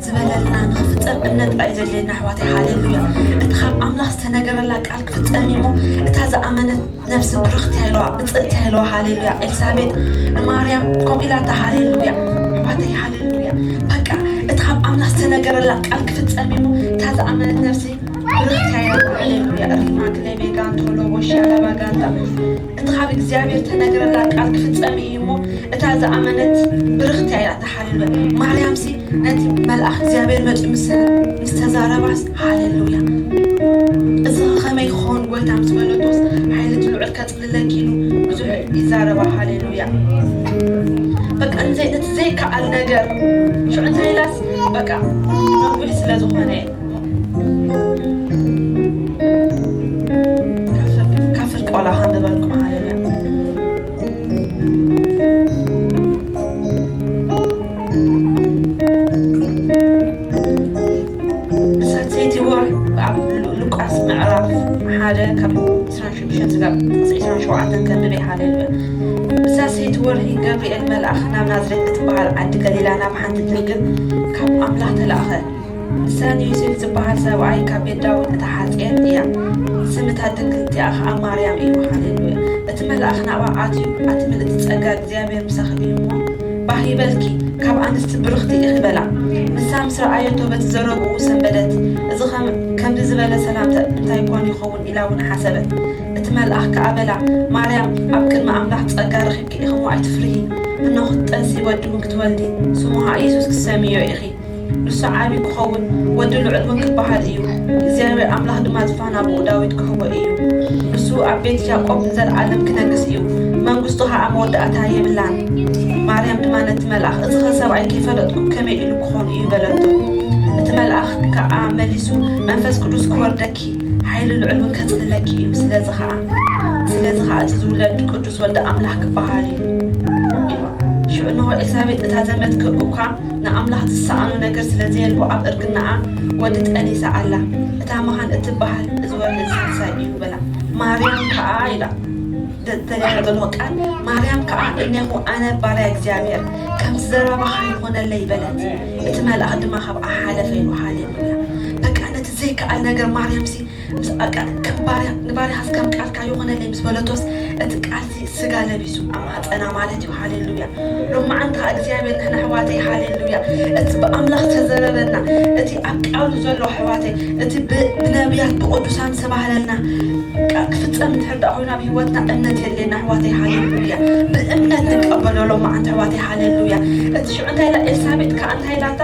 ዝበለልና ንኽፍጸም እምነት ጥራይ ዘድልየና ኣሕዋተይ፣ ሃሌሉያ። እቲ ካብ ኣምላኽ ዝተነገረላ ቃል ክፍጸም እዩ እሞ፣ እታ ዝኣመነት ነፍሲ ብርኽቲ ኣይለዋ፣ ብጽእቲ ኣይለዋ፣ ሃሌሉያ። ኤልሳቤጥ ንማርያም ከምኡ ኢላታ፣ ሃሌሉያ። ኣሕዋተይ፣ ሃሌሉያ። በቃ እቲ ካብ ኣምላኽ ዝተነገረላ ቃል ክፍጸም እዩ እሞ፣ እታ ዝኣመነት ነፍሲ ብርኽቲ ኣይለዋ፣ ሃሌሉያ። ሪማ ክሌቤ ጋንቶ ሎቦ ሻላባ ጋንታ። እቲ ካብ እግዚኣብሔር ተነግረላ ቃል ክፍጸም እዩ እሞ፣ እታ ዝኣመነት ብርኽቲ እያ። ተሓልለ ማርያምሲ ነቲ መልኣኽ እግዚኣብሔር መጺኡ ምስ ምስ ተዛረባስ፣ ሃሌሉያ። እዚ ከመይ ክኸውን ጎይታ ምስ በለቶስ፣ ሓይሊ እቲ ልዑል ከጽልለኪ ኢሉ ብዙሕ ይዛረባ። ሃሌሉያ። በቃ ንዘይ ነቲ ዘይከኣል ነገር ሽዑ እንታይ ኢላስ፣ በቃ ነዊሕ ስለ ዝኾነ ካብ ፍርቂ ቆላ ከንብበልኩም። ሃሌሉያ። ብሳት ሰይቲ ወር ኣብ ሉ- ሉቃስ ምዕራፍ ሓደ ካብ ዕስራን ሽዱሽተን ስጋብ ዕስራን ሸውዓተን ከንብብ። ሃሌሉያ። ብሳት ሰይቲ ወርሒ ገብርኤል መልኣኽ ናብ ናዝሬት እትበሃል ዓዲ ገሊላ ናብ ሓንቲ ድንግል ካብ ኣምላኽ ተላእኸ። ንሳ ንዮሴፍ ዝበሃል ሰብኣይ ካብ ቤት ዳዊት እተሓጽየት እያ። ስም እታ ድንግል እቲኣ ኸኣ ማርያም እዩ። ሃሌሉያ። እቲ መልኣኽ ናብኣ ኣትዩ፣ ኣቲ ምልእቲ ጸጋ እግዚኣብሔር ምሳኺ እዩ እሞ፣ ባህ ይበልኪ፣ ካብ ኣንስቲ ብርኽቲ ኢኺ በላ። ንሳ ምስ ረኣየቶ በቲ ዘረብኡ ሰንበደት። እዚ ኸም- ከምዚ ዝበለ ሰላምታ እንታይ ኮን ይኸውን ኢላ እውን ሓሰበት። እቲ መልኣኽ ከኣ በላ፣ ማርያም፣ ኣብ ቅድሚ ኣምላኽ ጸጋ ረኺብኪ ኢኺ እሞ ኣይትፍርሂ። እንሆ ክትጠንሲ ወዲ እውን ክትወልዲ፣ ስሙ ኸኣ የሱስ ክትሰምዮ ኢኺ። ንሱ ዓቢ ክኸውን፣ ወዲ ልዑል እውን ክበሃል እዩ። እግዚኣብሔር ኣምላኽ ድማ ዝፋን ኣቦኡ ዳዊት ክህቦ እዩ። ንሱ ኣብ ቤት ያዕቆብ ንዘለኣለም ክነግስ እዩ፣ መንግስቱ ኸኣ መወዳእታ የብላን። ማርያም ድማ ነቲ መልኣኽ፣ እዚ ኸ ሰብኣይ ከይፈለጥኩ ከመይ ኢሉ ክኾን እዩ? በለቶ። እቲ መልኣኽ ከኣ መሊሱ፣ መንፈስ ቅዱስ ክወርደኪ፣ ሓይሊ ልዑል እውን ከጽልለኪ እዩ። ስለዚ ኸኣ ስለዚ ኸኣ እቲ ዝውለድ ቅዱስ ወልደ ኣምላኽ ክበሃል እዩ። ሽዑ እንሆ ኤልሳቤጥ እታ ዘመድኪ እኳ ንኣምላኽ ዝሰኣኖ ነገር ስለ ዘየልቦ ኣብ እርግናኣ ወዲ ጠኒሳ ኣላ። እታ መኻን እትበሃል እዚ ወርሒ እዚ ሳልሳይ እዩ በላ። ማርያም ከኣ ኢላ ደ- ተደርጎ ዘሎ ቃል፣ ማርያም ከኣ እኔኹ ኣነ ባርያ እግዚኣብሔር፣ ከምቲ ዘረባኻ ይኾነለይ በለት። እቲ መልኣኽ ድማ ካብኣ ሓለፈ ኢሉ። ሃሌሉያ። በቃ ነቲ ዘይከኣል ነገር ማርያምሲ ምስ በቃ ከም ባርያ ንባርያኻስ ከም ቃልካ ይኹነለይ ምስ በለቶስ እቲ ቃልሲ ስጋ ለቢሱ ኣብ ማህፀና ማለት እዩ። ሃሌሉያ። ሎማዓንቲ ኸዓ እግዚኣብሔር ንሕና ኣሕዋተይ፣ ሃሌሉያ፣ እቲ ብኣምላኽ ዝተዘረበና እቲ ኣብ ቃሉ ዘሎ ኣሕዋተይ፣ እቲ ብ- ብነቢያት ብቅዱሳን ዝተባህለልና ቃል ክፍጸም እንድሕር ደኣ ኮይኑ ኣብ ህይወትና እምነት የድልየና ኣሕዋተይ። ሃሌሉያ። ብእምነት ንቀበሎ ሎማዓንቲ ኣሕዋተይ። ሃሌሉያ። እቲ ሽዑ እንታይ ኢላ ኤልሳቤጥ ከኣ እንታይ ኢላታ?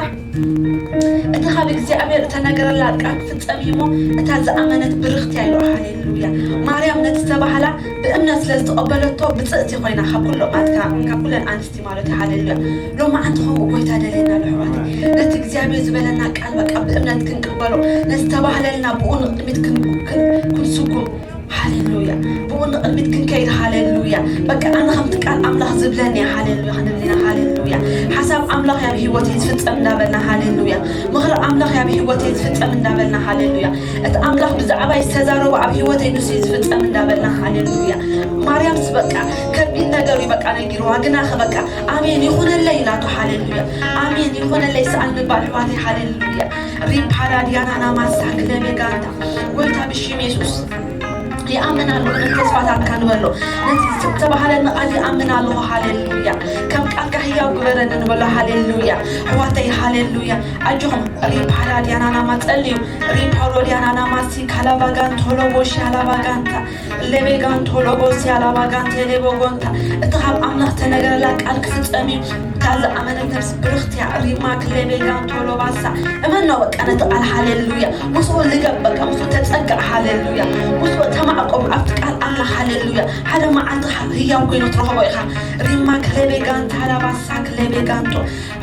እቲ ካብ እግዚኣብሔር እተነገረላ ቃል ክፍጸም እዩ እሞ፣ እታ ዝኣመነት ብርኽቲ እያ ኢሉ። ሃሌሉያ። ማርያም ነቲ ዝተባህላ ብእምነት ስለ ዝተቐበለቶ ብፅእቲ ኮይና ካብ ኩሎም ኣትካ ካብ ኩለን ኣንስቲ ማለት እዩ። ሃሌሉያ። ሎማዓንቲ ከምኡ ጎይታ ደልየና ኣሎ ኣሕዋተይ። ነቲ እግዚኣብሔር ዝበለና ቃል በቃ ብእምነት ክንቅበሎ፣ ነቲ ዝተባህለልና ብኡ ንቕድሚት ክን- ክን- ክንስጉም። ሃሌሉያ። ብኡ ንቕድሚት ክንከይድ። ሃሌሉያ። በቃ ኣነ ከምቲ ቃል ኣምላኽ ዝብለኒ እየ። ሃሌሉያ። ክንብል ኢና። ሃሌሉያ። ሓሳብ ኣምላኽ እያ ኣብ ህይወተይ ዝፍጸም እንዳበልና። ሃሌሉያ። ምኽሪ ኣምላኽ እያ ኣብ ህይወተይ ዝፍጸም እንዳበልና። ሃሌሉያ። እቲ ኣምላኽ ብዛዕባይ ዝተዛረቦ ኣብ ህይወተይ ንሱ እዩ ዝፍጸም እንዳበልና። ሃሌሉያ። ማርያምስ በቃ ከቢድ ነገር እዩ በቃ ነጊርዋ። ግናኸ በቃ ኣሜን ይኹነለይ ኢላቶ። ሃሌሉያ። ኣሜን ይኹነለይ ሰኣል ምባል ኣሕዋተይ። ሃሌሉያ። ሪፓራ ዲያናና ማሳ ክለቤ ጋንታ ጎይታ ብሽም የሱስ ይኣምን ኣለኹ። ነቲ ተስፋታትካ ንበሎ። ነቲ ዝተባህለኒ ቃል ይኣምን ኣለኹ። ሃሌሉያ። ከም ቃልካ ህያው ግበረኒ ንበሎ። ሃሌሉያ። ኣሕዋተይ ሃሌሉያ። ኣጆኹም ሪፓራ ዲያናና ማጸልዩ ሪፓሮ ዲያናና ማሲ ካላባጋን ቶሎቦ ሻላባጋንታ ሌቤጋን ቶሎቦ ሲያላባጋን ቴሌቦጎንታ እቲ ካብ ኣምላኽ ተነገረላ ቃል ክፍጸም እዩ። እታ ዝኣመነት ነፍሲ ብርኽቲ እያ። ሪማ ክሌቤጋን ቶሎባሳ እመን ነው በቃ ነቲ ቃል። ሃሌሉያ። ምስኡ ልገብ በቃ ምስኡ ተጸጋዕ። ሃሌሉያ። ምስኡ ተማዕቆም ኣብቲ ቃል ኣምላኽ። ሃሌሉያ። ሓደ መዓልቲ ህያው ኮይኑ ትረኽቦ ኢኻ። ሪማ ክሌቤጋን ታላባሳ ክሌቤጋንቶ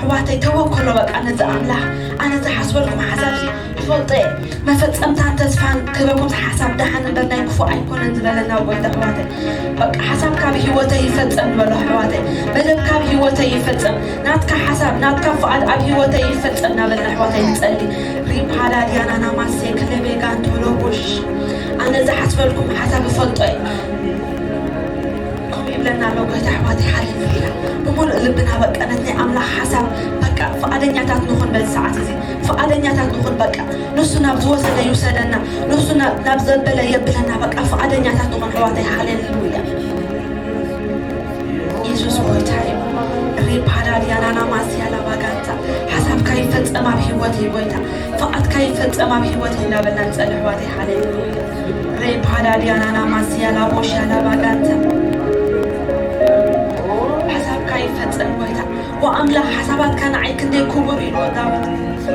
ኣሕዋተይ ተወከሎ በቃ ነዚ ኣምላኽ። ኣነ ዝሓስበልኩም ሓሳብሲ ይፈልጦ እየ። መፈጸምታን ተስፋን ክህበኩም ሓሳብ ደሓን እምበር ናይ ክፉእ ኣይኮነን ዝበለና ጎይታ ኣሕዋተይ። በቃ ሓሳብካ ኣብ ህይወተይ ይፈጸም ንበሎ ኣሕዋተይ። መደብካ ኣብ ህይወተይ ይፈጸም። ናትካ ሓሳብ ናትካ ፍቓድ ኣብ ህይወተይ ይፈጸም እናበልና ኣሕዋተይ ንጸሊ። ሪም ሃላ ዲያናና ማሴ ክለቤጋን ቶሎቦሽ ኣነ ዝሓስበልኩም ሓሳብ ይፈልጦ እየ። ከምኡ ይብለና ኣሎ ጎይታ ኣሕዋተይ። ሃሌሉያ። ብምሉእ ልብና በቃ ነቲ ናይ ኣምላኽ ሓሳብ በቃ ፍቓደኛታት ንኹን በዚ ሰዓት እዚ። ወሰደ ይውሰደና፣ ንሱ ናብ ናብ ዘበለ የብለና። በቃ ፍቓደኛታት ንኾን ኣሕዋተይ። ሃሌሉያ። የሱስ ጎይታ እዩ። ሬፓዳድያናና ማስያላ ባጋንታ፣ ሓሳብካ ይፈጸም ኣብ ህይወተይ ጎይታ፣ ፍቓድካ ይፈጸም ኣብ ህይወተይ እናበልና ንጸሊ ኣሕዋተይ። ሃሌሉያ። ሬፓዳድያናና ማስያላ ቦሻላ ባጋንታ፣ ሓሳብካ ይፈጸም ጎይታ። ወኣምላኽ ሓሳባትካ ንዓይ ክንደይ ክቡር እዩ ዳዊት፣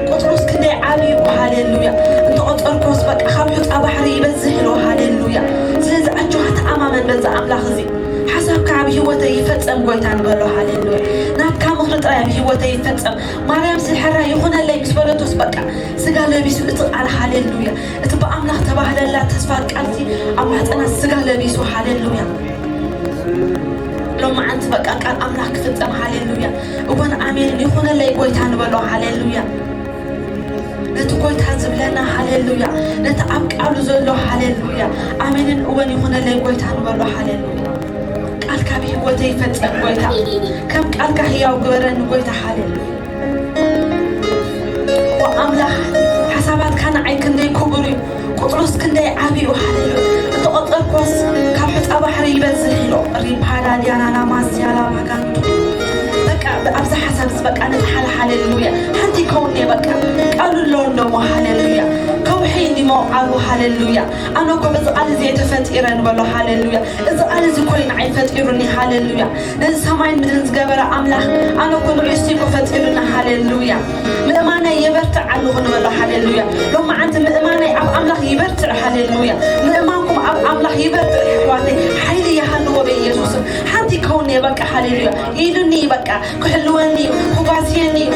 ቁጽሩስ ክንደይ ዓቢ እዩ። ሃሌሉያ። እንተቆጸርኮስ በቃ ካብ ሑጻ ባሕሪ ይበዝሕ ኢሉ። ሃሌሉያ። ስለዚ ኣጆኻ ተኣማመን በዛ ኣምላኽ እዚ። ሓሳብካ ኣብ ህይወተይ ይፈጸም ጎይታ ንበሎ። ሃሌሉያ። ናትካ ምኽሪ ጥራይ ኣብ ህይወተይ ይፈጸም። ማርያም ስሕራ ይኹነለይ ምስ በለቶስ በቃ ስጋ ለቢሱ እቲ ቃል። ሃሌሉያ። እቲ ብኣምላኽ ተባህለላ ተስፋ ቃልሲ ኣብ ማህፀና ስጋ ለቢሱ። ሃሌሉያ። ሎማዓንቲ በቃ ቃል ኣምላኽ ክፍጸም። ሃሌሉያ። እወን ኣሜን ይኹነለይ ጎይታ ንበሎ። ሃሌሉያ። ነቲ ጎይታ ዝብለና። ሃሌሉያ። ነቲ ኣብ ቃሉ ዘሎ። ሃሌሉያ። ኣሜንን እወን ይኹነለይ ጎይታ ንበሎ። ሃሌሉያ። ቃልካ ብህይወተይ ይፈጸም ጎይታ፣ ከም ቃልካ ህያው ግበረኒ ጎይታ። ሃሌሉያ። ኣምላኽ ሓሳባትካ ንዓይ ክንደይ ክቡር እዩ፣ ቁጽሩስ ክንደይ ዓቢ እዩ። ሃሌሉያ። እንተቆጸርኮስ ካብ ሑጻ ባሕሪ ይበዝሕ ኢሎ። ሪፓዳ ዲያናና ማስያላ ማጋንቱ። በቃ ኣብዚ ሓሳብ እዚ በቃ ንትሓል። ሃሌሉያ። ሓንቲ ከውኔ በቃ ቃሉ ኣሎ እንደሞ። ሃሌሉያ። ከውሒ እንዲሞ ዓሉ። ሃሌሉያ። ኣነ እኮ በዚ ቃል እዚ እየ ተፈጢረ ንበሎ። ሃሌሉያ። እዚ ቃል እዚ እኮ እዩ ንዓይ ፈጢሩኒ። ሃሌሉያ። ነዚ ሰማይን ምድርን ዝገበረ ኣምላኽ ኣነ እኮ ንዕሱ እኮ ፈጢሩኒ። ሃሌሉያ። ምእማነይ የበርትዕ ኣለኹ ንበሎ። ሃሌሉያ። ሎማዓንቲ ምእማነይ ኣብ ኣምላኽ ይበርትዕ። ሃሌሉያ። ምእማንኩም ኣብ ኣምላኽ ይበርትዕ ኣሕዋተይ። ሓይሊ ይሃልዎ በኢየሱስም። ሓንቲ ከውን እየ በቃ። ሃሌሉያ። ኢሉኒ በቃ። ክሕልወኒ እዩ፣ ክጓስየኒ እዩ።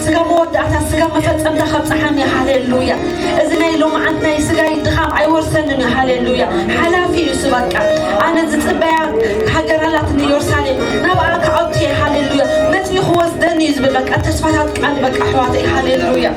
ስጋ መወዳእታ፣ ስጋ መፈጸምታ ከብጽሓኒ። ሃሌሉያ። እዚ ናይ ሎማዓንቲ ናይ ስጋይ ድኻም ኣይወርሰንን እዩ። ሃሌሉያ። ሓላፊ እዩ እሱ በቃ። ኣነ ዝጽበያ ሃገር ኣላትኒ ኢየሩሳሌም፣ ናብኣ ክኣቱ እየ። ሃሌሉያ። መጺኡ ክወስደኒ እዩ ዝብል በቃ ተስፋታት ቃል በቃ ኣሕዋተይ። ሃሌሉያ።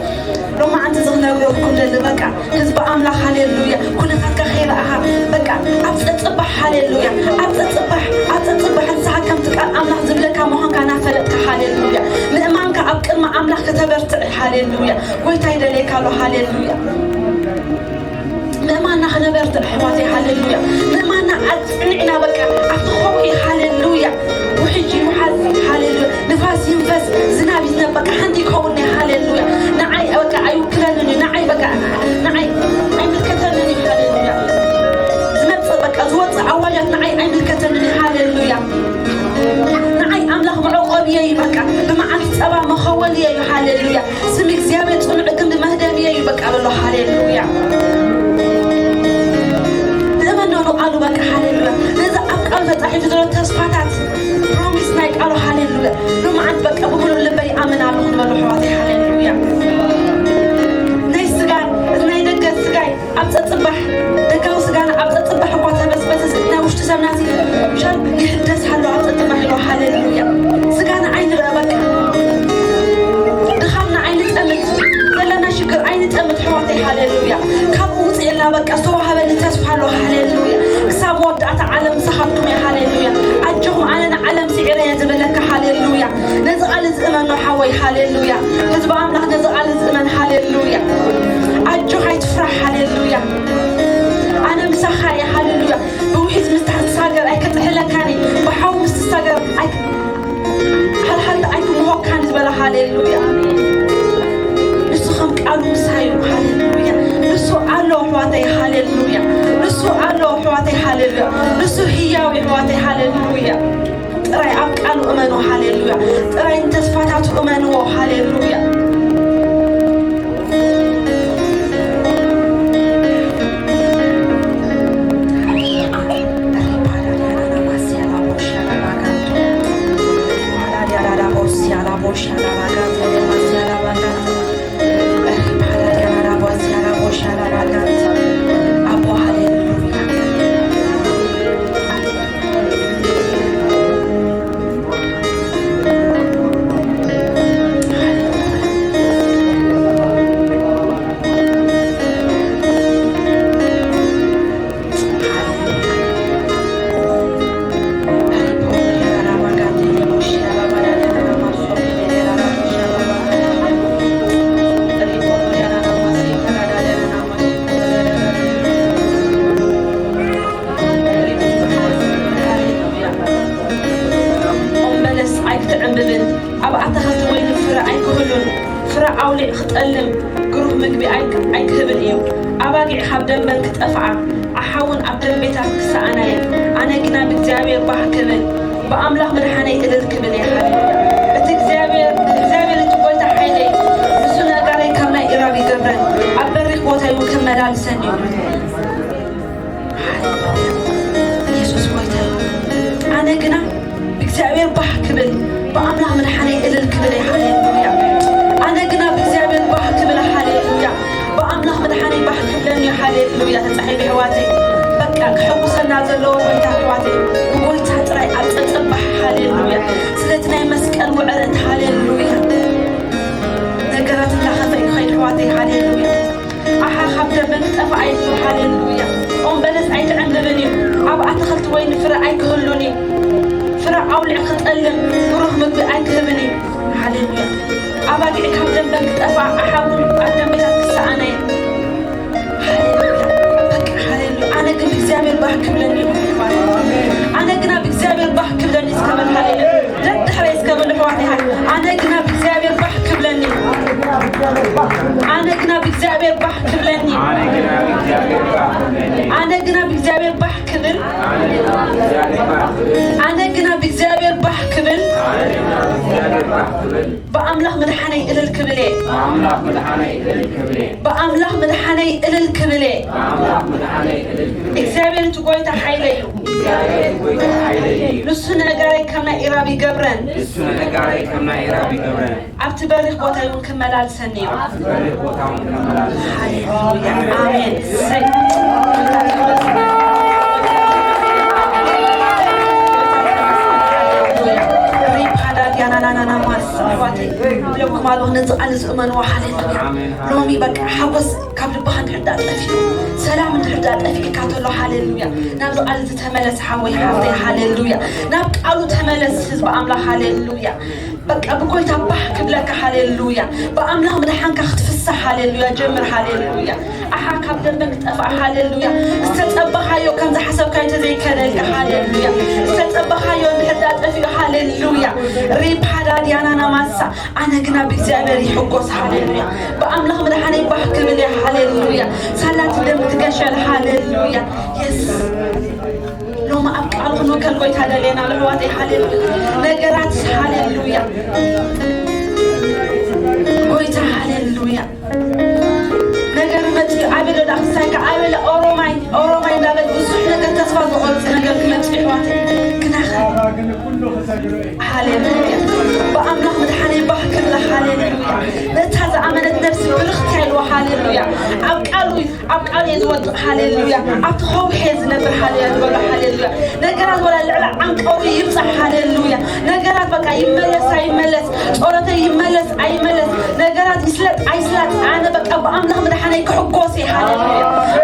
ሎማዓንቲ እዚ ክነግረኩም ደሊ በቃ ህዝቢ ኣምላኽ። ሃሌሉያ። ኩነታትካ ከይረኣኻ በቃ ኣብ ጸጽባሕ። ሃሌሉያ። ኣብ ጸጽባሕ፣ ኣብ ጸጽባሕ ንስኻ ከምቲ ቃል ኣምላኽ ዝብለካ ምዃንካ እናፈለጥካ። ሃሌሉያ። ምእማንካ ኣብ ቅድሚ ኣምላኽ ከተበርትዕ። ሃሌሉያ። ጎይታ ይደልየካ ኣሎ። ሃሌሉያ። ምእማንና ክነበርትዕ ኣሕዋተይ። ሃሌሉያ። ምእማንና ኣጽኒዕና በቃ ኣብቲ ከውሒ። ሃሌሉያ። ውሕጅ ይውሓዝ። ሃሌሉያ። ንፋስ ይንፈስ፣ ዝናብ ይዝነብ፣ በቃ ሓንቲ ይከውን። ናይ ሃሌሉያ። ንዓይ በቃ ኣይውክለንን እዩ። ንዓይ በቃ ንዓይ ኣይምልከተንን እዩ። ሃሌሉያ። ዝመጽእ በቃ ዝወጽእ ኣዋጃት ንዓይ ኣይምልከተንን እዩ። ሃሌሉያ። ንዓይ ኣምላኽ መዕቆብየ እዩ። በቃ ብመዓልቲ ጸባ መኸወልየ እዩ። ሃሌሉያ። ስም እግዚኣብሔር ጽኑዕ ግንቢ መህደምየ እዩ። በቃ በሎ። ሃሌሉያ። ንእመኖ ንቃሉ በቃ። ሃሌሉያ። ነዚ ኣብ ቃሉ ተጻሒፉ ዘሎ ተስፋታት ፕሮሚስ ናይ ቃሉ። ሃሌሉያ። ሎማዓንቲ በቃ ብምሉእ ልበይ ይኣምን ኣለኹ ንበሉ ኣሕዋተይ። ሃሌሉያ። ናይ ስጋ፣ ናይ ደገ ስጋይ ኣብ ጸጽባሕ፣ ደጋዊ ስጋና ኣብ ጸጽባሕ እኳ ተበስበሰ፣ ናይ ውሽጢ ሰብና ሲ ሻል ይሕደስ ኣሎ ኣብ ጸጽባሕ ኣሎ። ሃሌሉያ። ስጋና ኣይንርአ በቃ። ድኻምና ኣይንጠምት፣ ዘለና ሽግር ኣይንጠምት ኣሕዋተይ። ሃሌሉያ። ካብኡ ውፅእና በቃ ዝተዋህበኒ ተስፋ ኣሎ። ሃሌሉያ። ክሳብ መወዳእታ ዓለም ምሳኻትኩም እየ። ሃሌሉያ። ኣጆኹም ኣነ ንዓለም ስዒረ እየ ዝብለካ። ሃሌሉያ። ነዚ ቃል እዚ እመኖ ሓወይ። ሃሌሉያ። ህዝቢ ኣምላኽ ነዚ ቃል እዚ እመን። ሃሌሉያ። ኣጆኻ ኣይትፍራሕ። ሃሌሉያ። ኣነ ምሳኻ እየ። ሃሌሉያ። ብውሒዝ ምስ ትሳገር ኣይክጥሕለካን እዩ። ብሓዊ ምስ ትሳገር ኣይ-፣ ሓልሓልቲ ኣይክምሆካን ዝበለ። ሃሌሉያ። ንሱ ከም ቃሉ ምሳይ እዩ። ሃሌሉያ። ንሱ ኣሎ ኣሕዋተይ። ሃሌሉያ። ንሱ ኣሎ ኣሕዋተይ። ሃሌሉያ። ንሱ ህያው እዩ ኣሕዋተይ። ሃሌሉያ። ጥራይ ኣብ ቃሉ እመኑ። ሃሌሉያ። ጥራይ ንተስፋታቱ እመንዎ። ሃሌሉያ። ጠልም ግሩህ ምግቢ ኣይክ-፣ ኣይክህብን እዩ። ኣባጊዕ ካብ ደንበን ክጠፍኣ፣ ኣሓውን ኣብ ደንቤታት ክሰኣና እየ። ኣነ ግና ብእግዚኣብሔር ባህ ክብል፣ ብኣምላኽ መድሓነይ እልል ክብል እየ። ሃሌሉያ። እቲ እግዚኣብሔር፣ እግዚኣብሔር እቲ ጐይታ ሓይለይ፣ ንሱ ነጋረይ ካብ ናይ ኢራብ ይገብረን፣ ኣብ በሪኽ ቦታይ እውን ክመላልሰን እዩ። ኢየሱስ ጐይታ እዩ። ኣነ ግና ብእግዚኣብሔር ባህ ክብል፣ ብኣምላኽ መድሓነይ እልል ክብል እየ። ሃሌሉያ። ኣነ ግና ብእግዚኣብሔር ባህ ክብል፣ ሃሌሉያ። ብኣምላኽ መድሓነይ ባህ ክብለኒ እዩ፣ ሃሌሉያ። ተጻሒፉ ኣሕዋተይ፣ በቃ ክሕጉሰና ዘለዎ ጐይታ ኣሕዋተይ፣ ብጐይታ ጥራይ ኣብ ጸጸባሕ፣ ሃሌሉያ። ስለቲ ናይ መስቀል ውዕለት፣ ሃሌሉያ። ነገራት እናኸፈ እዩ ክኸይድ ኣሕዋተይ፣ ሃሌሉያ። ኣሓ ካብ ደመ ክጠፍኣ እዩ፣ ሃሌሉያ። ኦም በለስ ኣይትዕንብብን እዩ፣ ኣብ ኣትኽልቲ ወይኒ ፍረ ኣይክህሉን እዩ። ፍረ ኣውሊዕ ክጠልም፣ ብሩኽ ምግቢ ኣይክህብን እዩ። ሃሌሉያ። ኣባጊዕ ካብ ደንበን ክጠፍኣ፣ ኣሓ እውን ኣብ ደንበታት ክሰኣና እየ። ሃሌሉያ። በቃ ሃሌሉያ። ኣነ ግን ብእግዚኣብሔር ባህ ክብለኒ እዩ። ኣነ ግና ብእግዚኣብሔር ባህ ክብለኒ እስከ በል፣ ሃሌሉያ። ደድሕረይ እስከ በል፣ ኣሕዋተይ፣ ሃሌሉያ። ኣነ ግና ብእግዚኣብሔር ባህ ክብለኒ። ኣነ ግና ብእግዚኣብሔር ባህ ክብለኒ። ኣነ ግና ብእግዚኣብሔር ባህ ክብል። ኣነ ግና ብእግዚኣብሔር ባህ ክብል። ብኣምላኽ መድሓነይ እልል ክብል እየ። ብኣምላኽ መድሓነይ እልል ክብል እየ። ብኣምላኽ መድሓነይ እልል ክብል እየ። ብኣምላኽ መድሓነይ እልል ክብል እየ። እግዚኣብሔር እቲ ጐይታ ሓይለይ እዩ። እግዚኣብሔር እቲ ጐይታ ሓይለይ እዩ። ንሱ ነጋረይ ከም ናይ ኢራብ ይገብረን። ንሱ ነጋረይ ከም ናይ ኢራብ ይገብረን። ኣብቲ በሪኽ ቦታይ እውን ክመላልሰኒ እዩ። ኣብቲ በሪኽ ቦታ እውን ክመላልሰኒ እዩ። ሃሌሉያ። ኣሜን። እሰይ። ሪፓዳ ዲያናናናና ማስ ኣሕዋተይ፣ እብለኩም ኣለኹ፣ ነዚ ቃል እዚ እመንዎ። ሃሌሉያ። ኣሜን። ሎሚ በቃ ሓጎስ ካብ ልብኻ እንድሕር ደኣ ጠፊኡ፣ ሰላም እንድሕር ደኣ ጠፊእካ ተሎ፣ ሃሌሉያ፣ ናብዚ ቃል እዚ ተመለስ ሓወይ ሓፍተይ፣ ሃሌሉያ። ናብ ቃሉ ተመለስ ህዝቢ ኣምላኽ፣ ሃሌሉያ። በቃ ብጎይታ ባህ ክብለካ፣ ሃሌሉያ። ብኣምላኽ ምድሓንካ ክትፍሳህ፣ ሃሌሉያ። ጀምር፣ ሃሌሉያ። ኣሓ ካብ ደንበ ክጠፍኣ፣ ሃሌሉያ። ዝተጸበኻዮ ከም ዝሓሰብካዮ እንተዘይከደልካ፣ ሃሌሉያ። ዝተጸበኻዮ እንድሕር ደኣ ጠፊኡ፣ ሃሌሉያ። ሪፓዳ ዲያናና ማሳ፣ ኣነ ግና ብእግዚኣብሔር ይሕጎስ፣ ሃሌሉያ። ብኣምላኽ ምድሓነይ ባህ ክብል እየ፣ ሃሌሉያ። ሳላ እቲ ደም ትገሸል፣ ሃሌሉያ። የስ። ሎሚ ኣብ ቃሉ ክንውከል ጎይታ ደልየና፣ ኣሕዋተይ፣ ሃሌሉያ። ነገራት፣ ሃሌሉያ። ጎይታ፣ ሃሌሉያ። ነገር መጽዩ ኣበለ ዳ ክሳይካ ኣበለ ኦሮማይ፣ ኦሮማይ እንዳበል ብዙሕ ነገር ተስፋ ዝቆርጽ ነገር ክመጽእ፣ ኣሕዋተይ፣ ክናኸ። ሃሌሉያ። ብኣምላኽ ምድሓነይ ባህ ክብላ፣ ሃሌሉያ። ነታ ዝኣመነት ነፍሲ ብርኽቲ ኢልዋ፣ ሃሌሉያ። ኣብ ቃሉ፣ ኣብ ቃሉ እየ ዝወድቕ፣ ሃሌሉያ። ኣብቲ ከውሒ እየ ዝነብር፣ ሃሌሉያ ዝበሎ፣ ሃሌሉያ። ነገራት ወላ ልዕሊ ዓንቀሩ ይብጻሕ፣ ሃሌሉያ። ነገራት በቃ ይመለስ ኣይመለስ፣ ጸሎተይ ይመለስ ኣይመለስ፣ ነገራት ይስለጥ ኣይስለጥ፣ ኣነ በቃ ብኣምላኽ ምድሓነይ ክሕጎስ እየ፣ ሃሌሉያ።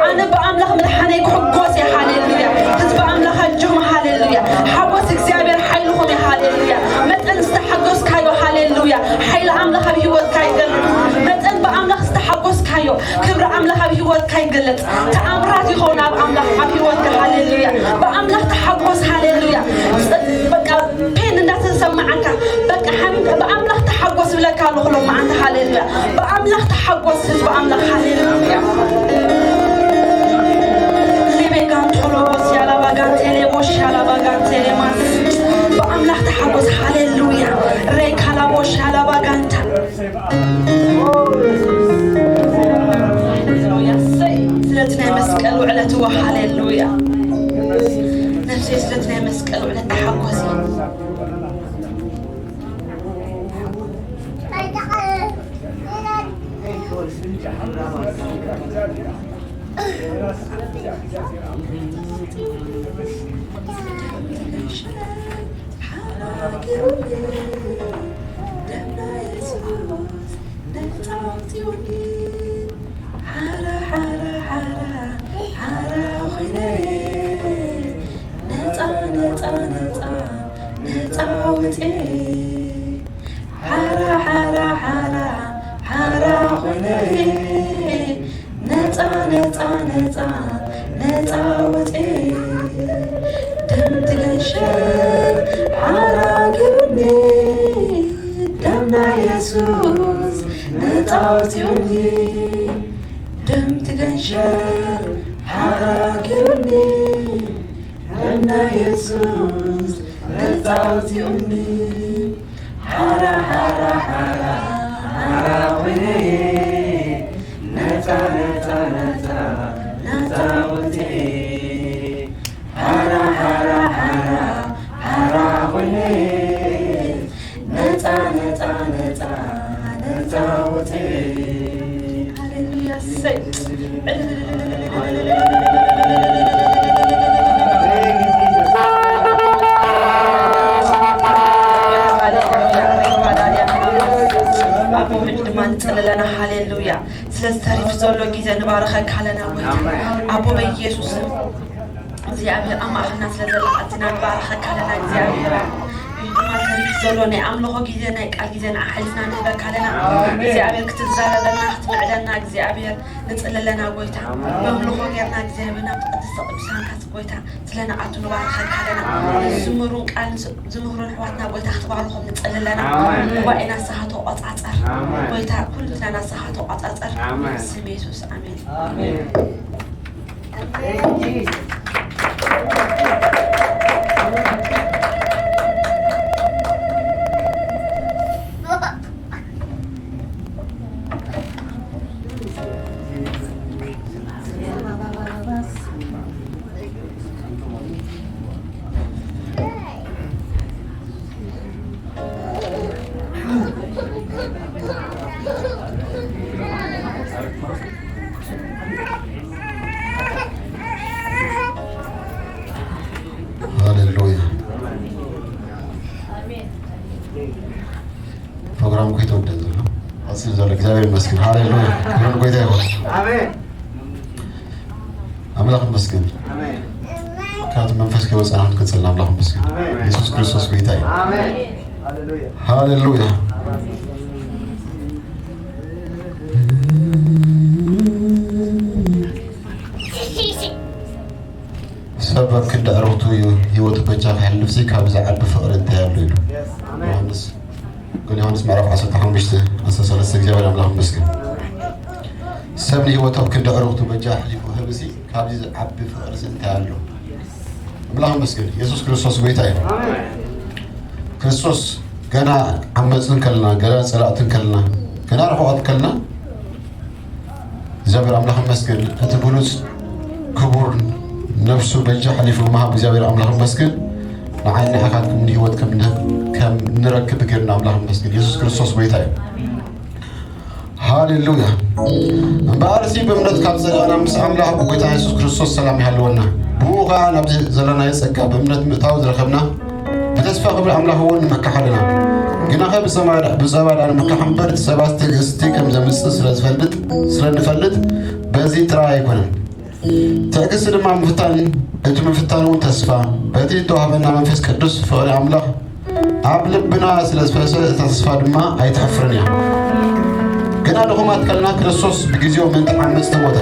ኣነ ብኣምላኽ ምድሓነይ ክሕጎስ እየ፣ ሃሌሉያ። ህዝቢ ኣምላኽ ኣጆኹም፣ ሃሌሉያ። ሓጎስ እግዚኣብሔር ሓይልኹም እዩ፣ ሃሌሉያ። መጠን ዝተሓጎስካዮ፣ ሃሌሉያ፣ ሓይሊ ኣምላኽ ኣብ ህይወትካ ይገልጽ። መጠን ብኣምላኽ ዝተሓጎስካዮ፣ ክብሪ ኣምላኽ ኣብ ህይወትካ ይገለጽ። ተኣምራት ይኸውን ኣብ ኣምላኽ፣ ኣብ ህይወትካ። ሃሌሉያ። ብኣምላኽ ተሓጎስ። ሃሌሉያ። ጽ-፣ በቃ ፔን እንዳተሰማዓካ፣ በቃ ሓሚም ብኣምላኽ ተሓጎስ ብለካ ኣለኹ ሎማዓንቲ። ሃሌሉያ። ብኣምላኽ ተሓጎስ ህዝቢ ኣምላኽ። ሃሌሉያ። ሌቤጋን ቶሎቦስ ያላባጋን ቴሌቦሽ ያላባጋን ቴሌማስ። ብኣምላኽ ተሓጎስ። ሃሌሉያ። ሬካላቦሽ ያላባጋንታ ስለቲ ናይ መስቀል ውዕለት እዋ፣ ሃሌሉያ። ነፍሰይ ስለቲ ናይ መስቀል ውዕለት ተሓጎሲ። ሓራ ሓራ ሓራ ሓራ ኮይነ ነፃ ነፃ ነፃ ነፃ ወፅኤ ደም ትገሸ ሓራ ገይሩኒ ደምና የሱስ ነፃ ኣውፂኡኒ፣ ደም ትገንሸር ሓራ ገይሩኒ፣ ደም ናይ የሱስ ነፃ ኣውፂኡኒ። ሓራ፣ ሓራ፣ ሓራ፣ ሓራ ኮይነ፣ ነፃ፣ ነፃ፣ ነፃ፣ ነፃ ወፅኤ። ሓራ፣ ሓራ፣ ሓራ፣ ሓራ ኮይነ፣ ነፃ፣ ነፃ፣ ነፃ፣ ነፃ ወፅኤ። ሃሌሉያ፣ እሰይ። ኣቦ፣ ሕጂ ድማ ንጽሊ ኣለና። ሃሌሉያ። ስለዚ ተሪፉ ዘሎ ግዜ ንባርኸካ ኣለና፣ ጎይታ። ኣቦ፣ በኢየሱስ ስም እግዚኣብሔር ኣብ ማእኸልና ስለ ዘለኻ ኣዚና ንባርኸካ ኣለና፣ እግዚኣብሔር። ሕጂ ድማ ተሪፉ ዘሎ ናይ ኣምልኾ ግዜ፣ ናይ ቃል ግዜ ንዓ ሓሊፍና ንህበካ ኣለና። እግዚኣብሔር ክትዛረበና፣ ክትምዕደና እግዚኣብሔር ንጽሊ ኣለና፣ ጎይታ። በምልኾ ጌርና እግዚኣብሔር ናብ ቅድስተ ቅዱሳንካ ጎይታ ስለ ንኣቱ ንባርኸካ ኣለና። ዝምሩን ቃል ዝምህሩን ኣሕዋትና ጎይታ ክትባርኾም ንጽሊ ኣለና። ጉባኤና ንስኻ ተቆጻጸር። ጎይታ ኩልና ንስኻ ተቆጻጸር። ስም የሱስ ኣሜን። ሃሌሉያ። ፕሮግራም እኮ ይተወደ ዘሎ። ቀፂሉ ዘሎ። እግዚኣብሔር ይመስገን። ሃሌሉያ። ክብሪ ንጎይታ ይኹን። ኣሜን። ኣምላኽ ይመስገን። ኣሜን። ካብቲ መንፈስ ከይወፃና ክንቅፅል ኣምላኽ ይመስገን። ኣሜን። የሱስ ክርስቶስ ጎይታ እዩ። ኣሜን። ሃሌሉያ። ሃሌሉያ። ሰብ ኣብ ክንዲ ዕረፍቱ ህይወቱ በጃ ከሕልፍሲ ካብዚ ዓቢ ፍቕሪ እንታይ ኣሎ ኢሉ። የስ፣ ኣሜን። ዮሃንስ፣ ግን ዮሃንስ ምዕራፍ ዓሰርተ ሓሙሽተ ዓሰርተ ሰለስተ እግዚኣብሔር ኣምላኽ ይመስገን። ሰብ ንህይወቱ ኣብ ክንዲ ዕረፍቱ በጃ ኣሕሊፉ ህብሲ ካብዚ ዓቢ ፍቕርሲ እንታይ ኣሎ? ኣምላኽ ይመስገን። የሱስ ክርስቶስ ጎይታ እዩ። ኣሜን። ክርስቶስ ገና ዓመፅን ከለና፣ ገና ፀላእትን ከለና፣ ገና ርሑቓት ከለና፣ እግዚኣብሔር ኣምላኽ ይመስገን። እቲ ብሉፅ ክቡር ነፍሱ በጃ ሓሊፉ መሃብ እግዚኣብሔር ኣምላኽ ይመስገን። ንዓይ ንዓኻትኩም ንህይወት ከም ንህብ-፣ ከም ንረክብ ገይርና ኣምላኽ ይመስገን። የሱስ ክርስቶስ ጎይታ እዩ። ሃሌሉያ። እምበኣርሲ ብእምነት ካብ ጸደቕና ምስ ኣምላኽ ብጎይታ የሱስ ክርስቶስ ሰላም ይሃልወና። ብኡ ኸኣ ናብዚ ዘለናዮ ጸጋ ብእምነት ምእታው ዝረኸብና ብተስፋ ክብሪ ኣምላኽ እውን ንምካሕ ኣለና። ግናኸ ብጸባ-፣ ብጸባ ደኣ ንምካሕ እምበር፣ እቲ ጸባስ ትዕግስቲ ከም ዘምጽእ ስለ ዝፈልጥ፣ ስለ እንፈልጥ፣ በዚ ጥራይ ኣይኮነን። ትዕግስቲ ድማ ምፍታን፣ እቲ ምፍታን እውን ተስፋ፣ በቲ እተዋህበና መንፈስ ቅዱስ ፍቕሪ ኣምላኽ ኣብ ልብና ስለ ዝፈሰሰ፣ እታ ተስፋ ድማ ኣይተሕፍርን እያ። ግና ድኹማት ከለና ክርስቶስ ብግዜኡ ምእንቲ ዓመጽቲ ሞተ።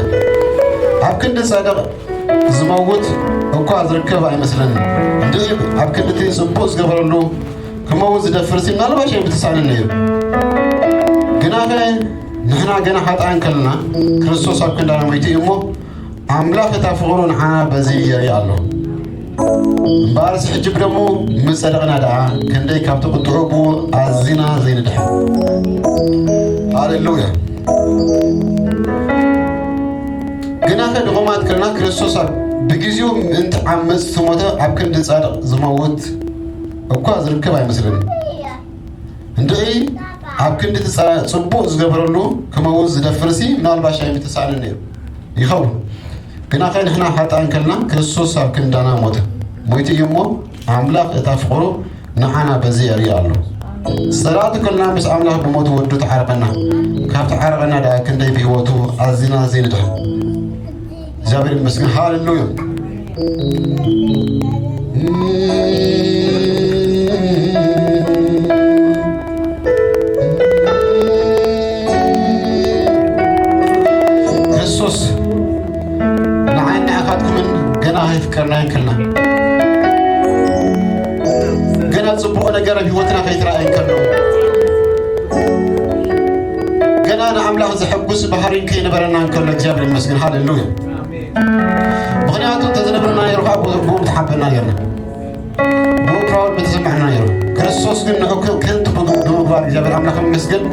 ኣብ ክንዲ ጻድቕ ዝመውት እኳ ዝርከብ ኣይመስለንን። እንድዒ ኣብ ክንዲ እቲ ጽቡቕ ዝገበረሉ ክመውት ዝደፍርሲ ምናልባሽ ኣይምተሳእነን ነይሩ። ግናኸ ንሕና ገና ሓጥኣን ከለና ክርስቶስ ኣብ ክንዳና ሞይቱ እዩ እሞ፣ ኣምላኽ እታ ፍቕሩ ንዓና በዚ የርኢ ኣሎ። እምበኣርስ ሕጂ ብደሙ ምስ ጸደቕና ደኣ፣ ክንደይ ካብቲ ቁጥዑ ብኡ ኣዚና ዘይንድሕን። ሃሌሉያ። ግናኸ ድኹማት ከለና ክርስቶስ ኣብ፣ ብግዜኡ ምእንቲ ዓመጽቲ ሞተ፣ ኣብ ክንዲ ጻድቕ ዝመውት እኳ ዝርከብ ኣይመስለንን። እንድዒ ኣብ ክንዲ እቲ ጸ-፣ ጽቡቕ ዝገበረሉ ክመውት ዝደፍርሲ ምናልባሽ ኣይምተሳእነን ነይሩ ይኸውን። ግናኸ ንሕና ሓጥኣን ከለና ክርስቶስ ኣብ ክንዳና ሞተ። ሞይቱ እዩ እሞ ኣምላኽ እታ ፍቕሩ ንዓና በዚ የርኢ ኣሎ። ጸላእቲ ከለና ምስ ኣምላኽ ብሞቱ ወዱ ተዓረቐና። ካብ ተዓረቐና ደኣ ክንደይ ብህይወቱ ኣዚና ዘይንድሕን። እግዚኣብሔር ይመስገን። ሃሌሉያ። ክርስቶስ ንዓይን ንዓኻትኩምን ገና ከይፍቀርና እንከልና፣ ገና ጽቡቕ ነገር ኣብ ህይወትና ከይተራእየ እንከሎ፣ ገና ንኣምላኽ ዘሐጉስ ባህሪ ከይነበረና እንከሎ እግዚኣብሔር ይመስገን። ሃሌሉያ። ምኽንያቱ እንተዝነበረና ነይሩ ከዓ ብኡ፣ ብኡ ምተሓበና ነይርና። ብኡ ፕራውድ ምተሰማዕና ነይሩ። ክርስቶስ ግን ንዑ ከ-፣ ከንቱ ብምግ-፣ ብምግባር እግዚኣብሔር ኣምላኽ ይመስገን።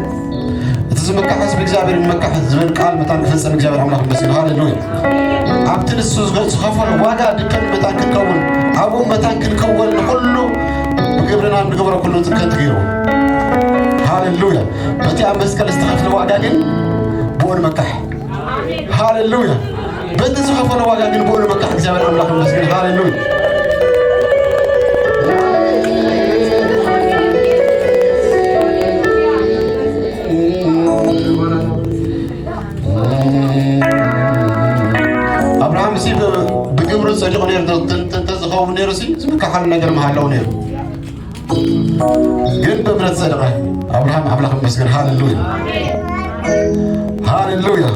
እቲ ዝምካሕስ ብእግዚኣብሔር ይመካሕ ዝብል ቃል መታን ክፍጸም እግዚኣብሔር ኣምላኽ ይመስገን። ሃሌሉያ። ኣብቲ ንሱ ዝኸ-፣ ዝኸፈሎ ዋጋ ድቀን መታን ክንከውን፣ ኣብኡ መታን ክንከወል ንኹሉ ብግብርና እንግበሮ ኩሉ ጽድቀት ገይሩ። ሃሌሉያ። በቲ ኣብ መስቀል ዝተኸፍለ ዋጋ ግን ብኡ ንመካሕ። ሃሌሉያ። በቲ ዝኸፈሎ ዋጋ ግን ብኡ ንመካሕ እግዚኣብሔር ኣምላኽ ይመስገን። ሃሌሉያ። ኣብርሃም ሲ ብ-፣ ብግብሩ ጸዲቑ ነይሩ፣ ተ-፣ ተ-፣ ተ-፣ ተዝኸውን ነይሩ ሲ ዝምካሓሉ ነገር ምሃለዉ ነይሩ። ግን ብእምነት ጸደቐ ኣብርሃም። ኣምላኽ ይመስገን። ሃሌሉያ። ሃሌሉያ።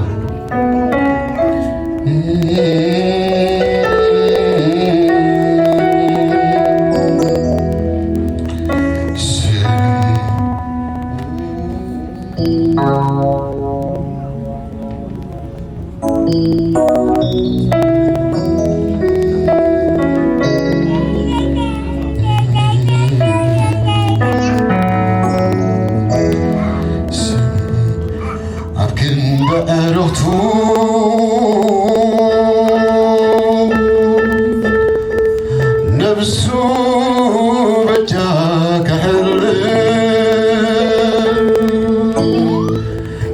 ኣብ ክንዲ ዕርኽቱ ነብሱ በጃ ከሕልፍ፣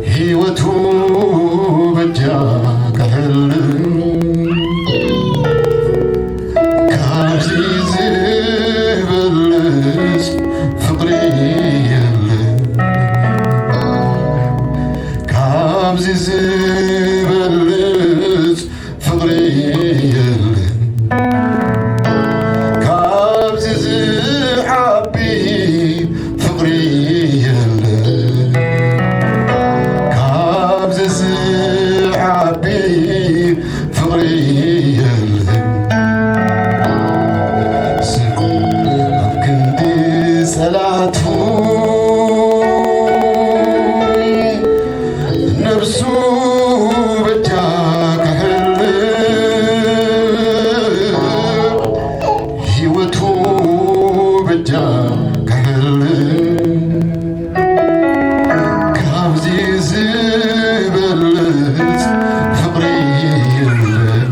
ህይወቱ በጃ ከሕልፍ፣ ካብዚ ዝበልጽ ፍቕሪ የለን። ካብዚ ዝበልጽ ፍቕሪ የለን። ካብዚ ዝዓቢ ፍቕሪ የለን። ካብዚ ዝዓቢ ፍቕሪ የለን። ሰብ ኣብ ክንዲ ጸላእቱ ነብሱ በጃ ከሕልፍ፣ ህይወቱ በጃ ከሕልፍ፣ ካብዚ ዝበልጽ ፍቕሪ የለን።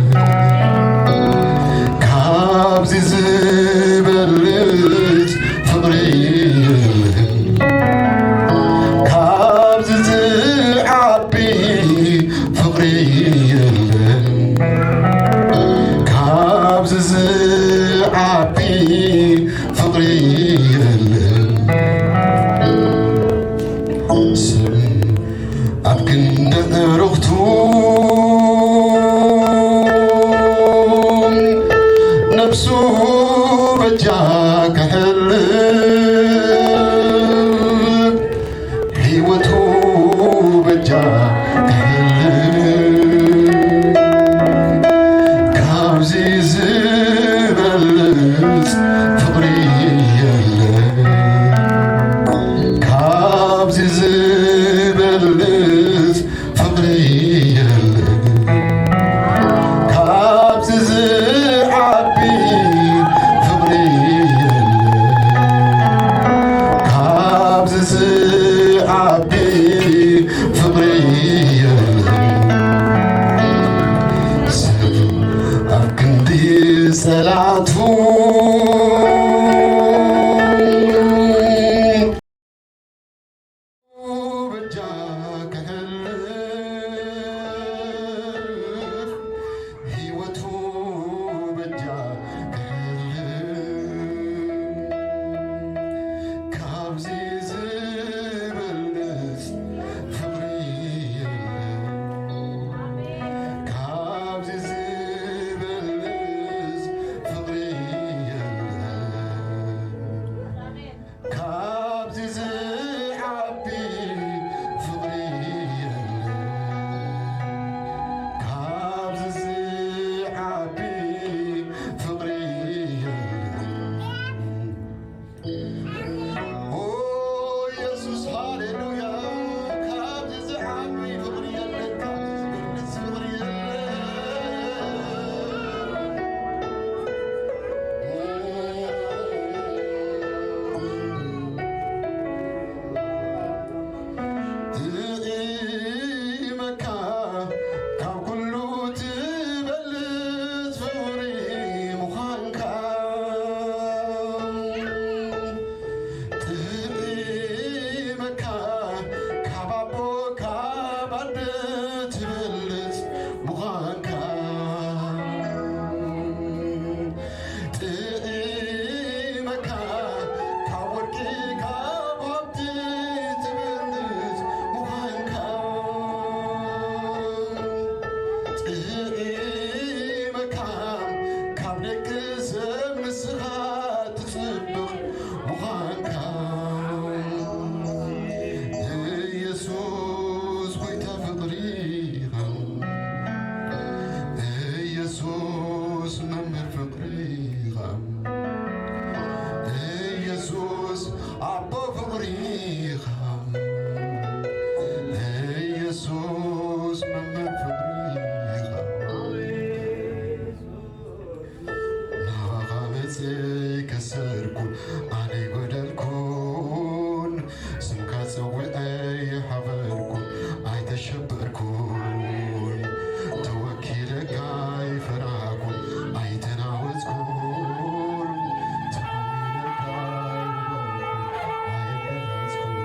ካብዚ ዝበልጽ ፍቕሪ የለን። ካብዚ ዝዓቢ ፍቕሪ የለን። ካብዚ ዝዓቢ ፍቕሪ የለን። ሰብ ኣብ ክንዲ ዕርኽቱ ነብሱ በጃ ከሕልፍ፣ ህይወቱ በጃ ከሕልፍ፣ ካብዚ ዝበልጽ ፍቕሪ የለን። ካብዚ ዝበልጽ ፍቕሪ የለን። ካብዚ ዝዓቢ ፍቕሪ የለን። ካብዚ ዝዓቢ ፍቕሪ የለን። ሰብ ኣብ ክንዲ ጸላእቱ በጃ ከሕልፍ፣ ህይወቱ በጃ ከሕልፍ፣ ካብዚ ዝበልጽ ፍቕሪ የለን። ካብዚ ዝበልጽ ፍቕሪ ትበልጽ ምዃንካ ጥዒመካ፣ ካብ ወርቂ ካብ ሃብቲ ትበልጽ ምዃንካ ጥዒመካ፣ ካብ ደቂ ሰብ ንስኻ ትጽብቕ ምዃንካ። ኢየሱስ ጎይታ ፍቕሪ ኢኻ። ኢየሱስ መምህር ፍቕሪ ኢኻ። ኢየሱስ ኣቦ ፍቕሪ ኢኻ። ኢየሱስ መምህር ፍቕሪ ኢኻ። ናባኻ መጽእ ከሰርኩን ኣነ ኣይጎደልኩን፣ ስምካ ጸዊዐ ይሓበርኩን ኣይተሸበርኩን፣ ተወኪለካ ኣይፈራሕኩን ኣይተናወጽኩን፣ ተኣሚነካ ኣይበለጽኩን።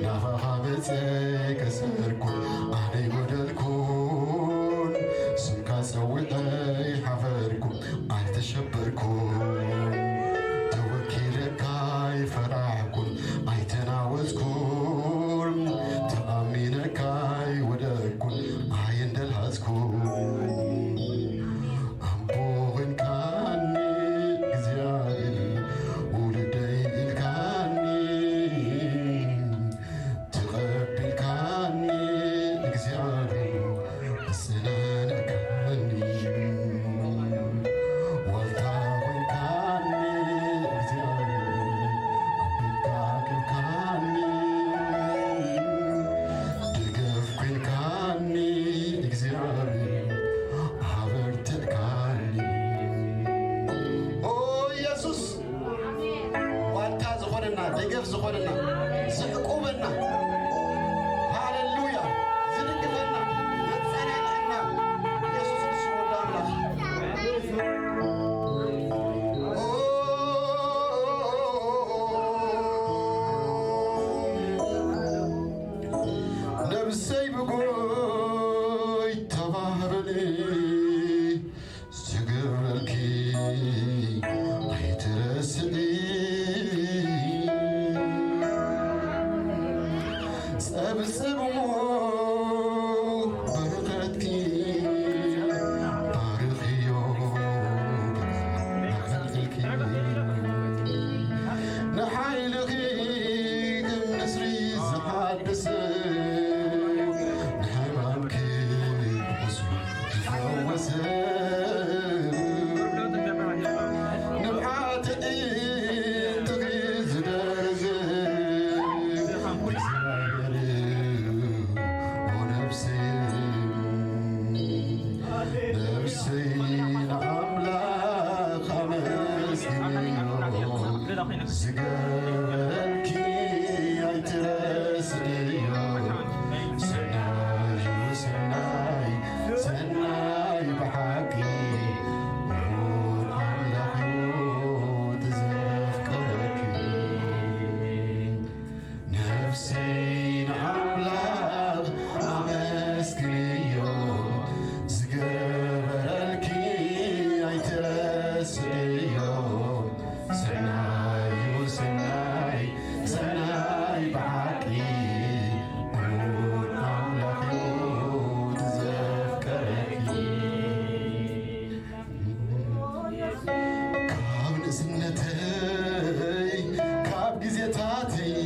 ናባኻ መጽእ ከሰርኩን ኣነ ኣይጎደልኩን፣ ስምካ ጸዊዐ ይሓበርኩን ኣይተሸበርኩን፣ ተወኪለካ ኣይፈራሕኩን ኣይተናወጽኩን፣ ተኣሚነካ ኣይወደቅኩን ኣይንደልሃጽኩን። ኣቦ ኾንካኒ እግዚኣብሔር ውሉደይ ኢልካኒ፣ ተቐቢልካኒ እግዚኣብሔር ኣሰናነካኒ። ዋልታ ኾንካኒ እግዚኣብሔር ኣቢልካ ኣቅብካኒ፣ ደገፍ ኮይንካኒ እግዚኣብሔር ኣበርቲዕካኒ። ኦ ኢየሱስ፣ ዋልታ ዝኾነና፣ ደገፍ ዝኾነና፣ ዘዕቁበና፣ ሃሌሉያ፣ ዝድግፈና፣ መጸናንዕና ኢየሱስ ንሱ ወዲ ኣምላኽ። ኦ ነብሰይ ብጎይታ ባህበኒ፣ ዝገብረልኪ ኣይትረስዒ። ጸብጽብ እሞ በረኸትኪ ባርኽዮ፣ ንሓይልኺ ከም ንስሪ ዝሓድስ፣ ንሕማምኪ ብቑስሉ ዝፈወሰ፣ ንብዓት ኣዒንትኺ ዝደረዘ እግዚኣብሔር፣ ኦ ነፍሰይ፣ ነፍሰይ ንኣምላኽ ኣመስግንዮ፣ ዝገበረልኪ ኣይትረስዕዮ። ሰናዩ ሰናይ፣ ሰናይ ብሓቂ፣ ምሉእ ኣምላኽ እዩ እቲ ዘፍቀረኪ። ነፍሰይ ንኣምላኽ ኣመስግንዮ፣ ዝገበረልኪ ኣይትረስዕዮ። ሰናዩ ሰናይ፣ ሰናይ ብሓቂ፣ ምሉእ ኣምላኽ እዩ እቲ ዘፍቀረኪ። ካብ ንእስነተይ ካብ ግዜታተይ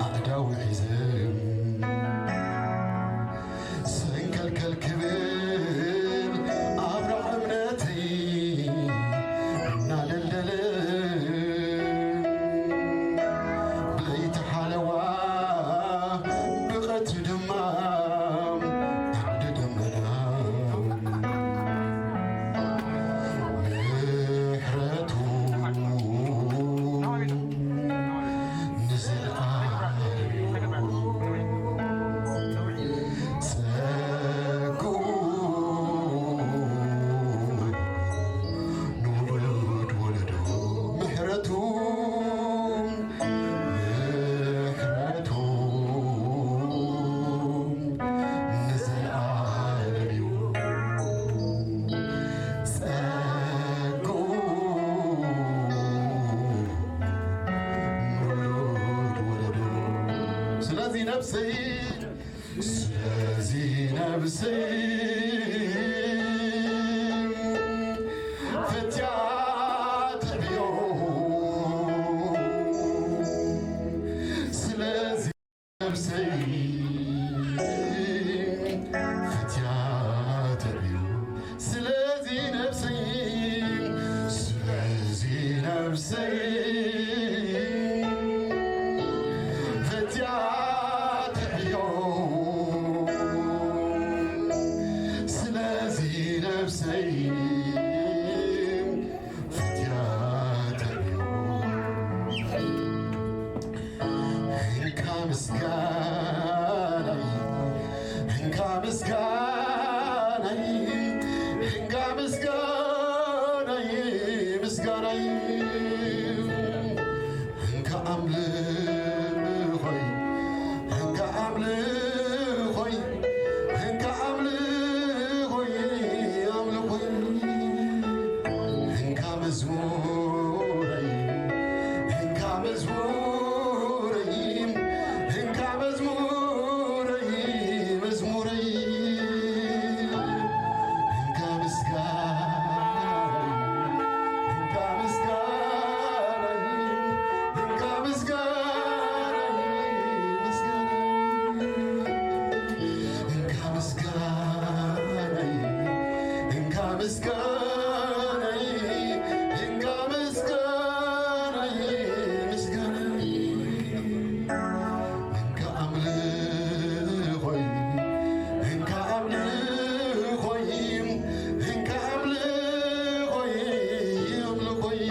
ኣእዳው ሒዘ ሰንከልከል ክብል ኣብራኽ እምነተይ እናደልደለ ብለይቲ ሓለዋ ብቐትሪ ድማ ዓንዲ ደመና ምሕረቱ ንዘለኣለሙ ጸግኡ ንውሉድ ወለዶ ምሕረቱ ምሕረቱ ነፍሰይ፣ ስለዚ ነፍሰይ ፈትያ ተዕዮ። ስለዚ ነፍሰይ ፈትያ ተዕዮ። ስለዚ ነፍሰይ፣ ስለዚ ነፍሰይ ፈትያ ተዕዮ። ስለዚ ነፍሰይ ፈትያ ተዕዮ። እንካ ምስጋናይ፣ እንካ ምስጋናይ፣ እንካ ምስጋናይ፣ ምስጋናይ። እንካ ኣምልኾይ፣ እንካ ኣምልኾይ፣ እንካ ኣምልኾይ፣ ኣምልኾይ። እንካ መዝሙረይ፣ እንካ መዝሙረይ፣ እንካ መዝሙረይ፣ መዝሙረይ። እንካ ምስጋናይ፣ እንካ ምስጋናይ፣ እንካ ምስጋናይ፣ ምስጋናይ። እንካ ምስጋናይ፣ እንካ ምስጋናይ፣ እንካ ምስጋናይ፣ ምስጋናይ። እንካ ኣምልኾይ፣ እንካ ኣምልኾይ፣ እንካ ኣምልኾይ፣ ኣምልኾይ።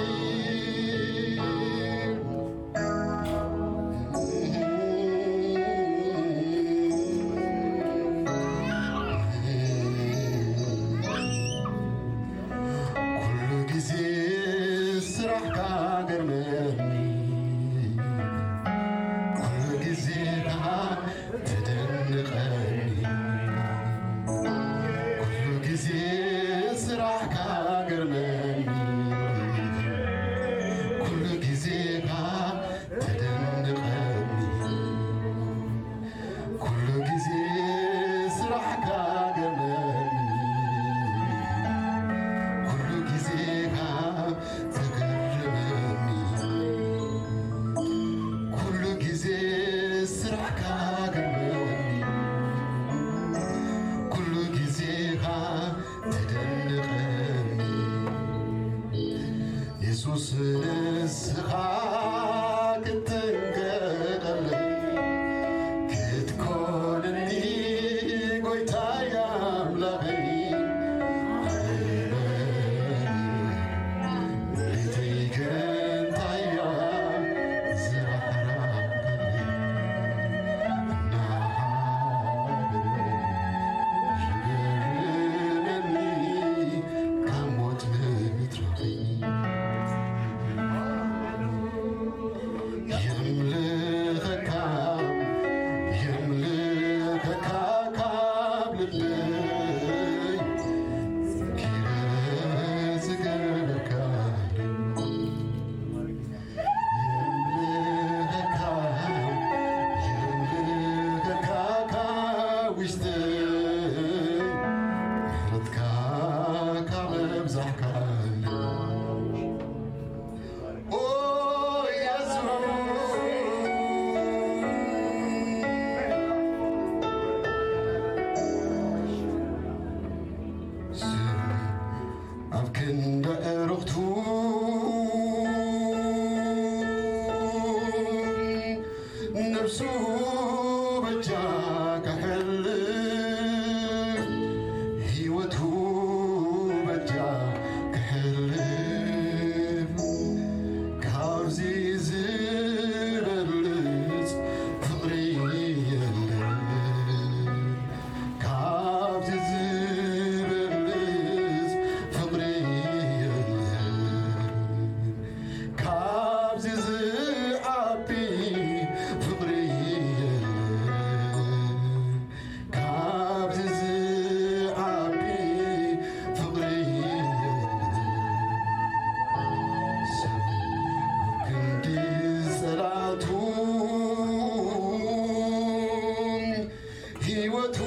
ሕይወቱ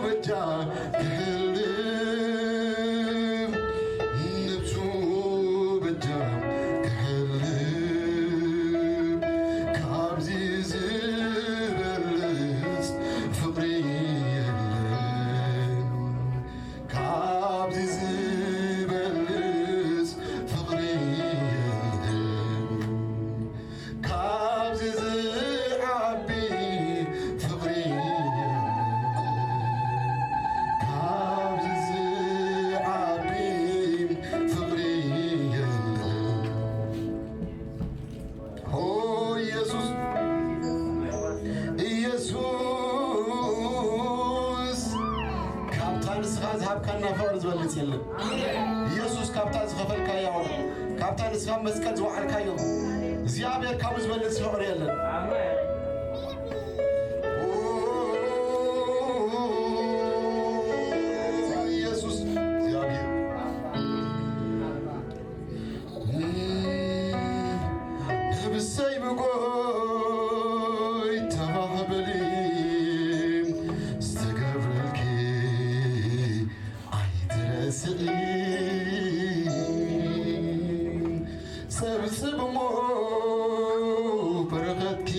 በጃ ክሕልፍ፣ ነብሱ በጃ ክሕልፍ፣ ካብዚ ዝበልጽ ፍቕሪ የለን። ካብዚ ዝበልጽ ፍቕሪ የለን። ካብዚ ዝዓቢ ፍቕሪ የለን። ካብዚ ዝዓቢ ፍቕሪ የለን። ኦ ኢየሱስ፣ ኢየሱስ፣ ካብታ ንስኻ ዝሃብካና ፍቕሪ ዝበልጽ የለን። ኢየሱስ፣ ካብታ ዝኸፈልካያ ዋጋ፣ ካብታ ንስኻ መስቀል ዝወዓልካዮ እግዚኣብሔር ካብኡ ዝበልጽ ፍቕሪ የለን። ኦ ኢየሱስ፣ እግዚኣብሔር ነብሰይ ብጎይ ተባህበሊ ዝተገብረልኪ ኣይትረስዒ። ጸብጽብ እሞ በረኸትኪ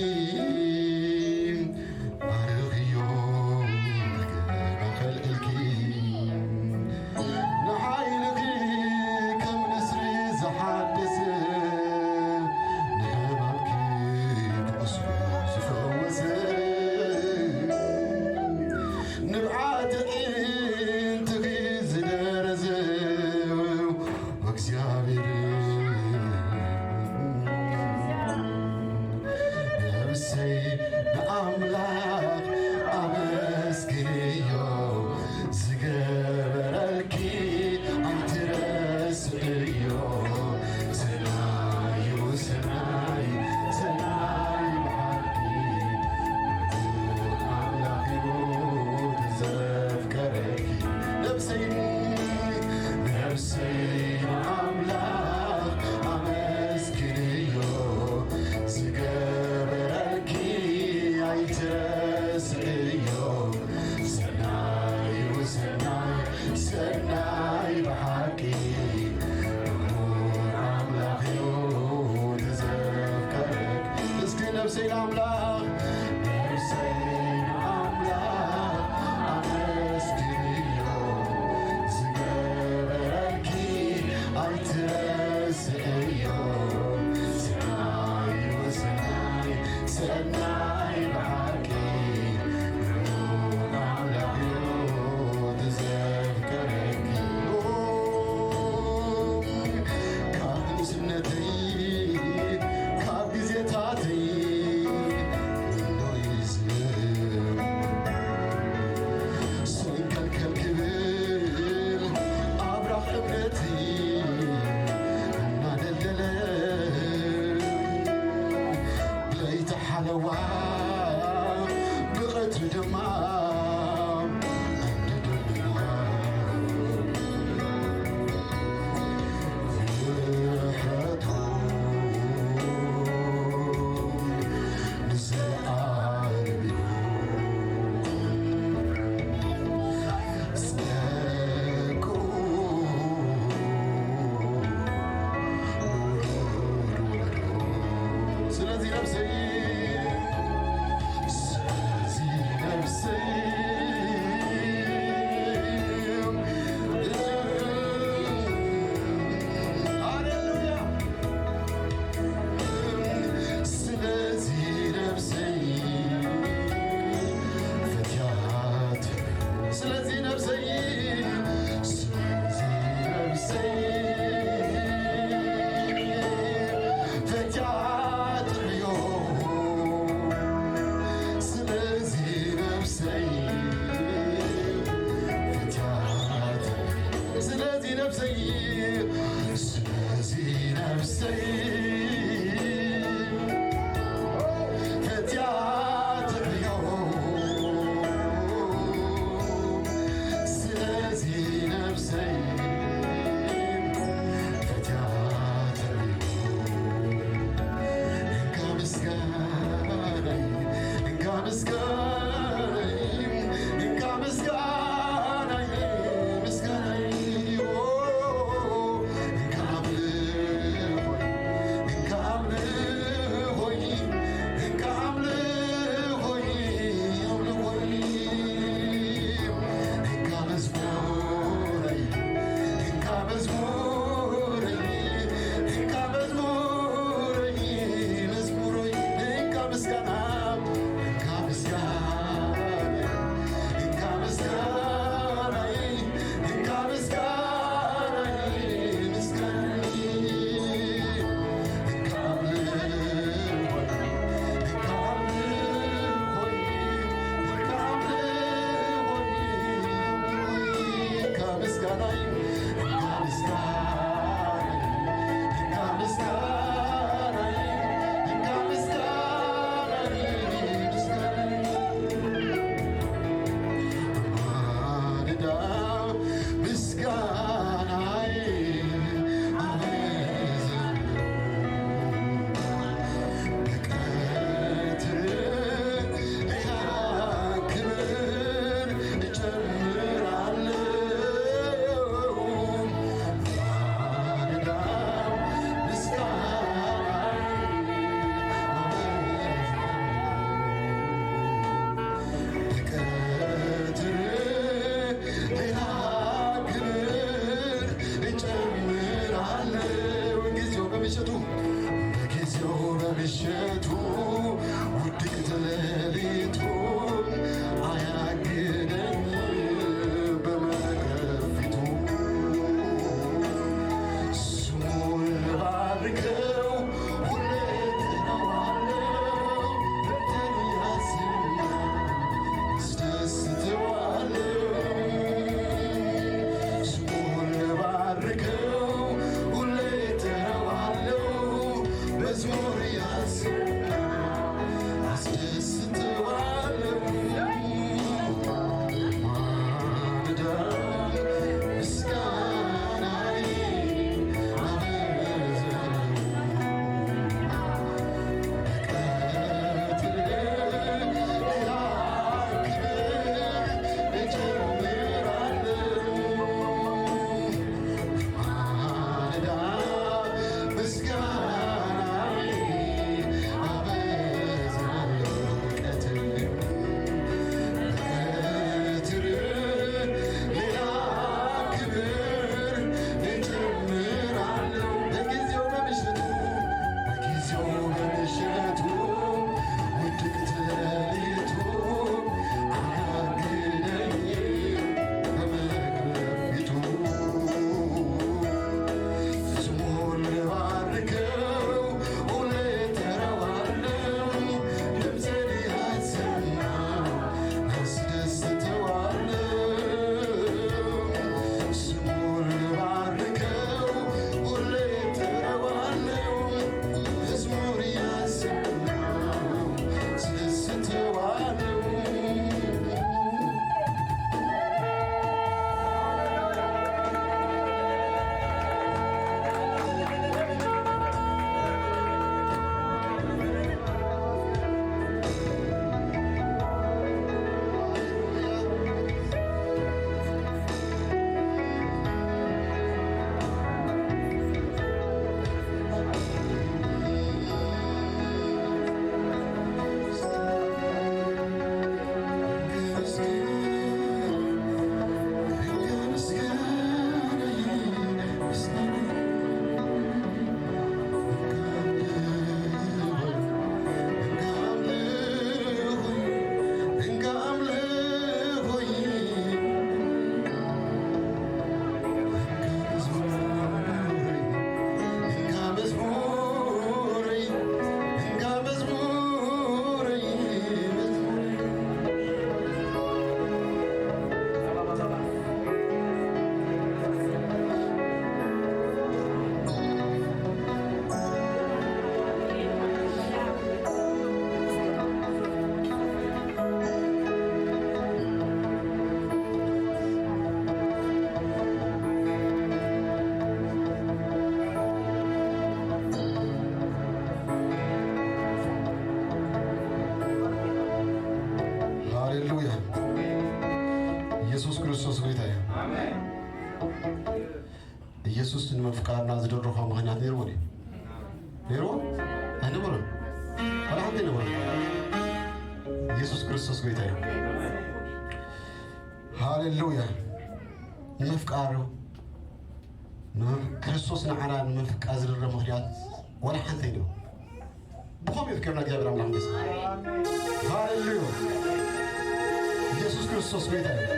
የሱስ ክርስቶስ ጎይታ እዩ። ኢየሱስ ንምፍቃርና ዝደረኾ ምኽንያት ነይርዎ ድዩ? ነይርዎ? ኣይነበሮን። ዋላ ሓንቲ ኣይነበሮን። ኢየሱስ ክርስቶስ ጎይታ እዩ። ሃሌሉያ። ንምፍቃሩ፣ ን-፣ ክርስቶስ ንዓና ንምፍቃር ዝደረኾ ምኽንያት ዋላ ሓንቲ ኣይነበሮን። ብኸምኡ የፍቅረና እግዚኣብሔር ኣምላኽ ይመስገን። ሃሌሉያ። ኢየሱስ ክርስቶስ ጎይታ እዩ።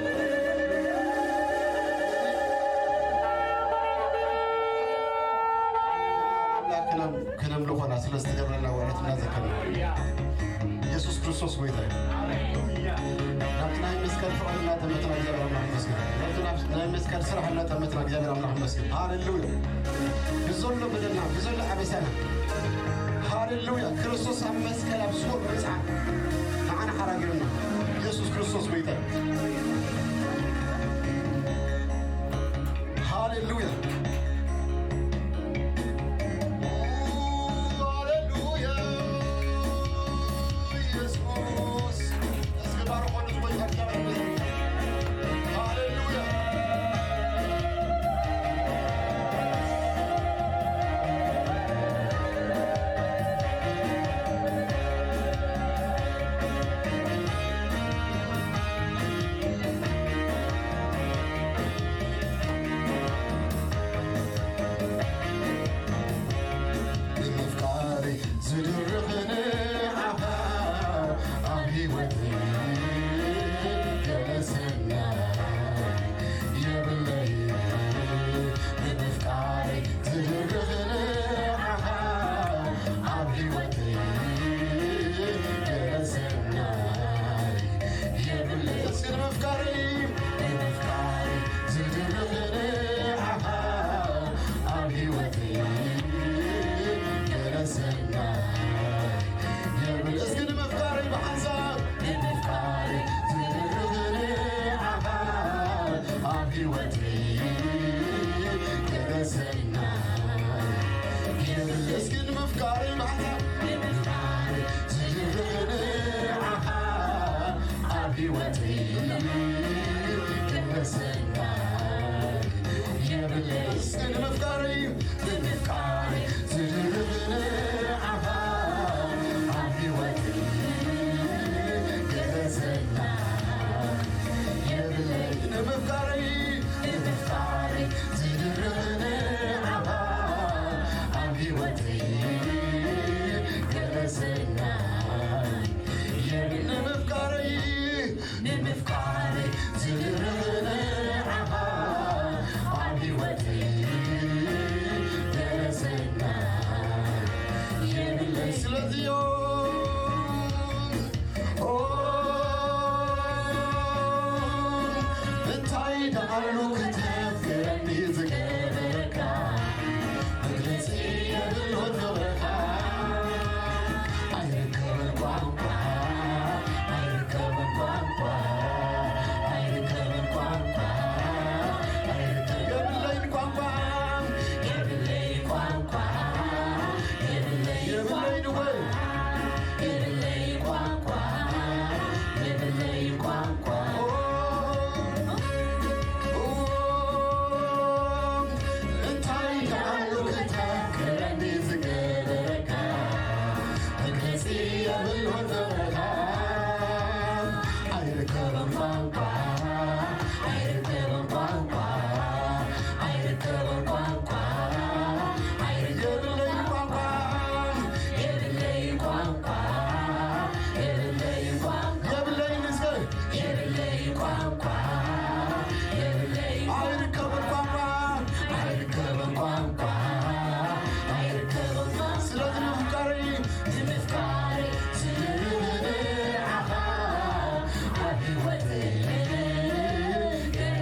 ኣምላክ ከነም-፣ ከነምልኾና ስለ ዝተገብረልና ውዕለት እናዘከርና። ኢየሱስ ክርስቶስ ጎይታ እዩ። ናብቲ ናይ መስቀል ፍቕሪ እናጠመትና እግዚኣብሔር ኣምላኽ ይመስገን። ናብቲ ናብ-፣ ናይ መስቀል ስራሕ እናጠመትና እግዚኣብሔር ኣምላኽ ይመስገን። ሃሌሉያ። ብዘሎ በደልና፣ ብዘሎ ኣበሳና። ሃሌሉያ። ክርስቶስ ኣብ መስቀል ኣብ ስውር መጽዓ ንዓና ሓራጊርና። ኢየሱስ ክርስቶስ ጎይታ። ሃሌሉያ። ሃሌሉያ። ኢየሱስ። እስኪ ባርኮ ንዝቦይ ታዲያ። ሃሌሉያ። ብምፍቃር ዝድርኽኒ ዓኻ ኣብ ህይወት ገለ ሰናይ የብለይ። ብምፍቃር ዝድርኽኒ ዓኻ ኣብ ህይወት ገለ ሰናይ የብለይ። እስኪ ንምፍቃር፣ ንምፍቃር ዝድርኽኒ ዓኻ ኣብ ህይወት ገለ ሰናይ የብል። እስኪ ንምፍቃረይ ብሓንሳብ፣ ንምፍቃረይ ዝድርኽኒ ዓኻ ኣብ ህይወተይ ገለ ሰናይ የብል። እስኪ ንምፍቃረይ ብሓንሳብ፣ ንምፍቃረይ ዝድርኽኒ ዓኻ ኣብ ህይወተይ ገለ ሰናይ የብለይ። እስኪ ንምፍቃረይ፣ ንምፍቃረይ ዝድርኽኒ ዓኻ ኣብ ህይወተይ ገለ ሰናይ የብለይ። ንምፍቃረይ፣ ንምፍቃረይ ዝድርኽኒ ዓኻ ኣብ ህይወተይ ገለ ሰናይ የብለይ። ንምፍቃረይ ንምፍቃረይ ዝድርኽኒ ዓኻ ኣብ ህይወተይ ገለ ሰናይ የብለይ። ስለዚዮ ኦ፣ እንታይ ደኣሉ ክተፍቅረኒ ዝገበረካ መግለጺ የብሉን ፍቕርኻ። ኣይርከብን ቋንቋ፣ ኣይርከብን ቋንቋ፣ ኣይርከብን ቋንቋ፣ ኣይርከ-፣ የብለይን ቋንቋ፣ የብለይ ቋንቋ፣ የብለይ የብለይን ወይ የብለይ ቋንቋ፣ የብለይ ቋንቋ። ኦ፣ ኦ፣ እንታይ ደኣሉ ክተፍቅረኒ ዝገበረካ፣ መግለጺ የብሉን ፍቕርኻ። ኣይርከብን ቋንቋ፣ ኣይርከብን ቋንቋ፣ ኣይርከብን ቋንቋ፣ ኣይርከብን ቋንቋ፣ የብለይ ቋንቋ፣ የብለይ ቋንቋ፣ የብለይ ንስከ የብለይ ቋንቋ፣ የብለይ ኣይርከብን ቋንቋ፣ ኣይርከብን ቋንቋ፣ ኣይርከብን ቋንቋ። ስለዚ ንምፍቃረይ፣ ንምፍቃረይ ዝድርኽኒ ዓኻ ኣብ ህይወተይ ገለ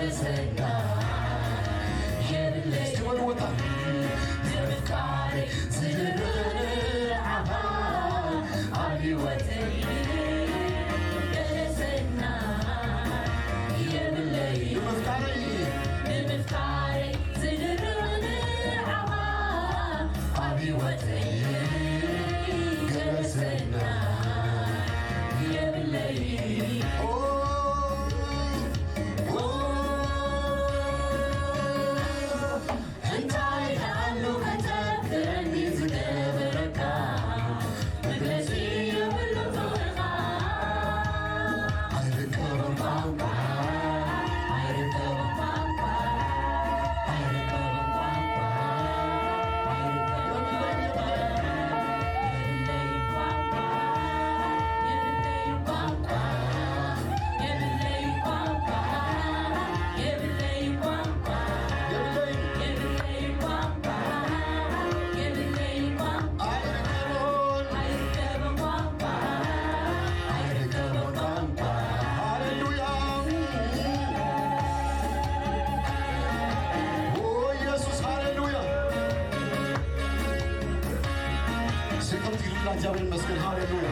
ይመስገን፣ ሃሌሉያ።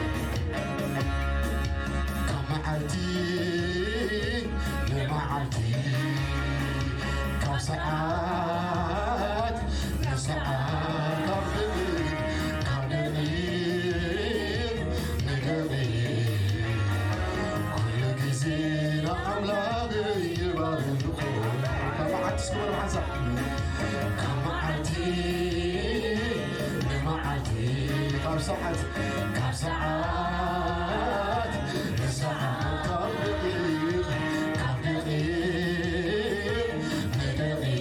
ካብ መዓልቲ ንመዓልቲ፣ ካብ ሰዓት ንሰዓት፣ ካብ ደቂቕ ካብ ደቂቕ ንደቂቕ፣ ኩሉ ግዜ ንኣምላኽ ይባርኮ። ካብ መዓልቲ እስኪ በሉ ሓንሳብ። ካብ መዓልቲ ንመዓልቲ፣ ካብ ሰዓት፣ ካብ ሰዓት ንሰዓት፣ ካብ ደቂቕ፣ ካብ ደቂቕ ንደቂቕ፣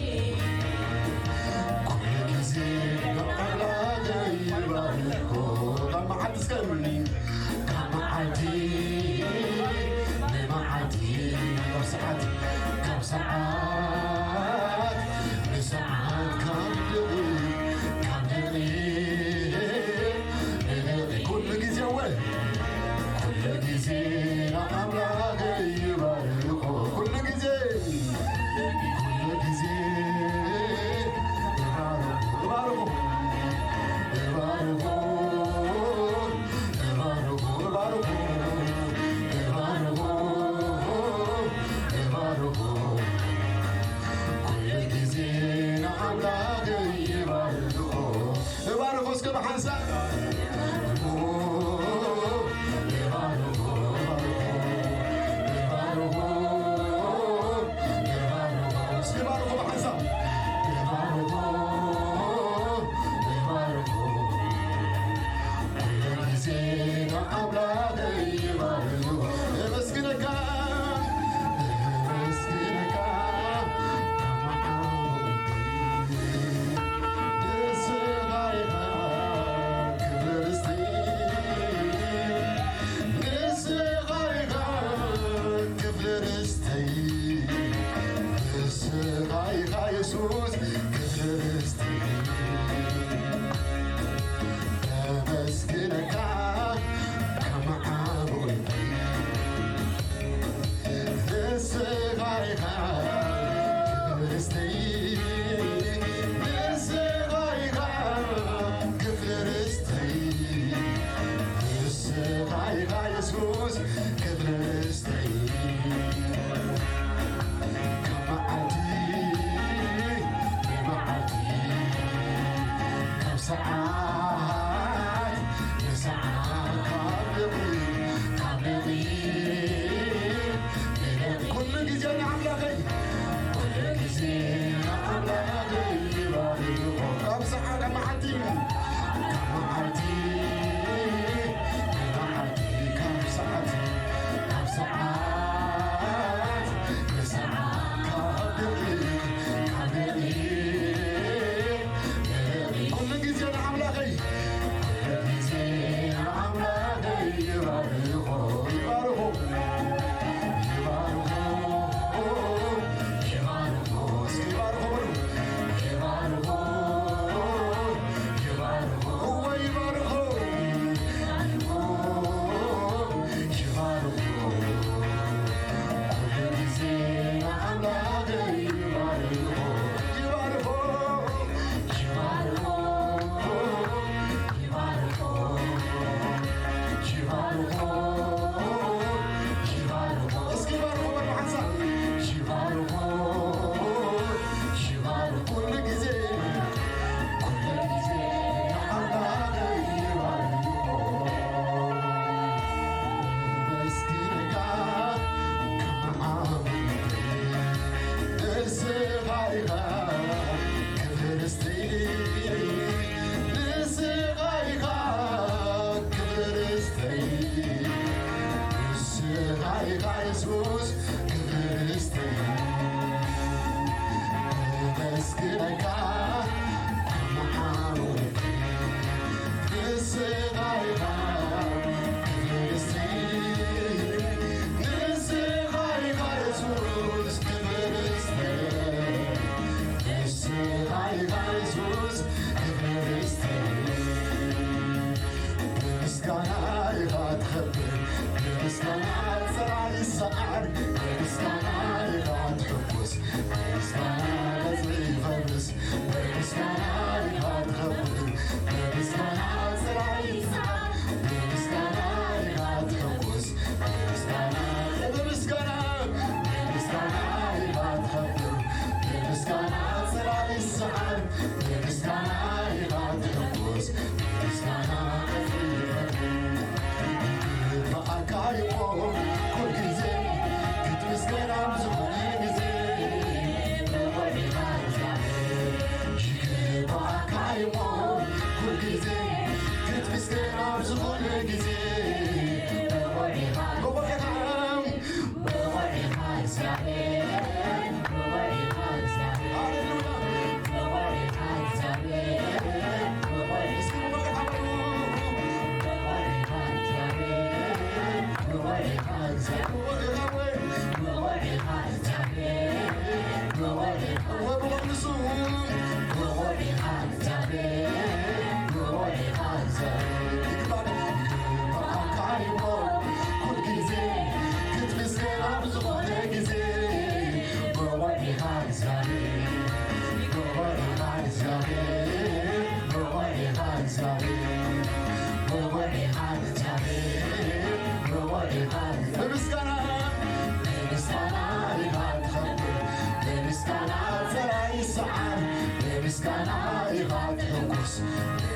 ኩሉ ግዜ ንኣምላኽ ይባርኮ። ካብ መዓልቲ እስከ ካብ መዓልቲ ንመዓልቲ፣ ካብ ሰዓት፣ ካብ ሰዓት ንሰዓት፣ ካብ ደቂቕ፣ ካብ ደቂቕ ንደቂቕ፣ ኩሉ ግዜ ወ-፣ ኩሉ ግዜ ንኣምላኽ ይባርኮ። ኩሉ ግዜ፣ ኩሉ ግዜ ይባርኮ፣ ይባርኮ፣ ይባርኮ። እባርኹ፣ እባርኹ፣ እባርኹ፣ እባርኹ። ኩሉ ግዜ ንኣምላኽ ይባርኹ። እባርኹ እስከ ብሓንሳብ። እባርኹ፣ እባርኹ፣ እባርኹ። እባርኹ፣ እስኪ ባርኹ ብሓንሳብ። እባርኹ፣ እባርኹ። ኩሉ ግዜ ንኣምላኸይ ይባርኹ። እመስግነካ፣ እመስግነካ። ንስኻ ኢኻ ክብሪ ርስተይ። ንስኻ ኢኻ ክፍሊ ርስተይ፣ ንስኻ ኢኻ የሱስ ክፍሊ ርስተይ። ነመስግነካ ካብ መዓሙቕ ልበይ። ንስኻ ኢኻ ክፍሊ ርስተይ፣ ንስኻ ኢኻ ክፍሊ ርስተይ። ንስኻ ኢኻ የሱስ ክፍሊ ርስተይ። ካብ መዓልቲ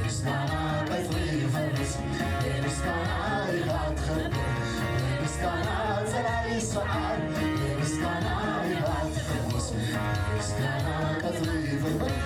ምስጋና ቀጽሪ ይፈርስ፣ ምስጋና ኢኻ ትኸብር፣ ምስጋና ጸላኢ ይሰዓር፣ ምስጋና ኢኻ ትፈርስ፣ ምስጋና ቀጽሪ ይፈርስ።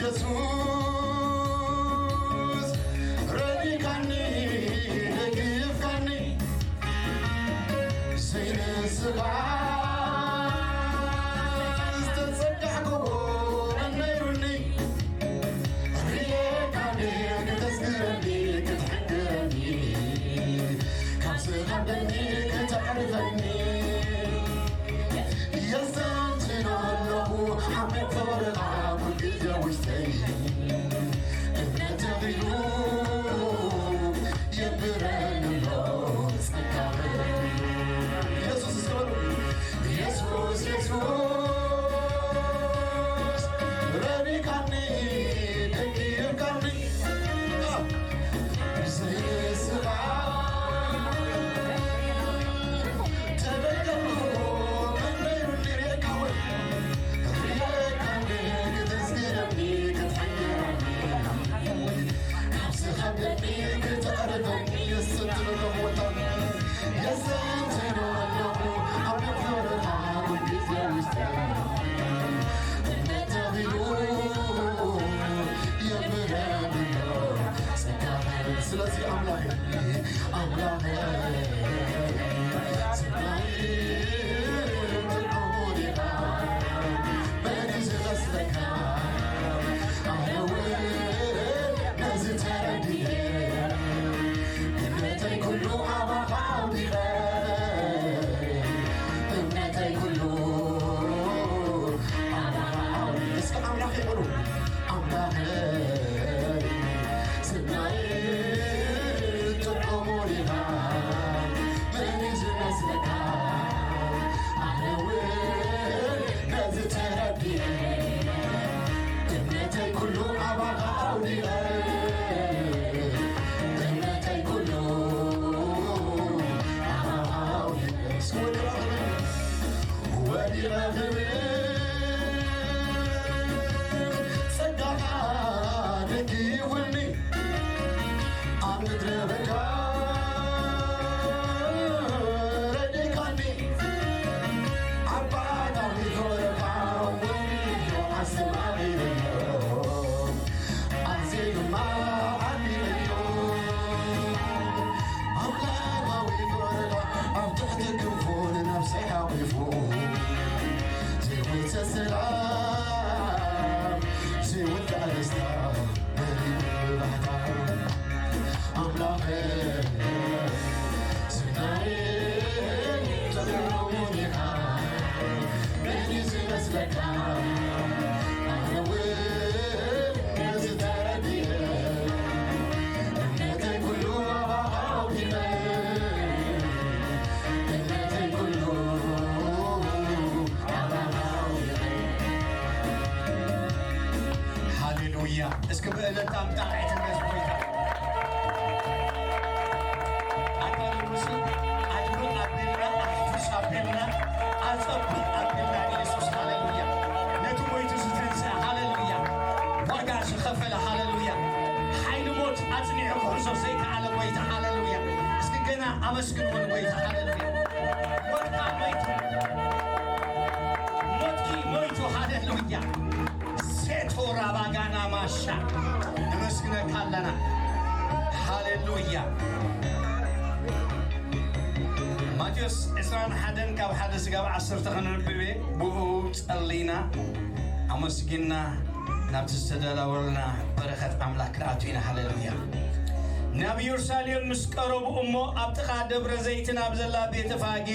የሱስ ረዲካኒ፣ ደጊፍካኒ፣ ዘይንስኻ ዝተጸጋዕክዎ መን ነይሩኒ? ርኤካ እንድየ ክተስግረኒ፣ ክትሕግረኒ፣ ካብ ዝኸብደኒ ክተዕርፈኒ። የስተንትኖ ኣለኹ ዓሚቕ ፍቕርኻ ኩልግዜ ውሽጠይ። እምነት ተኺሉ የብረኒ ኣሎ ጸጋኻ። የሱስ እስከ በሉ። የሱስ፣ የሱስ ረዲካኒ፣ ደጊፍካኒ። ስለዚ ኣምላኸይ፣ ኣምላኸይ፣ ስማይ ትርጉሙ ዲኻ? መን እዩ ዝመስለካ? ኣነ እውን ነዚ ተረዲኤ፣ እምነተይ ኩሉ ኣባኻ ኣውዲቐ፣ እምነተይ ኩሉ ኣባኻ ኣውዲቐ። እስከ ኣምላኸይ በሉ። ኣምላኸይ፣ ስናይ ጥዑሙ ዲኻ? መን እዩ ዝመስለካ? ኣነ እውን ነዚ ተረዲኤ፣ እምነተይ ኩሉ ኣባኻ ኣውዲቐ፣ እምነተይ ኩሉ ኣባኻ ኣውዲቐ። እስኪ ወዲቓ ክብል፣ ወዲቓ ክብል፣ ጸጋኻ ደጊፉኒ፣ ኣብ ምድረ በዳ ረዲእካኒ። ኣባታዊ ፍቕርኻ ወዲዮ ኣሰማሚዕዮ፣ ኣዝየ ድማ ኣድንቐዮ። ኣምላኻዊ ፍቕርኻ ኣብ ትሕቲ ክንፉ ንነፍሰይ ሓቑፉ፣ ዘይወሰድ ሰላም፣ ዘይወዳእ ደስታ፣ መሊኡ ብባህታ። ኣምላኸይ፣ ስናይ ጥዑም ኢኻ፣ መን እዩ ዝመስለካ? ኣነ እውን ነዚ ተረዲኤ፣ እምነተይ ኩሉ ኣባኻ ኣውዲቐ፣ እምነተይ ኩሉ ኣባኻ ኣውዲቐ። ሃሌሉያ። እስኪ ብእልልታ ምጣቕዒት ነዚ ጎይታ። ኣታ ንጉሱ ኣድምቕ ኣቢልና፣ ኣሕፍስ ኣቢልና፣ ኣጸብቕ ኣቢልና ንየሱስ። ሃሌሉያ። ነቲ ሞይቱ ዝተንስአ፣ ሃሌሉያ፣ ዋጋ ዝኸፈለ፣ ሃሌሉያ፣ ሓይሊ ሞት ኣጽኒዑ ክሕዞ ዘይከኣለ ጎይታ፣ ሃሌሉያ። እስኪ ገና ኣመስግንዎ ንጎይታ፣ ሃሌሉያ። ሞትካ ሞይቱ፣ ሞትኪ ሞይቱ፣ ሃሌሉያ። ሴቶ ራባጋና ማሻ፣ ነመስግነካ ኣለና። ሃሌሉያ። ማቴዎስ ዕስራን ሓደን ካብ ሓደ ስጋብ ዓሰርተ ከነንብብ እየ። ብኡ ጸሊና፣ ኣመስጊንና፣ ናብቲ ዝተዳለወልና በረኸት ኣምላኽ ክንኣቱ ኢና። ሃሌሉያ። ናብ ኢየሩሳሌም ምስ ቀረቡ እሞ ኣብ ጥቓ ደብረ ዘይት ናብ ዘላ ቤተ ፋጌ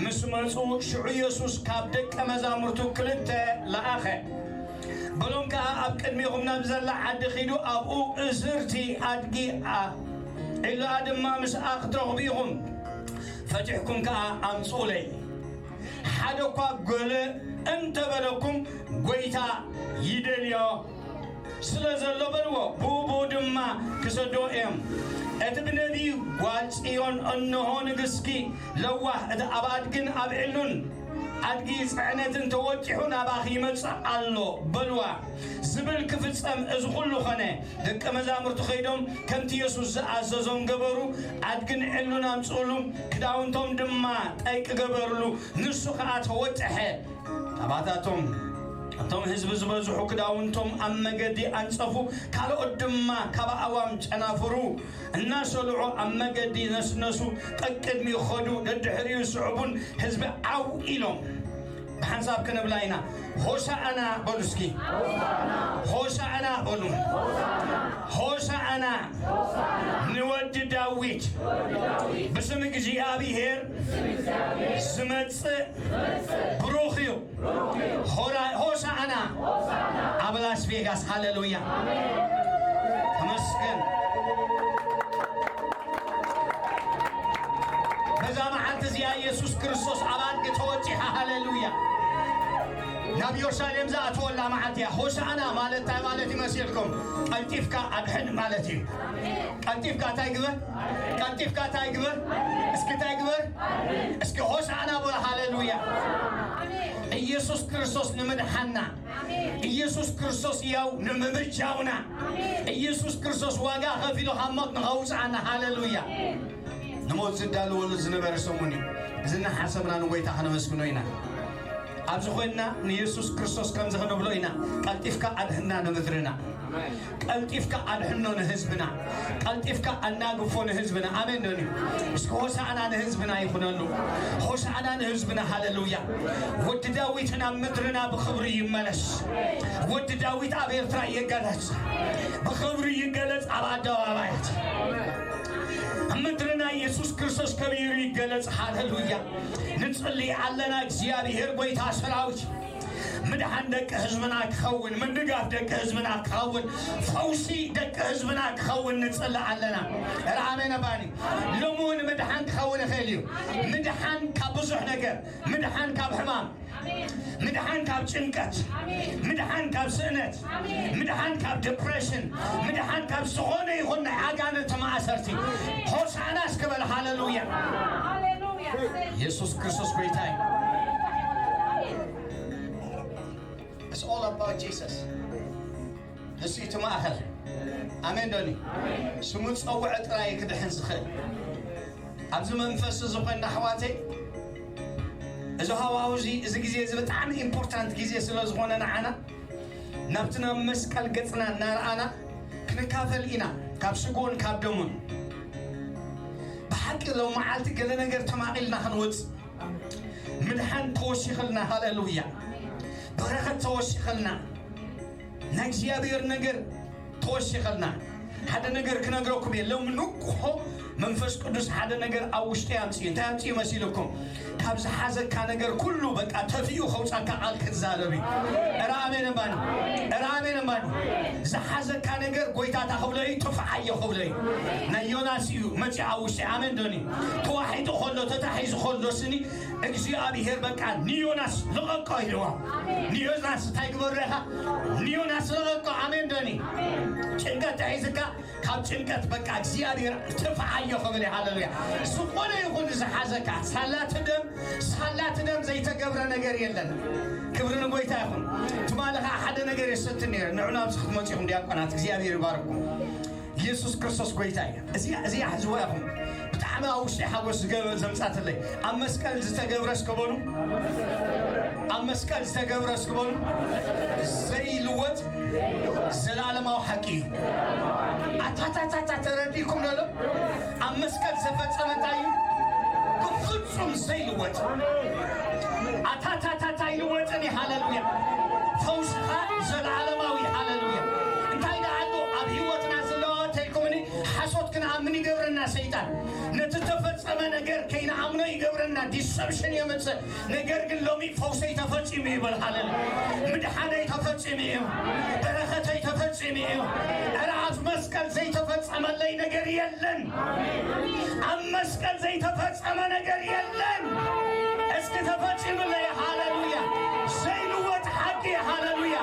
ምስ መጹ፣ ሽዑ ኢየሱስ ካብ ደቀ መዛሙርቱ ክልተ ለኣኸ። በሎም ከኣ፣ ኣብ ቅድሜኹም ናብ ዘላ ዓዲ ኺዱ፣ ኣብኡ እዝርቲ ኣድጊ፣ ኣ-፣ ዒላኣ ድማ ምስኣ ክትረኽቡ ኢኹም። ፈቲሕኩም ከኣ ኣምጽኡለይ። ሓደ እኳ ገለ እንተ በለኩም፣ ጐይታ ይደልዮ ስለ ዘሎ በልዎ፣ ብኡ ብኡ ድማ ክሰድዎ እዮም። እቲ ብነቢይ ጓል ጽዮን፣ እንሆ ንግስኪ ለዋህ፣ እቲ ኣብ ኣድግን ኣብ ዕሉን ኣድጊ ጽዕነትን ተወጢሑ ናባኺ ይመጽእ ኣሎ በልዋ ዝብል ክፍጸም እዚ ኹሉ ኾነ። ደቀ መዛሙርቱ ኸይዶም ከምቲ የሱስ ዝኣዘዞም ገበሩ። ኣድግን ዕሉን ኣምጽኡሉ፣ ክዳውንቶም ድማ ጠይቂ ገበሩሉ። ንሱ ኸኣ ተወጥሐ። ኣባታቶም እቶም ህዝቢ ዝበዝሑ ክዳውንቶም ኣብ መገዲ ኣንጸፉ፣ ካልኦት ድማ ካብ ኣእዋም ጨናፍሩ እናሰልዑ ኣብ መገዲ ነስነሱ፣ ቀቅድሚኡ ኸዱ፣ ደድሕሪኡ ስዕቡን ህዝቢ ዓው ኢሎም። ብሓንሳብ ክንብላ ኢና። ሆሳዕና በሉ እስኪ። ሆሳዕና በሉ። ሆሳዕና ንወዲ ዳዊት። ብስም እግዚኣብሔር ዝመጽእ ብሩኽ እዩ። ሆራ-፣ ሆሳዕና ኣብ ላስ ቬጋስ። ሃሌሉያ። ተመስገን። በዛ መዓልቲ እዚኣ ኢየሱስ ክርስቶስ ኣብ ኣድጊ ተወጢሓ። ሃሌሉያ። ናብ ኢየሩሳሌም ዝኣተወላ መዓልቲ እያ። ሆሳዕና ማለት እንታይ ማለት ይመስልኩም? ቀልጢፍካ ኣድሕን ማለት እዩ። ቀልጢፍካ እንታይ ግበር? ቀልጢፍካ እንታይ ግበር? እስኪ እንታይ ግበር? እስኪ ሆሳዕና በሉ። ሃሌሉያ። ኢየሱስ ክርስቶስ ንምድሓና፣ ኢየሱስ ክርስቶስ ያው ንምብጃውና፣ ኢየሱስ ክርስቶስ ዋጋ ከፊሉ ካብ ሞት ንኸውፅኣና። ሃሌሉያ። ንሞት ዝዳለወሉ ዝነበረ ሰሙን እዩ። እዚ እናሓሰብና ንጎይታ ከነመስግኖ ኢና። ኣብዚ ኮይንና ንየሱስ ክርስቶስ ከምዚ ክንብሎ ኢና፣ ቀልጢፍካ ኣድህና ንምድርና፣ ቀልጢፍካ ኣድሕኖ ንህዝብና፣ ቀልጢፍካ ኣናግፎ ንህዝብና። ኣሜን ዶ? እስኪ ሆሳዕና ንህዝብና ይኹነሉ፣ ሆሳዕና ንህዝብና። ሃሌሉያ። ወዲ ዳዊት ናብ ምድርና ብኽብሪ ይመለስ። ወዲ ዳዊት ኣብ ኤርትራ ይገለጽ፣ ብኽብሪ ይገለጽ ኣብ ኣደባባያት ምድርና። ኢየሱስ ክርስቶስ ከቢሩ ይገለጽ። ሃሌሉያ። ንጽሊ ኣለና። እግዚኣብሔር ጎይታ ሰራዊት፣ ምድሓን ደቂ ህዝብና ክኸውን፣ ምድጋፍ ደቂ ህዝብና ክኸውን፣ ፈውሲ ደቂ ህዝብና ክኸውን ንጽሊ ኣለና። ኧረ ኣሜን ኣባኒ። ሎሚ እውን ምድሓን ክኸውን ይኽእል እዩ። ምድሓን ካብ ብዙሕ ነገር፣ ምድሓን ካብ ሕማም፣ ምድሓን ካብ ጭንቀት፣ ምድሓን ካብ ስእነት፣ ምድሓን ካብ ዲፕሬሽን፣ ምድሓን ካብ ዝኾነ ይኹን ናይ ኣጋንንቲ ማእሰርቲ። ሆሳዕና እስኪ በል። ሃሌሉያ። ኢየሱስ ክርስቶስ ጎይታ እዩ። It's all about Jesus። ንሱ እዩ እቲ ማእኸል። ኣሜን ዶኒ? ስሙ ጸውዐ ጥራይ ክድሕን ዝኽእል። ኣብዚ መንፈስ እዚ ኮይንና ኣሕዋተይ፣ እዚ ሃዋሁ እዚ፣ እዚ ግዜ እዚ ብጣዕሚ ኢምፖርታንት ግዜ ስለ ዝኾነ ንዓና፣ ናብቲ ናብ መስቀል ገጽና እናረኣና ክንካፈል ኢና፣ ካብ ስጎን ካብ ደሙን። ብሓቂ ሎም መዓልቲ ገለ ነገር ተማቒልና ክንወጽእ፣ ምድሓን ተወሲኸልና። ሃሌሉያ። በረኸት ተወሲኸልና። ናይ እግዚኣብሔር ነገር ተወሲኸልና። ሓደ ነገር ክነግረኩም እየ። ሎም ንግሆ መንፈስ ቅዱስ ሓደ ነገር ኣብ ውሽጢ ኣምፅኡ። እንታይ ኣምፅኡ መሲልኩም? ካብ ዝሓዘካ ነገር ኩሉ በቃ ተፊኡ ከውፃካ ቃል ክትዛረብ እዩ። ኧረ ኣሜን እማኒ። ኧረ ኣሜን እማኒ። ዝሓዘካ ነገር ጎይታ እንታይ ክብሎ እዩ? ትፍዓዮ ክብሎ እዩ። ናይ ዮናስ እዩ መፂኡ ኣብ ውሽጢ። ኣሜን ዶኒ? ተዋሒጡ ከሎ፣ ተታሒዙ ከሎ ስኒ እግዚኣብሔር በቃ ንዮናስ ልቐቆ ኢልዎ። ንዮናስ እንታይ ግበሮ ኢኻ? ንዮናስ ልቐቆ። ኣሜን ዶኒ? ጭንቀት ተሒዝካ ካብ ጭንቀት በቃ እግዚኣብሔር ትፍዓዮ ክብል እዩ። ሃሌሉያ። ዝኾነ ይኹን ዝሓዘካ ሳላት ደም፣ ሳላት ደም ዘይተገብረ ነገር የለን። ክብሪ ንጎይታ ይኹን። ትማሊ ከዓ ሓደ ነገር የሰትን ነይረ። ንዑ ናብዚ ክትመፁ ኢኹም ዲያቆናት፣ እግዚኣብሔር ይባርኩም። ኢየሱስ ክርስቶስ ጎይታ እዩ። እዚኣ፣ እዚኣ ሕዝዋ ኢኹም። ብጣዕሚ ኣብ ውሽጢ ሓጎስ ዝገበ-፣ ዘምጻትለይ። ኣብ መስቀል ዝተገብረ እስከ በሉ። ኣብ መስቀል ዝተገብረ እስከ በሉ። ዘይልወጥ ዘላለማዊ ሓቂ እዩ። ኣታታታታ ተረዲእኩም ዶ? ኣብ መስቀል ዘፈጸመ እንታይ እዩ? ብፍጹም ዘይልወጥ። ኣታታታታ ኣይልወጥን እዩ። ሃሌሉያ። ፈውስኻ ዘላለማዊ። ሃሌሉያ። እንታይ ደኣ ኣሎ ኣብ ህይወትና ዝለዋወጥ ተይኮይኑ ሓሶት ክንኣምን ይገብረና ሰይጣን። ነቲ ተፈጸመ ነገር ከይንኣምኖ ይገብረና፣ ዲሰፕሽን የምጽእ። ነገር ግን ሎሚ ፈውሰይ ተፈጺሙ ይበል። ሃሌሉያ። ምድሓነይ ተፈጺሙ እዩ። በረኸተይ ተፈጺሙ እዩ። ኧረ ኣብ መስቀል ዘይተፈጸመለይ ነገር የለን። ኣብ መስቀል ዘይተፈጸመ ነገር የለን። እስኪ ተፈጺሙለይ። ሃሌሉያ። ዘይልወጥ ሓቂ። ሃሌሉያ።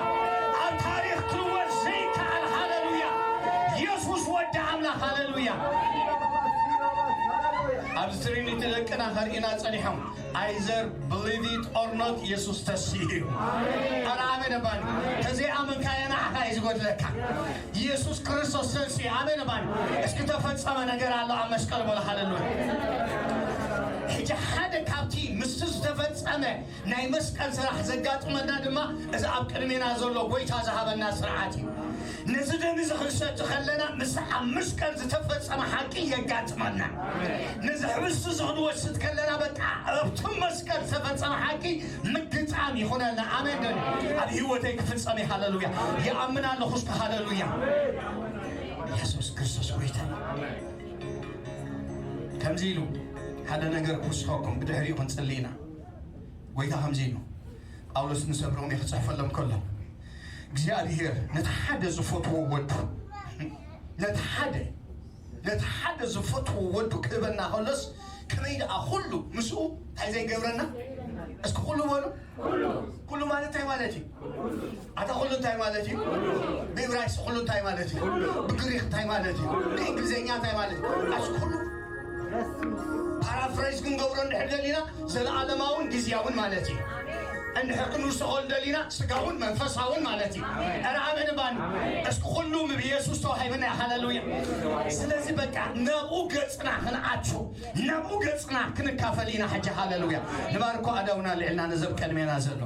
ኣብ ታሪኽ ክልወጥ ዘይከኣል። ሃሌሉያ። ኢየሱስ ወዲ ኣምላኽ። ሃሌሉያ። ኣብዚ ትሪኒቲ ደቅና ከርእዩና ጸኒሖም። Either believe it or not፣ ኢየሱስ ተንሲኡ እዩ። ኧረ ኣሜን እባኒ። ተዘይኣመንካዮ ንዓኻ እዩ ዝጎድለካ። ኢየሱስ ክርስቶስ ተንሲኡ። ኣሜን እባኒ። እስኪ ተፈጸመ ነገር ኣሎ ኣብ መስቀል በሉ። ሃሌሉያ። እቲ ሓደ ካብቲ ምስቲ ዝተፈጸመ ናይ መስቀል ስራሕ ዘጋጥመና ድማ እዚ ኣብ ቅድሜና ዘሎ ጎይታ ዝሃበና ስርዓት እዩ። ነዚ ደም እዚ ክንሰቲ ከለና ምስቲ ኣብ መስቀል ዝተፈጸመ ሓቂ የጋጥመና። ነዚ ሕብስቲ እዚ ክንወስድ ከለና በቃ ኣብቲ መስቀል ዝተፈጸመ ሓቂ ምግጣም ይኹነልና። ኣሜን። ደን ኣብ ህይወተይ ክፍጸም እዩ። ሃለሉያ። ይኣምን ኣለኹ። እስከ ሃለሉያ። ኢየሱስ ክርስቶስ ጎይታ እዩ። ከምዚ ኢሉ ሓደ ነገር ክውስኸኩም ብድሕሪኡ ክንጽሊ ኢና። ጎይታ ከምዚ ኢሉ ጳውሎስ ንሰብ ሮሜ ክጽሕፈሎም ከሎ እግዚኣብሔር ነቲ ሓደ ዝፈትዎ ወዱ ነቲ ሓደ ነቲ ሓደ ዝፈትዎ ወዱ ክህበና ከሎስ ከመይ ደኣ ኩሉ ምስኡ እንታይ ዘይገብረና? እስኪ ኩሉ በሉ። ኩሉ ማለት እንታይ ማለት እዩ? ኣታ ኩሉ እንታይ ማለት እዩ? ብእብራይስጥ ኩሉ እንታይ ማለት እዩ? ብግሪክ እንታይ ማለት እዩ? ብእንግሊዝኛ እንታይ ማለት እዩ? ኣስ ኩሉ ፓራፍሬዝ ክንገብሮ እንድሕር ደሊና ዘለኣለማውን ግዝያውን ማለት እዩ። እንድሕር ክንውስኸሉ ደሊና ስጋውን መንፈሳውን ማለት እዩ። ኧረ ኣሜን ባኒ። እስኪ ኩሉ ብኢየሱስ ተዋሂብና እዩ። ሃሌሉያ። ስለዚ በቃ ናብኡ ገጽና ክንኣቱ ናብኡ ገጽና ክንካፈል ኢና። ሕጂ ሃሌሉያ። ንባርኮ ኣዳውና ልዕልና ነዘብ ቀድሜና ዘሎ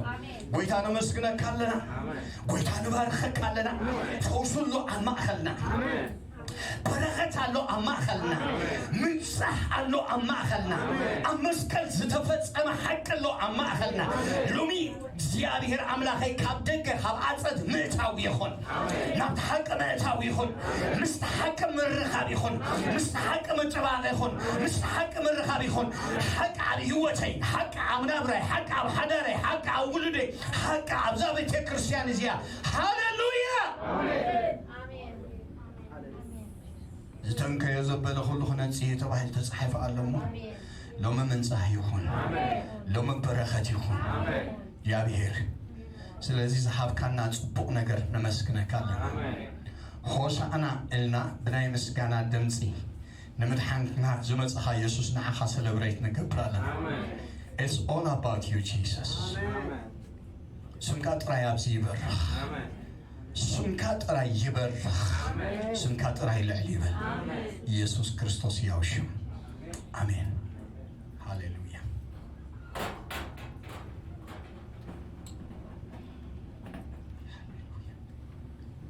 ጎይታ ነመስግነካ ኣለና። ጎይታ ንባርኸካ ኣለና። ፈውሱ ኣሎ ኣብ ማእኸልና። በረኸት ኣሎ ኣብ ማእኸልና። ምንጻህ ኣሎ ኣብ ማእኸልና። ኣብ መስቀል ዝተፈጸመ ሓቂ ኣሎ ኣብ ማእኸልና። ሎሚ እግዚኣብሔር ኣምላኸይ ካብ ደገ ካብ ዓጸት ምእታው ይኹን። ናብቲ ሓቂ ምእታው ይኹን። ምስቲ ሓቂ ምርኻብ ይኹን። ምስቲ ሓቂ ምጥባቕ ይኹን። ምስቲ ሓቂ ምርኻብ ይኹን። ሓቂ ኣብ ህይወተይ፣ ሓቂ ኣብ ናብራይ፣ ሓቂ ኣብ ሓዳረይ፣ ሓቂ ኣብ ውሉደይ፣ ሓቂ ኣብዛ ቤተ ክርስቲያን እዚኣ። ሃሌሉያ። ዝተንከዮ ዘበለ ኩሉ ክነጽህ እዩ ተባሂሉ ተጻሒፉ ኣሎ እሞ፣ ሎሚ ምንጻህ ይኹን። ሎሚ በረኸት ይኹን። እግዚኣብሔር ስለዚ ዝሃብካና ጽቡቕ ነገር ነመስግነካ ኣለና። ሆሳዕና እልና ብናይ ምስጋና ድምጺ ንምድሓንና ዝመጽኻ የሱስ ንዓኻ ሰለብሬት ንገብር ኣለና። It's all about you Jesus። ስምካ ጥራይ ኣብዚ ይበርኽ። ስምካ ጥራይ ይበርኽ። ስምካ ጥራይ ልዕል ይበል። ኢየሱስ ክርስቶስ ያው ሽም። ኣሜን። ሃሌሉያ።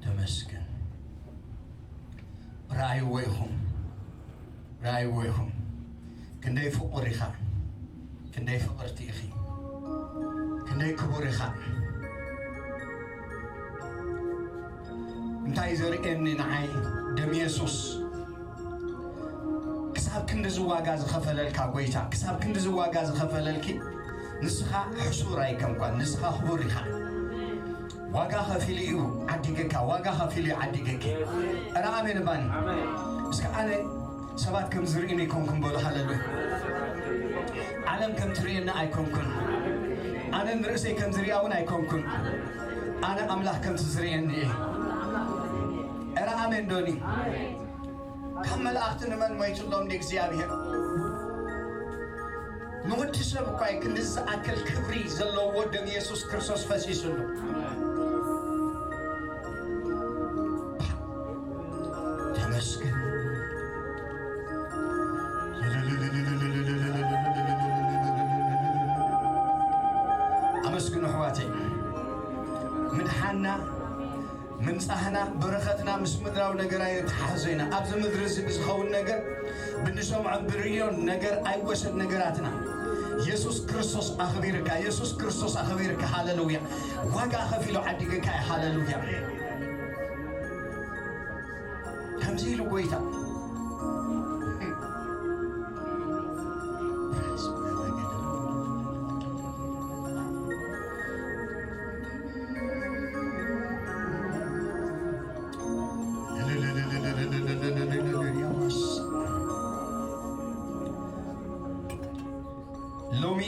ተመስገን። ርኣይዎ ኢኹም። ርኣይዎ ኢኹም። ክንደይ ፍቑር ኢኻ። ክንደይ ፍቕርቲ ኢኺ። ክንደይ ክቡር ኢኻ። እንታይ ዘርእየኒ ንዓይ ደም የሱስ ክሳብ ክንድዚ ዋጋ ዝኸፈለልካ ጎይታ፣ ክሳብ ክንድዚ ዋጋ ዝኸፈለልኪ ንስኻ ሕሱር ኣይከንኳን፣ ንስኻ ክቡር ኢኻ። ዋጋ ከፊሉ እዩ ዓዲገካ፣ ዋጋ ከፊሉ እዩ ዓዲገኪ። ኧረ ኣሜን ባኒ። እስከ ኣነ ሰባት ከም ዝርእዩኒ ኣይኮንኩን በሉ። ሃሌሉያ። ዓለም ከም ትርእየኒ ኣይኮንኩን። ኣነ ንርእሰይ ከም ዝርእያ እውን ኣይኮንኩን። ኣነ ኣምላኽ ከምቲ ዝርእየኒ እየ። ኧረ ኣሜን ዶኒ። ካብ መላእኽቲ ንመን ሞይትሎም ንእግዚኣብሔር? ንወዲ ሰብ እኳ እዩ ክንድዚ ዝኣክል ክብሪ ዘለዎ ደም የሱስ ክርስቶስ ፈሲሱሉ። ተመስገን። ኣመስግኑ ኣሕዋተይ። ምድሓና ምንጻህና በረኸትና ምስ ምድራዊ ነገር ኣይተሓዘና። ኣብዚ ምድሪ እዚ ብዝኸውን ነገር ብንሰምዖ ብንርእዮን ነገር ኣይወሰድ ነገራትና። የሱስ ክርስቶስ ኣኽቢርካ፣ የሱስ ክርስቶስ ኣኽቢርካ። ሃሌሉያ። ዋጋ ከፊሉ ዓዲገካ እዩ። ሃሌሉያ። ከምዚ ኢሉ ጎይታ ሎሚ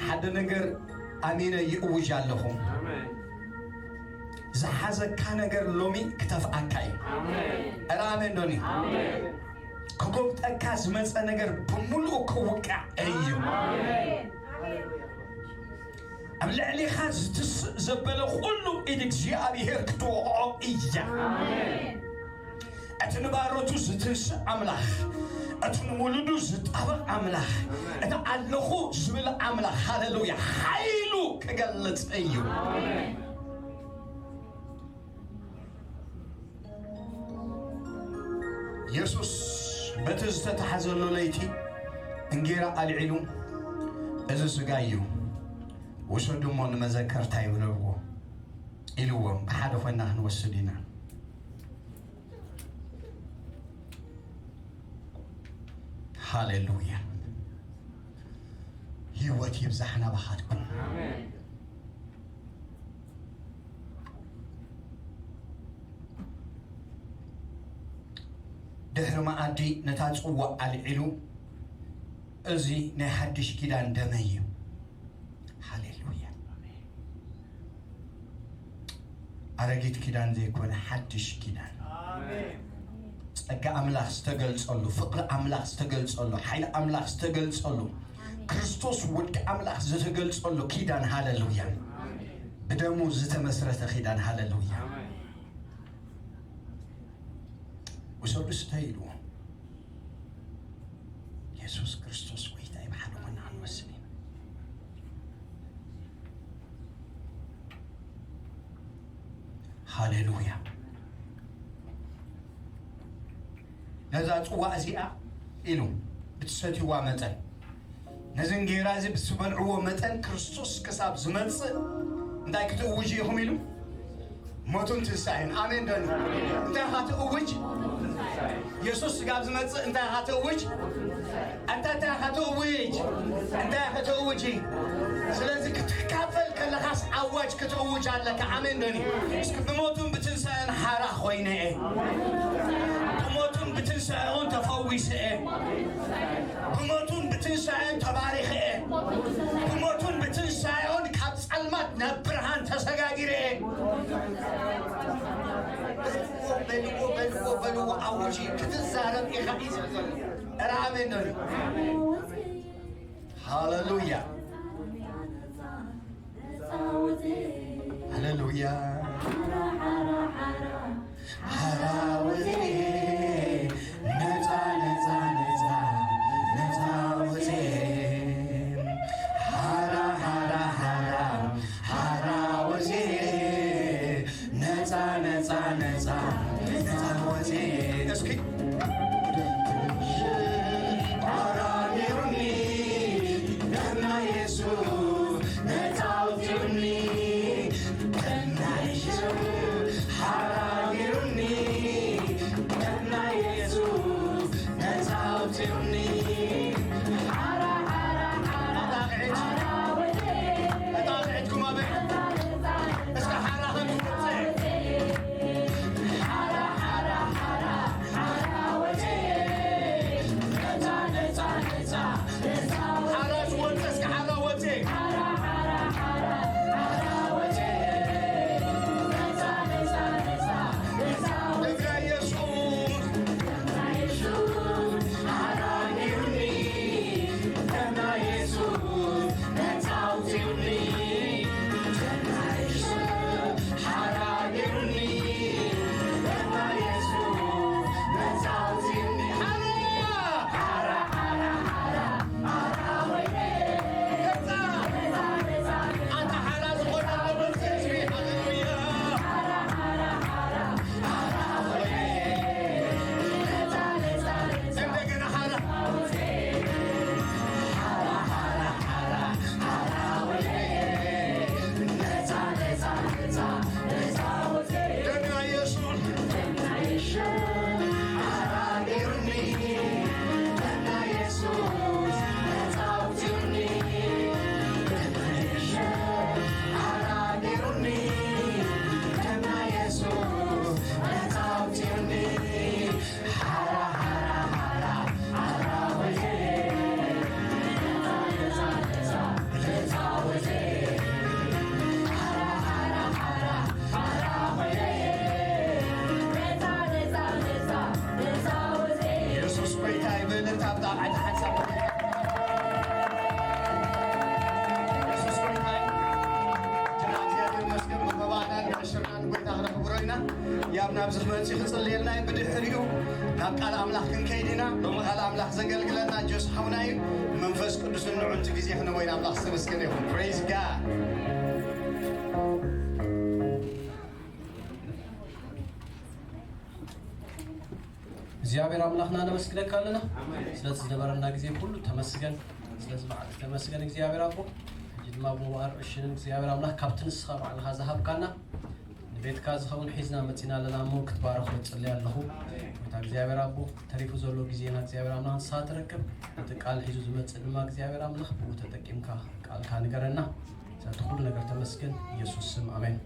ሓደ ነገር ኣሚነ ይእውጅ ኣለኹ። ዝሓዘካ ነገር ሎሚ ክተፍኣካ እዩ። ኧረ ኣሜን ዶኒ። ክጎብጠካ ዝመፀ ነገር ብምሉኡ ክውቃዕ እዩ። ኣብ ልዕሊኻ ዝትስእ ዘበለ ኩሉ ኢድ እግዚኣብሔር ክትወቕዖ እያ። እቲ ንባሮቱ ዝትንስእ ኣምላኽ፣ እቲ ንውሉዱ ዝጣበቕ ኣምላኽ፣ እቲ ኣለኹ ዝብል ኣምላኽ፣ ሃሌሉያ፣ ሓይሉ ክገልጽ እዩ። የሱስ በቲ ዝተታሕዘሉ ለይቲ እንጌራ ኣልዒሉ፣ "እዚ ስጋይ እዩ፣ ውሰዱ እሞ ንመዘከርታ ይብለዎ" ኢልዎም፣ ብሓደ ኮይና ክንወስድ ኢና። ሃሌሉያ። ህይወት ይብዛሕ ናባኻትኩም። ድሕሪ መኣዲ ነታ ጽዋእ ኣልዒሉ፣ "እዚ ናይ ሓድሽ ኪዳን ደመይ እዩ." ሃሌሉያ። ኣረጊት ኪዳን ዘይኮነ ሓድሽ ኪዳን። ጸጋ ኣምላኽ ዝተገልጸሉ፣ ፍቕሪ ኣምላኽ ዝተገልጸሉ፣ ሓይሊ ኣምላኽ ዝተገልጸሉ፣ ክርስቶስ ወዲ ኣምላኽ ዝተገልጸሉ ኪዳን። ሃሌሉያ። ብደሙ ዝተመስረተ ኪዳን። ሃሌሉያ። "ውሰዱ፣ ስተዩ" ኢልዎም። የሱስ ክርስቶስ ጎይታ እዩ። ብሓደ ኮይና ክንወስድ ኢና። ሃሌሉያ። "ነዛ ጽዋእ እዚኣ" ኢሉ፣ "ብትሰትይዋ መጠን፣ ነዚ እንጌራ እዚ ብትበልዕዎ መጠን፣ ክርስቶስ ክሳብ ዝመጽእ እንታይ ክትእውጁ ኢኹም?" ኢሉ፣ ሞቱን ትንሳኤን። ኣሜን ዶ? እንታይ ኢኻ ትእውጅ? የሱስ ስጋብ ዝመጽእ እንታይ ኢኻ ትእውጅ? ኣንታ እንታይ ኢኻ ትእውጅ? እንታይ ኢኻ ትእውጂ? ስለዚ ክትካፈል ከለኻስ ኣዋጅ ክትእውጅ ኣለካ። ኣሜን ዶ? እስኪ፣ "ብሞቱን ብትንሳኤን ሓራ ኮይነ እየ። ብሞቱን ብትንሳኤኡን ተፈዊሰ እየ። ብሞቱን ብትንሳኤኡን ተባሪኸ እየ። ብሞቱን ብትንሳኤኡን ካብ ጸልማት ናብ ብርሃን ተሰጋጊረ እየ።" በልዎ፣ በልዎ፣ በልዎ፣ በልዎ፣ ኣውጂ፣ ክትዛረብ ኢኻ እዩ ዝብል ዘሎ። ኧረ ኣሜን በሉ። ሃሌሉያ። ሃሌሉያ። ሓራ ወዜ፣ ነጻ፣ ነጻ፣ ነጻ፣ ነጻ ወዜ። ሓራ፣ ሓራ፣ ሓራ፣ ሓራ ወዜ። ነጻ፣ ነጻ፣ ነጻ፣ ነጻ ወዜ። እስኪ። ሓራ ኔሩኒ ደምና የሱስ ነጻ ኣውጺኡኒ። ደምና የሱስ ሓራ ኔሩኒ ደምና የሱስ ነጻ ኣውጺኡኒ። ሓራ፣ ሓራ፣ ሓራ፣ ሓራ ወዜ። ነጻ ኣውጺእኩም ኣበይ? እስከ ሓራ ከም ዝወጽእ። ሓራ፣ ሓራ፣ ሓራ፣ ሓራ ወዜ። ነጻ፣ ነጻ፣ ነጻ፣ ነጻ ወዜ። ሓራ ዝወጽእ እስከ ሓራ ወዜ። ሓራ፣ ሓራ፣ ሓራ ወዜ። ነጻ፣ ነጻ፣ ነጻ፣ ነጻ ወዜ። ደምና የሱስ። ደምና የሱስ ሓራ ኔሩኒ። ደምና የሱስ ነጻ ኣውጺኡኒ። ደምና የሱስ ሓራ ኔሩኒ። ደምና የሱስ ነጻ ኣውጺኡኒ። ሃሌሉያ። ሓራ፣ ሓራ፣ ሓራ፣ ሓራ ወይኔ። ነጻ። ነጻ፣ ነጻ፣ ነጻ። ኣታ ሓራ ዝኾነ ሃሌሉያ። እንደገና ሓራ። ደምና የሱስ። ያብ ናብዚ ክመጽእ ክጽልየልና እዩ። ብድሕሪኡ ናብ ቃል ኣምላኽ ክንከይድ ኢና። ሎሚ ቃል ኣምላኽ ዘገልግለና ጆስ ሓውና እዩ። መንፈስ ቅዱስን ንዑንቲ ግዜ ክነወይን ኣምላኽ ዝተመስገነ ይኹን። Praise God። እግዚኣብሔር ኣምላኽና ነመስግነካ ኣለና። ስለዚ ዝነበረና ግዜ ኩሉ ተመስገን። ስለዚ በዓል ተመስገን እግዚኣብሔር ኣቦ። ሕጂ ድማ ብመባእር ዕሽንን እግዚኣብሔር ኣምላኽ ካብቲ ንስኻ ባዕልኻ ዝሃብካና ንቤትካ ዝኸውን ሒዝና መጺና ኣለና እሞ ክትባረኽ እጽሊ ኣለኹ። ጎይታ እግዚኣብሔር ኣቦ፣ ተሪፉ ዘሎ ግዜና እግዚኣብሔር ኣምላኽ ንስኻ ትረክብ። እቲ ቃል ሒዙ ዝመጽእ ድማ እግዚኣብሔር ኣምላኽ ብኡ ተጠቂምካ ቃልካ ንገረና። ስለቲ ኩሉ ነገር ተመስገን። ኢየሱስ ስም ኣሜን።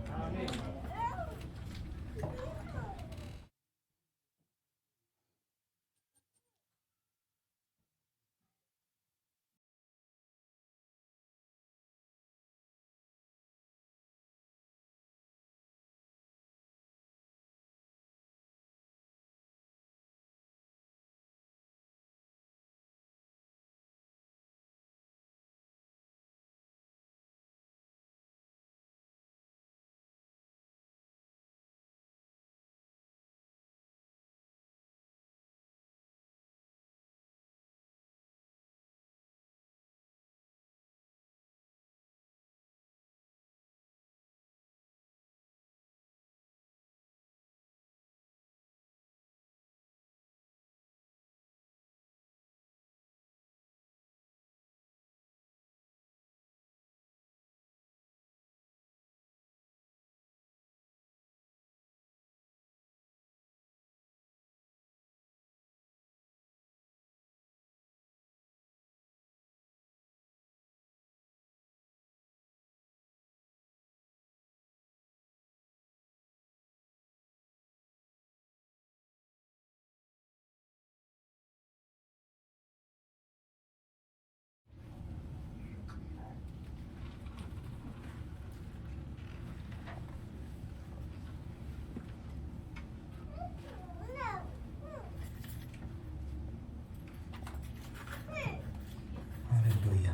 ሃሌሉያ።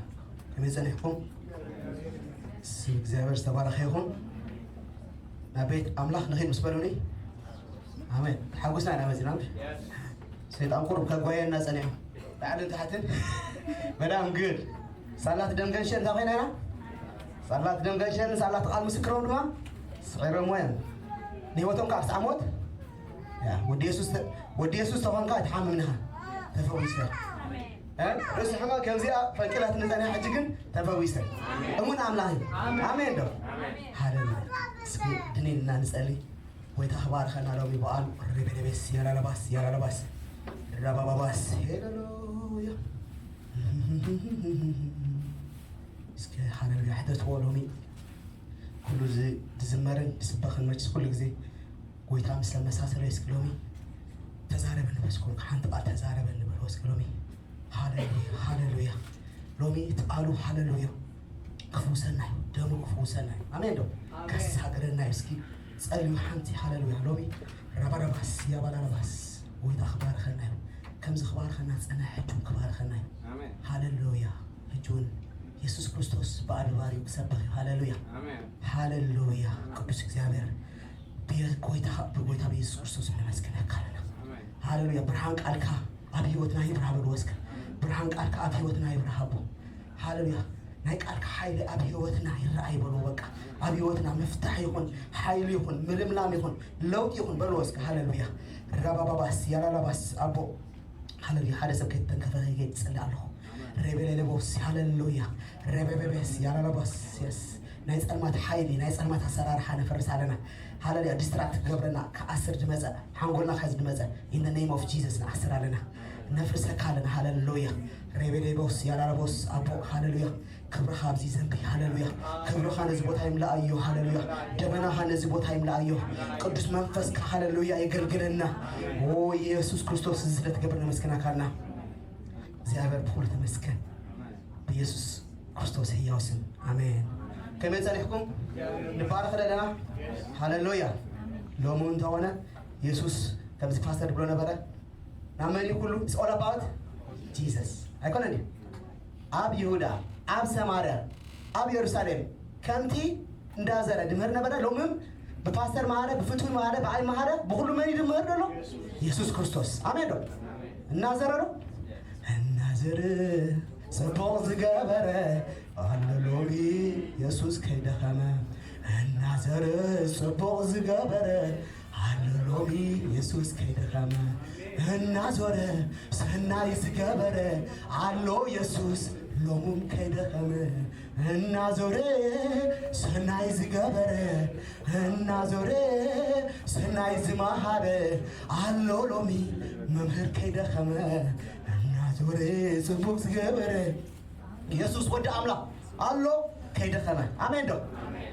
ከመይ ጸኒሕኩም? ስም እግዚኣብሔር ዝተባረኸ ይኹን። ናብ ቤት ኣምላኽ ንኺድ ምስ በሉኒ። ኣሜን። ተሓጒስና ኢና መጺና። ሰይጣን ቁሩብ ከጓየና ጸኒሑ። ላዕልን ታሕትን። በጣም good። ሳላት ደም ገንሸል እንታይ ኮይና ኢና? ሳላት ደም ገንሸል፣ ሳላት ቃል ምስክሮም ድማ ስዒሮምዎ እዮም። ንህይወቶም ከዓ ክሳዕ ሞት፣ ያ፣ ወዲ የሱስ ተ-፣ ወዲ የሱስ ተኾንካ ኣይትሓምምን ኢኻ። ተፈዊስካ። እ? ርእሲ ሕማም ከምዚኣ ፈንቂላት ንጸንያ፣ ሕጂ ግን ተፈዊሰ። እሙን ኣምላኽ እዩ። ኣሜን ዶ? ሃሌሉያ። እስኪ ድን ኢልና ንጸሊ። ጎይታ ክባርኸና ሎሚ በዓል ሬቤሬቤስ ያላላባስ ያላላባስ ራባባባስ ሄለሉያ። እስኪ ሃሌሉያ ሕተትዎ ሎሚ። ኩሉ ዝ-፣ ዝዝመርን ዝስበኽን መችስ ኩሉ ግዜ ጎይታ ምስ ተመሳሰለ እስኪ ሎሚ ተዛረበኒ በስኩም ሓንቲ ቃል ተዛረበኒ በልዎ እስኪ ሎሚ። ሃሌሉያ፣ ሃሌሉያ። ሎሚ እቲ ቃሉ ሃሌሉያ ክፍውሰና እዩ። ደሙ ክፍውሰና እዩ። ኣሜን ዶ? ኣሜን። ከሳግረና እዩ። እስኪ ጸልዩ ሓንቲ ሃሌሉያ። ሎሚ ረባረባስ ያባላረባስ ጎይታ ክባርኸና እዩ። ከምዚ ክባርኸና ዝጸንሐ ሕጂ እውን ክባርኸና እዩ። ኣሜን። ሃሌሉያ። ሕጂ እውን የሱስ ክርስቶስ ብኣድባር እዩ ክሰብኽ እዩ። ሃሌሉያ። ኣሜን። ሃሌሉያ። ቅዱስ እግዚኣብሔር ብየ-፣ ጎይታ፣ ብጎይታ ብየሱስ ክርስቶስ ነመስግነካ ኣለና። ኣሜን። ሃሌሉያ። ብርሃን ቃልካ ኣብ ህይወትና ይብርሃ በልዎ እስከ። ብርሃን ቃልካ ኣብ ህይወትና ይብርሃ ኣቦ። ሃሌሉያ። ናይ ቃልካ ሓይሊ ኣብ ህይወትና ይረኣይ በልዎ በቃ። ኣብ ህይወትና ምፍታሕ ይኹን፣ ሓይሊ ይኹን፣ ምልምላም ይኹን፣ ለውጢ ይኹን በልዎ እስከ። ሃሌሉያ። ራባባባስ ያላላባስ ኣቦ። ሃሌሉያ። ሓደ ሰብ ከይተንከፈ ከይትጸሊ ኣለኹ። ሬቤሌሌቦስ ሃሌሉያ። ሬቤቤቤስ ያላላባስ የስ። ናይ ጸልማት ሓይሊ፣ ናይ ጸልማት ኣሰራርሓ ነፍርስ ኣለና። ሃሌሉያ። ዲስትራክት ክገብረና፣ ክኣስር ዝመጸ፣ ሓንጎልና ክሕዝ ዝመጸ፣ in the name of Jesus ንኣስር ኣለና። ነፍርሰካ ኣለና። ሃሌሉያ። ሬቤሌቦስ ያላላቦስ ኣቦ ሃሌሉያ። ክብርኻ ኣብዚ ዘንቢ። ሃሌሉያ። ክብርኻ ነዚ ቦታ ይምላኣዮ። ሃሌሉያ። ደመናኻ ነዚ ቦታ ይምላኣዮ። ቅዱስ መንፈስካ ሃሌሉያ የገልግለና። ኦ ኢየሱስ ክርስቶስ እዚ ስለ ትገብር ነመስግናካ ኣለና። እግዚኣብሔር ብኹሉ ተመስገን። ብኢየሱስ ክርስቶስ ህያው ስም ኣሜን። ከመይ ጸኒሕኩም? ንባረኽ ኣለና። ሃሌሉያ። ሎሚ እውን እንተኾነ የሱስ ከምዚ ፓስተር ድብሎ ነበረ፣ ናብ መን እዩ ኩሉ? It's all about Jesus ኣይኮነን እዩ? ኣብ ይሁዳ፣ ኣብ ሰማርያ፣ ኣብ የሩሳሌም ከምቲ እንዳዘረ ድምህር ነበረ። ሎምም ብፓስተር ማህረ፣ ብፍትዊ ማህረ፣ ብኣይ ማህረ፣ ብኹሉ መን ይድመር ዘሎ? የሱስ ክርስቶስ። ኣሜን ዶ? እናዘረ ዶ? እናዘረ ጽቡቕ ዝገበረ ኣሎ ሎሚ የሱስ ከይደኸመ። እናዘረ ጽቡቕ ዝገበረ ኣሎ ሎሚ የሱስ ከይደኸመ። እናዞረ ሰናይ ዝገበረ ኣሎ የሱስ ሎሙም ከይደኸመ። እናዞረ ሰናይ ዝገበረ፣ እናዞረ ሰናይ ዝመሃረ ኣሎ ሎሚ መምህር ከይደኸመ። እናዞረ ጽቡቕ ዝገበረ የሱስ ወዲ ኣምላኽ ኣሎ ከይደኸመ። ኣሜን ዶ?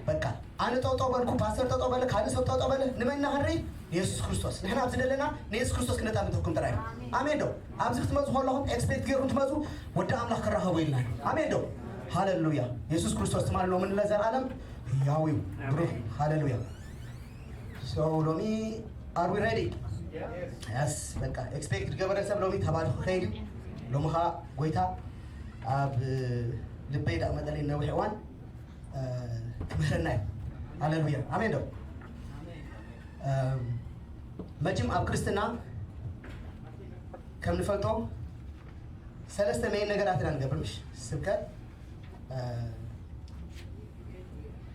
በቃ ኣነ ጠጠው በልኩ፣ ፓስተር ጠጠው በለ፣ ካልእ ሰብ ጠጠው በለ፣ ንመን ኢና ክንርኢ? ንየሱስ ክርስቶስ። ንሕና ኣብዚ ዘለና ንየሱስ ክርስቶስ ክነጣምተኩም ጥራይ። ኣሜን ዶ? ኣብዚ ክትመጹ ከለኹም ኤክስፔክት ገይርኩም ትመጹ፣ ወዲ ኣምላኽ ክራኸቡ ኢልና። ኣሜን ዶ? ሃሌሉያ። የሱስ ክርስቶስ ትማሊ ሎምን ለዘለኣለም ህያው እዩ። ብሩኽ። ሃሌሉያ። So ሎሚ፣ are we ready? Yes። በቃ ኤክስፔክት ዝገበረ ሰብ ሎሚ ተባሪኹ ከይድ እዩ። ሎሚ ኸዓ ጎይታ ኣብ ልበይ ዳኣ መጠለይ ነዊሕ እዋን እ፣ ክምህረና እዩ። ሃሌሉያ። ኣሜን ዶ? እም፣ መቸም ኣብ ክርስትና ከም ንፈልጦ ሰለስተ ሜን ነገራት ኢና ንገብር፣ ምሽ? ስብከት፣ እ፣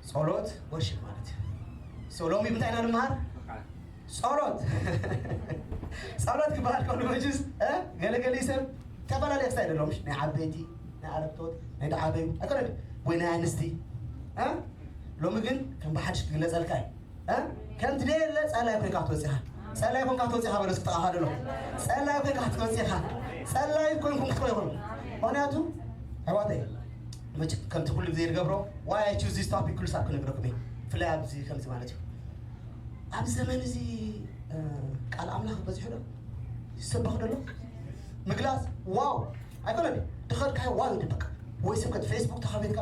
ጸሎት፣ ወርሺፕ ማለት እዩ። So ሎሚ እንታይ ኢና ንመሃር? ጸሎት። ጸሎት ክበሃል ከሎ መችስ፣ እ፣ ገለገለ ሰብ ዝተፈላለየ ክሳይ ደሎ፣ ምሽ? ናይ ዓበይቲ፣ ናይ ኣረግቶት፣ ናይ ደዓበዩ ኣይኮነን፣ ወይ ናይ ኣንስቲ፣ እ? ሎሚ ግን ከም ብሓድሽ ክግለጸልካ እዩ፣ እ? ከምቲ ደየለ ጸላይ ኮይንካ ትወጽኻ። ጸላይ ኮይንካ ትወጽኻ በሎ እስኪ ተቓሃደሎ። ጸላይ ኮይንካ ትወጽኻ። ጸላይ ኮይንኩም ክትኮ ይኹን። ምኽንያቱ፣ ኣሕዋተይ፣ መቸም ከምቲ ኩሉ ግዜ ዝገብሮ፣ why I choose this topic ኩሉ ሳብ ክነግረኩም እየ። ብፍላይ ኣብዚ ከምዚ ማለት እዩ። ኣብ ዘመን እዚ፣ እ፣ ቃል ኣምላኽ በዚሑ ዶ? ይሰበኽ ደሎ? ምግላጽ፣ ዋው! ኣይኮነን። ድኸድካዮ ዋው ይድበቅ። ወይ ስብከት ፌስቡክ ተኸፊትካ፣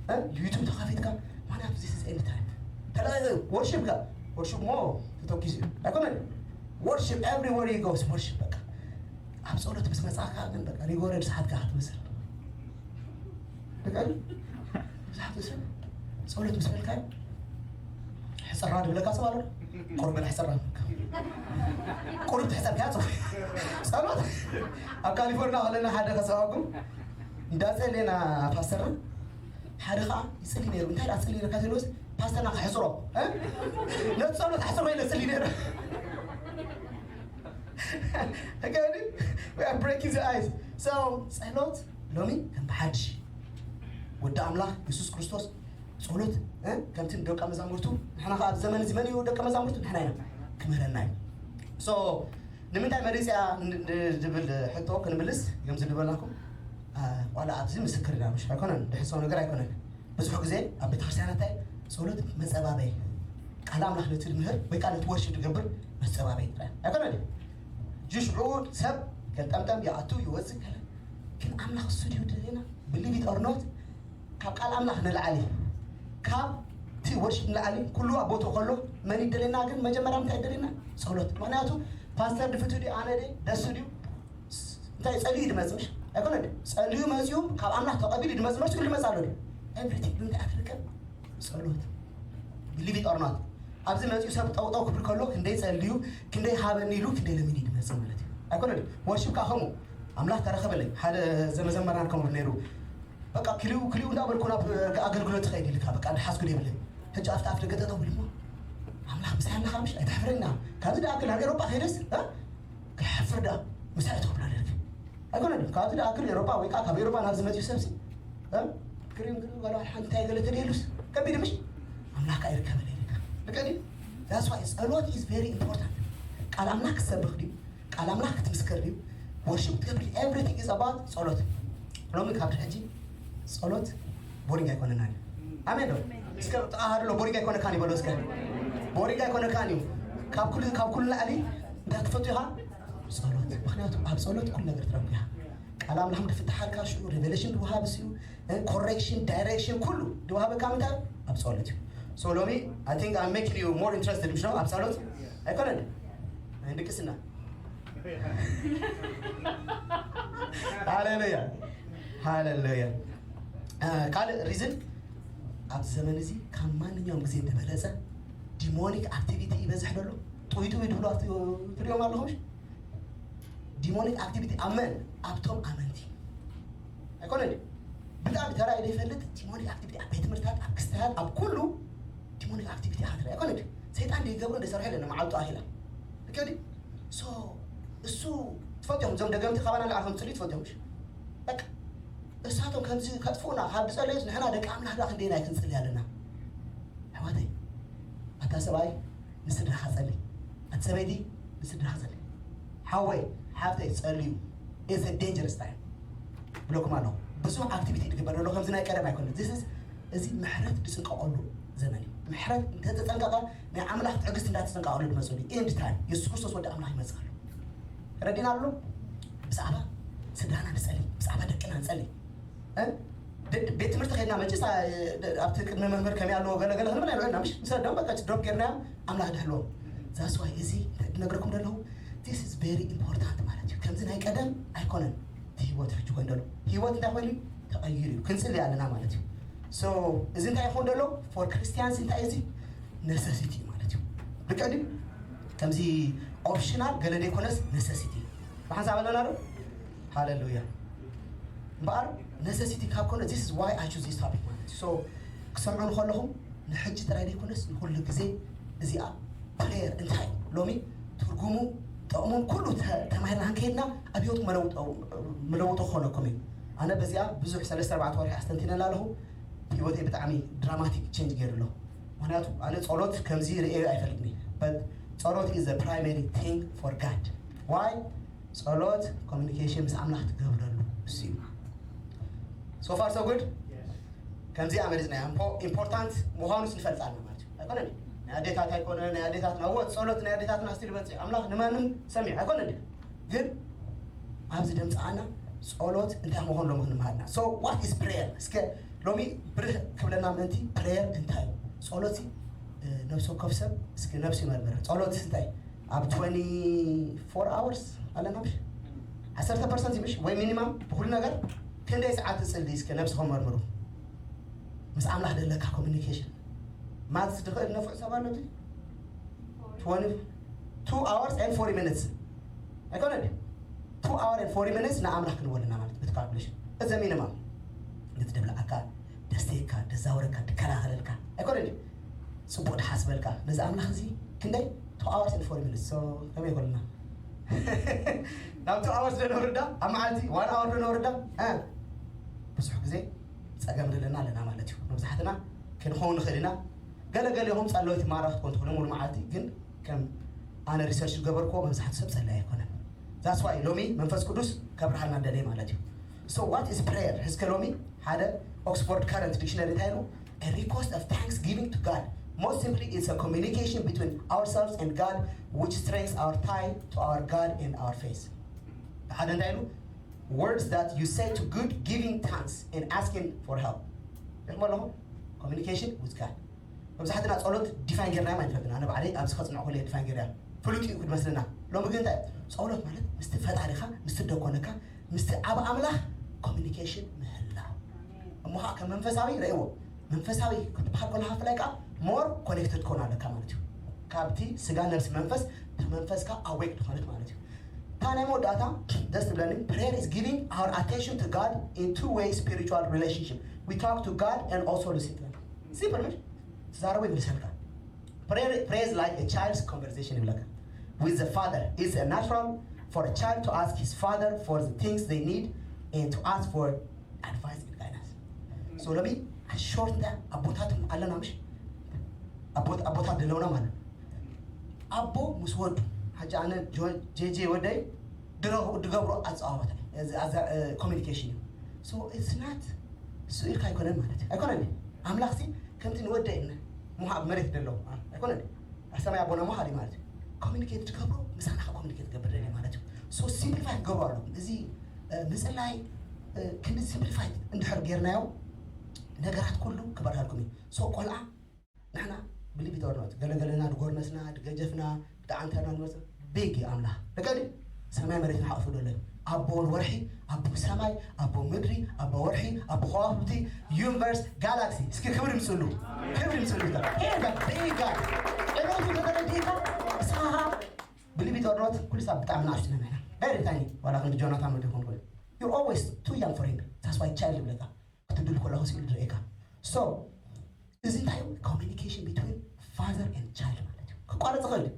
እ፣ ዩቱብ ተኸፊትካ፣ ምኽንያቱ this is end time። ተላ-፣ ወርሺፕ ጋር፣ ወርሺፕ ሞ ተተኪሱ እዩ። ኣይኮነን። ወርሺፕ everywhere you go is ወርሺፕ በቃ። ኣብ ጸሎት ምስ መጻእካ ግን በቃ ሪጎረድ ሰዓት ጋር ክትመስል። በቃ ብዙሓት ሰብ ጸሎት ምስ በልካዮ ሕጸራ ድብለካ ሰብ ኣሎ። ቁርብ በል ሕጸራ። ቁርብ ትሕጸርካ ጽ-፣ ጸሎት ኣብ ካሊፎርኒያ ከለና ሓደ ከሰባኩም እንዳጸለየና ፓስተርና ሓደ ኸዓ ይጽሊ ነይሩ። እንታይ ደኣ ትጽሊ ነይርካ ትብሎስ ፓስተርና ክሕጽሮ፣ እ? ነቲ ጸሎት ኣሕጽሮ ኢለ እጽሊ ነይሩ። Again, we are breaking the ice. So ጸሎት ሎሚ ከም ብሓድሽ ወዲ ኣምላኽ የሱስ ክርስቶስ ጸሎት፣ እ፣ ከምቲ ንደቀ መዛሙርቱ፣ ንሕና ኸኣ ኣብዚ ዘመን እዚ መን እዩ ደቀ መዛሙርቱ? ንሕና ኢና። ክምህረና እዩ። So ንምንታይ መሪጽያ ን-፣ ን-፣ ዝብል ሕቶ ክንምልስ፣ ከምዚ ዝበልናኩም፣ እ፣ ዋላ ኣብዚ ምስክር ኢና፣ ምሽ ኣይኮነን፣ ድሕሶ ነገር ኣይኮነን። ብዙሕ ግዜ ኣብ ቤተክርስትያናት እንታይ ጸሎት መጸባበይ፣ ቃል ኣምላኽ ነቲ ዝምህር ወይ ከዓ ነቲ ወርሺፕ ዝገብር መጸባበይ ጥራይ ኣይኮነን። ጅሽዑ ሰብ ገልጠምጠም ይኣቱ ይወጽእ ገለ፣ ግን ኣምላኽ እሱ ድዩ ደለና? Believe it or not፣ ካብ ቃል ኣምላኽ ንላዕሊ፣ ካብ እቲ ወርሺፕ ንላዕሊ ኩሉ ኣብ ቦትኡ ከሎ መን ይደለና? ግን መጀመርያ እንታይ ይደለና? ጸሎት። ምኽንያቱ ፓስተር ድፍቱ ድዩ፣ ኣነ ድየ፣ ደሱ ድዩ፣ እንታይ ጸልዩ ድመጽእ ምሽ? ኣይኮነ ድዩ? ጸልዩ መጽዩ ካብ ኣምላኽ ተቐቢሉ ድመጽእ መሽ? ኩሉ መጽእ ኣሎ ድዩ? Everything ብምንታይ ኣትርከብ? ጸሎት። Believe it or not። ኣብዚ መጽዩ ሰብ ጠውጠው ክብል ከሎ ክንደይ ጸልዩ፣ ክንደይ ሃበኒ ኢሉ፣ ክንደይ ለሚኑ ድመጽእ ማለት እዩ። ኣይኮነ ድዩ? ወርሺፕ ከኣ ከምኡ። ኣምላኽ ተረኸበለይ። ሓደ ዘመዘመራን ከምኡ ነይሩ። በቃ ክሊኡ፣ ክሊኡ እንዳበልኩ ናብ ኣገልግሎት ትኸይድ ኢልካ፣ በቃ ድሓዝኩ ደይብለይ። ሕጂ ኣብቲ ኣፍ ደገ ጠጠው ኢሉ እሞ፣ ኣምላኽ ምሳይ ኣለኻ ምሽ? ኣይተሕፍረና። ካብዚ ደኣ ክል ናብ ኤሮጳ ከይደስ፣ እ? ክሓፍር ደኣ ምሳይ ትኽብላ ደርፊ። ኣይኮነን። ካብዚ ደኣ ክል ኤሮጳ ወይ ከዓ ካብ ኤሮጳ ናብዚ መጽዩ ሰብሲ፣ እ? ክሪም ግን ገለ ሓንቲ እንታይ ገለ ተደልዩስ? ከቢድ ምሽ? ኣምላኽ ከኣ ይርከበለይ ኢልካ። ልክዕ ድዩ? That's why ጸሎት is very important። ቃል ኣምላኽ ክሰብኽ ድዩ? ቃል ኣምላኽ ክትምስክር ድዩ? ወርሺፕ ክትገብር ድዩ? Everything is about ጸሎት። ሎሚ ካብ ሕጂ ጸሎት ቦሪንግ ኣይኮነናን እዩ። ኣሜን ዶ? እስከ ጥቓ ሃድሎ ቦሪንግ ኣይኮነካን ይበሎ እስከ። ቦሪንግ ኣይኮነካን እዩ። ካብ ኩሉ፣ ካብ ኩሉ ላዕሊ እንታይ ክትፈቱ ኢኻ? ጸሎት። ምኽንያቱ ኣብ ጸሎት ኩሉ ነገር ትረክብ ኢኻ። ቃል ኣምላኽ ድፍትሓልካ ሽዑ ሬቨሌሽን ድወሃብስ እዩ። ኮሬክሽን፣ ዳይሬክሽን ኩሉ ድወሃበካ ምንታይ? ኣብ ጸሎት እዩ። So ሎሚ I think I'm making you more interested ምሽ ነው ኣብ ጸሎት? ኣይኮነን? ናይ ድቅስና። ሃሌሉያ። ሃሌሉያ። እ፣ ካልእ ሪዝን ኣብዚ ዘመን እዚ ካብ ማንኛውም ግዜ ዝበለጸ ዲሞኒክ ኣክቲቪቲ ይበዝሕ ደሎ። ጥውይ ጥውይ ድብሉ ኣብቲ ትሪኦም ኣለኹም። ዲሞኒክ ኣክቲቪቲ ኣብ መን? ኣብቶም ኣመንቲ ኣይኮነን። ብጣዕሚ ተራእዩ ዘይፈልጥ ዲሞኒክ ኣክቲቪቲ ኣብ ቤት ትምህርትታት፣ ኣብ ክስተያት፣ ኣብ ኩሉ ዲሞኒክ ኣክቲቪቲ ሃትራ ኣይኮነን። ሰይጣን ዘይገብሮ እንደሰርሐ የለን። መዓልቱ ኣኺላ ልክዲ ሶ እሱ ትፈትዮም እዞም ደገምቲ ካባና ንዓኹም ጽልዩ ትፈትዮም ምሽ በቃ እሳቶም ከምዚ ከጥፍኡና ካብ ዝጸለዩስ ንሕና ደቂ ኣምላኽ ደኣ ክንደይና ክንጽሊ ኣለና። ኣሕዋተይ፣ ኣታ ሰብኣይ ንስድራኻ ጸሊ፣ ኣቲ ሰበይቲ ንስድራኻ ጸሊ። ሓወይ ሓፍተይ ጸልዩ። It's a dangerous time ብለኩም ኣለኹ። ብዙሕ ኣክቲቪቲ ዝግበር ዘሎ ከምዚ ናይ ቀደም ኣይኮነ። This is እዚ ምሕረት ዝጽንቀቐሉ ዘመን እዩ። ምሕረት እንተተጸንቀቐ ናይ ኣምላኽ ትዕግስቲ እንዳተጸንቀቐሉ ዝመጽሉ ኤንድ ታይም የሱስ ክርስቶስ ወዲ ኣምላኽ ይመጽእ ኣሎ። ረዲና ኣሎ። ብዛዕባ ስድራና ንጸሊ፣ ብዛዕባ ደቅና ንጸሊ። እ? ደ- ቤት ትምህርቲ ከድና መጭስ ኣብቲ ቅድሚ መምህር ከመይ ኣለዎ ገለገለ ክንብል ኣይንውዕልና ምሽ ምስ ደም በቃ ድሮፕ ጌርናዮም። ኣምላኽ ድሕልዎም። That's why እዚ እንታይ ዝነግረኩም ዘለኹ this is very important ማለት እዩ። ከምዚ ናይ ቀደም ኣይኮነን። እቲ ህይወት ሕጂ ኮይኑ ዘሎ ህይወት እንታይ ኮይኑ ተቐይሩ እዩ። ክንጽሊ ኣለና ማለት እዩ። So እዚ እንታይ ይኸውን ዘሎ for Christians እንታይ እዚ necessity ማለት እዩ። ብቀዲ ከምዚ ኦፕሽናል ገለ ዘይኮነስ necessity ብሓንሳብ ኣለና ዶ? ሃሌሉያ። እምበኣር necessity ካብ ኮነ this is why I choose this topic ማለት እዩ። So ክሰምዑ ከለኹም ንሕጂ ጥራይ ዘይኮነስ ንኩሉ ግዜ እዚኣ ፕሬየር እንታይ እዩ ሎሚ ትርጉሙ ጠቕሙን ኩሉ ተ- ተማሂርና ክንከይድና ኣብ ህይወትኩም መለውጦ- መለውጦ ክኾነኩም እዩ። ኣነ በዚኣ ብዙሕ ሰለስተ ኣርባዕተ ወርሒ ኣስተንቲነላ ኣለኹ። ህይወተይ ብጣዕሚ ድራማቲክ ቼንጅ ገይሩ ኣሎ። ምክንያቱ ኣነ ጸሎት ከምዚ ርእዮ ኣይፈልጥኒ። But ጸሎት is the primary thing for God. Why? ጸሎት ኮሚኒኬሽን ምስ ኣምላኽ ትገብረሉ እሱ እዩ። So far so good። ከምዚኣ መሪፅና ኢምፖርታንት ምዃኑስ ንፈልጥ ኣለና ማለት እዩ ኣይኮነን። ናይ ኣዴታት ኣይኮነ ናይ ኣዴታትና እወ ጸሎት ናይ ኣዴታትና ስቲል ይበፅእ ኣምላኽ ንማንም ሰሚዕ ኣይኮነን። ግን ኣብዚ ደምፃኣና ጸሎት እንታይ ምዃኑ ሎም ክንምሃርና። So what is prayer እስከ ሎሚ ብርህ ክብለና ምእንቲ ፕሬየር እንታይ እዩ? ጸሎት ነብሲ ወከፍ ሰብ እስኪ ነብሲ ይመርምር። ጸሎት እንታይ ኣብ twenty-four hours ኣለና ምሽ ዓሰርተ ፐርሰንት ምሽ ወይ ሚኒማም ብኩሉ ነገር ክንደይ ሰዓት ትጽሊ እስከ ነብስኹም መርምሩ። ምስ ኣምላኽ ደለካ ኮሚኒኬሽን ማትስ ድኽእል ነፍዑ ሰብ ኣሎ። Two hours and forty minutes ኣይኮነ two hour and forty minutes ንኣምላኽ ክንወልና ማለት በቲ ካልኩሌሽን እዚ ሚኒማም ነቲ ደብላዓካ ደስተየካ ደዛውረካ ድከላኸለልካ ኣይኮነ ጽቡቕ ድሓስበልካ ነዚ ኣምላኽ እዚ ክንደይ two hours and forty minutes so ከመይ ይኮንና ናብ two hours ዶ ነውርዳ ኣብ መዓልቲ one hour ዶ ነውርዳ ብዙሕ ግዜ ጸገም ዘለና ኣለና ማለት እዩ። መብዛሕትና ክንኸውን ንኽእል ኢና። ገለገሊኹም ጸለውቲ ማራ ክትኮን ትኽእሉ ሙሉ መዓልቲ ግን ከም ኣነ ሪሰርች ዝገበርኩዎ መብዛሕትኡ ሰብ ጸላይ ኣይኮነን። That's why ሎሚ መንፈስ ቅዱስ ከብርሃልና ደለየ ማለት እዩ። So what is prayer? እስከ ሎሚ ሓደ ኦክስፎርድ ከረንት ዲክሽነሪ እንታይ ኢሉ? A request of thanksgiving to God. Most simply, it's a communication between ourselves and God which strengthens our tie to our God and our faith. ሓደ እንታይ ኢሉ? Words that you say to good giving thanks and asking for help. ይሕሞ ኣለኹም? Communication with God. መብዛሕትና ጸሎት ዲፋይን ጌርና ኣይፈልጥና። ኣነ ባዕለይ ኣብዚ ከጽንዖ ከለየ ዲፋይን ጌርያ ፍሉጥ እዩ ክመስለና። ሎሚ ግን እንታይ ጸሎት ማለት ምስቲ ፈጣሪኻ ምስቲ ደኮነካ ምስቲ ኣብ ኣምላኽ ኮሚኒኬሽን ምህላው እሞ ከዓ ከም መንፈሳዊ ረእዎ መንፈሳዊ ክትበሃል ከለካ ፍላይ ከዓ ሞር ኮኔክትድ ትኮን ኣለካ ማለት እዩ። ካብቲ ስጋ ነብሲ መንፈስ ተመንፈስካ ኣዌክ ዝኾነት ማለት እዩ። እታ ናይ መወዳእታ ደስ ትብለኒ prayer is giving our attention to God in two way spiritual relationship. We talk to God and also listen to him. Simple ምሽ ትዛረቦ ይምልሰልካ። Prayer, prayer is like a child's conversation ይብለካ with the father. It's a natural for a child to ask his father for the things they need and to ask for advice and guidance. So let me short that ኣቦታት ኣለና ምሽ ኣቦታት ደለውና ማለት ኣቦ ምስ ወዱ ሓጂ ኣነ ጄጄ ወደይ ድገብሮ ኣፀዋወታ ኮሚኒኬሽን እዩ። So it's not እሱ ኢልካ ኣይኮነን ማለት እዩ ኣይኮነን። ኣምላኽ ሲ ከምቲ ንወደ ኢልና ምሃብ መሬት ደለዉ ኣይኮነን። ኣብ ሰማይ ኣቦና ምሃብ ማለት እዩ። ኮሚኒኬት ትገብሮ ምሳና ኮሚኒኬት ትገብር ደሊ ማለት እዩ። So ሲምፕሊፋይ ትገብሩ ኣለኩም። እዚ ምፅላይ ክንዲ ሲምፕሊፋይ እንድሕር ጌርናዮ ነገራት ኩሉ ክበርሃልኩም እዩ። So ቆልዓ ንሕና ብሊቪት ኦርኖት ገለገለና ድጎርነስና ድገጀፍና ብጣዕንተርና ንመፅእ ቤግ እዩ ኣምላኽ ደቀዲ ሰማይ መሬት ንሓቕፉ ደሎ እዩ። ኣቦ ወርሒ ኣቦ ሰማይ ኣቦ ምድሪ ኣቦ ወርሒ ኣቦ ከዋክብቲ ዩኒቨርስ ጋላክሲ እስኪ ክብር ይምፅሉ። ክብር ይምፅሉ። ቤጋ Believe it or not, ኩሉ ሰብ ብጣዕሚ ንኣሽቱ ኢና ንሕና። Very tiny። ዋላ ክንዲ ጆናታን ወዲ ይኹን ኩሉ። You're always too young for him. That's why child ይብለካ። ክትድል ከለኹ ስኢሉ ዝርእየካ። So እዚ እንታይ እዩ? Communication between father and child ማለት እዩ። ክቋረጽ ይኽእል እዩ።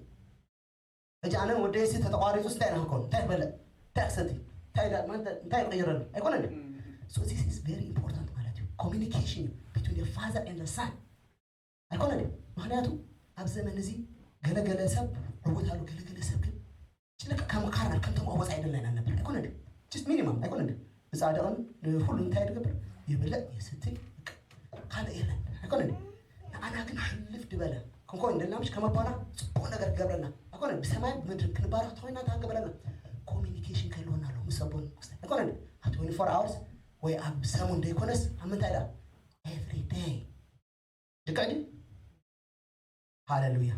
ሕጂ ኣነ ወደይ ሲ ተተቋሪጹ እንታይ ኢና ክንከውን? እንታይ ክበልዕ? እንታይ ክሰቲ? እንታይ ዳ- ማን- እንታይ ክቕይረሉ? ኣይኮነን። So this is very important ማለት እዩ። Communication between the father and the son ኣይኮነን። ምክንያቱ ኣብ ዘመን እዚ ገለገለ ሰብ ዕውት ኣሎ፣ ገለገለ ሰብ ግን ጭልቅ ከም ካርናል ከምቶም ኣወፃ ኣይደለና ነበር ኣይኮነን። Just minimum ኣይኮነን። ንፃድቕን ንኩሉ እንታይ ትገብር? ይብልዕ ይስትይ፣ ካልእ የለን ኣይኮነን። ንኣና ግን ሕልፍ ድበለ ክንኮን ደልና ምሽ ከም ኣቦና ፅቡቅ ነገር ክገብረና ኣይኮነን። ብሰማይ ብምድሪ ክንባረክ ተኮይና እንታይ ክገብረና? ኮሚኒኬሽን ከህልወና ኣሎ ምስ ኣቦን ኣይኮነን። ኣብ twenty four hours ወይ ኣብ ሰሙን ደይኮነስ ኣብ ምንታይ ዳ? Every day። ልክዕ ድዩ? ሃሌሉያ።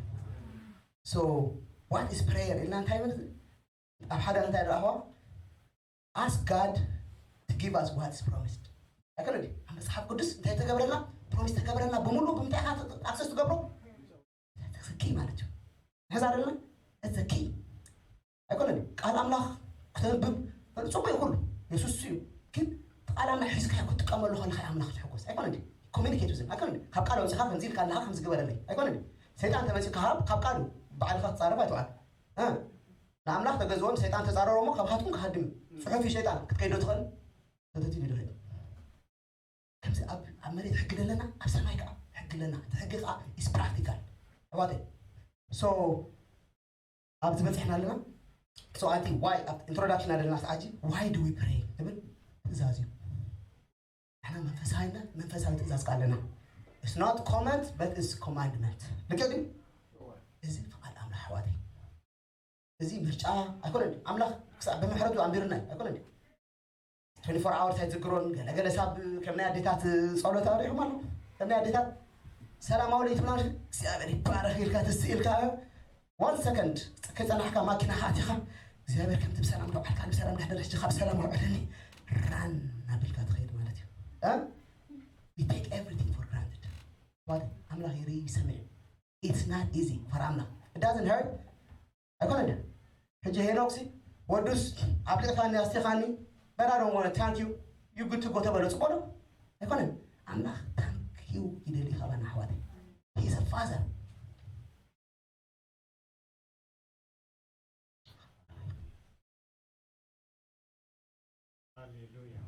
So what is prayer ኢልና እንታይ ማለት? ኣብ ሓደ እንታይ ረኣኹዋ? Ask God to give us what is promised። ኣይኮነ ድዩ? ኣብ መጽሓፍ ቅዱስ እንታይ ተገብረና? ፕሮሚስ ተገብረና ብምሉ ብምንታይ ኢኻ ኣክሰስ ትገብሮ? ዘኪ ማለት እዩ። ሕዛ ደለና ዘኪ ኣይኮነን። ቃል ኣምላኽ ክተንብብ ጽቡቅ እዩ ኩሉ፣ የሱስ እዩ። ግን ቃል ኣምላኽ ሒዝካ ክትጥቀመሉ ከለኻ ኣምላኽ ዝሕጎስ ኣይኮነን። ኮሚኒኬት ዝን ኣይኮነን። ካብ ቃል ኣውጽኻ ከምዚ ኢልካ ኣለኻ ከምዚ ግበረለይ ኣይኮነን። ሰይጣን ተመጺኡ ካብ ካብ ቃሉ ባዕልኻ ትጻረፍ ኣይትውዓል። እ ንኣምላኽ ተገዝዎም ሰይጣን ተጻረሮሞ ካብ ሃትኩም ክሃድም እዩ። ጽሑፍ እዩ ሰይጣን ክትከይዶ ትኽእል ተተቲሉ ይድሕል። ከምዚ ኣብ ኣብ መሬት ሕጊ ደለና ኣብ ሰማይ ከዓ ሕጊ ኣለና። እቲ ሕጊ ከዓ is practical ኣሕዋተይ። So ኣብዚ በፂሕና ኣለና። So ኣቲ ዋይ ኣብ ኢንትሮዳክሽን ኣለና ሰዓጂ why do we pray ትብል ትእዛዝ እዩ። ንሕና መንፈሳዊና መንፈሳዊ ትእዛዝ ከዓ ኣለና። It's not command but it's commandment። ልክዕ ድዩ? እዚ ፍቓድ ኣምላኽ ኣሕዋተይ። እዚ ምርጫ ኣይኮነን። ኣምላኽ ክሳዕ ብምሕረቱ ኣንቢሩና ኣይኮነን። Twenty four hours ኣይትዝግሮን። ገለገለ ሳብ ከም ናይ ኣዴታት ጸሎት ኣሪኹም ኣሎ። ከም ናይ ኣዴታት ሰላማዊ ለይቲ ምናምን እግዚኣብሔር ይባረክ ኢልካ ትስእ ኢልካ one second ከይጸናሕካ ማኪና ኣቲኻ እግዚኣብሔር ከምቲ ብሰላም ደውዓልካ ብሰላም ድሕደር ሕጂ ካብ ሰላም ኣውዕለኒ ራን ናብልካ ትኸይድ ማለት እዩ። እ? We take everything for granted። ኣምላኽ ይርኢ ይሰምዕ እዩ። It's not easy for ኣምላኽ። It doesn't hurt። ኣይኮነን። ሕጂ ሄኖክሲ ወዱስ ኣብሊዕካኒ ኣስቲኻኒ በራዶ ሆነ thank you you good to go ተበሎ ጽቡቅ ነው። ኣይኮነን። ኣምላኽ thank you ይደሊ ካባና ኣሕዋተይ። He's a father። Hallelujah.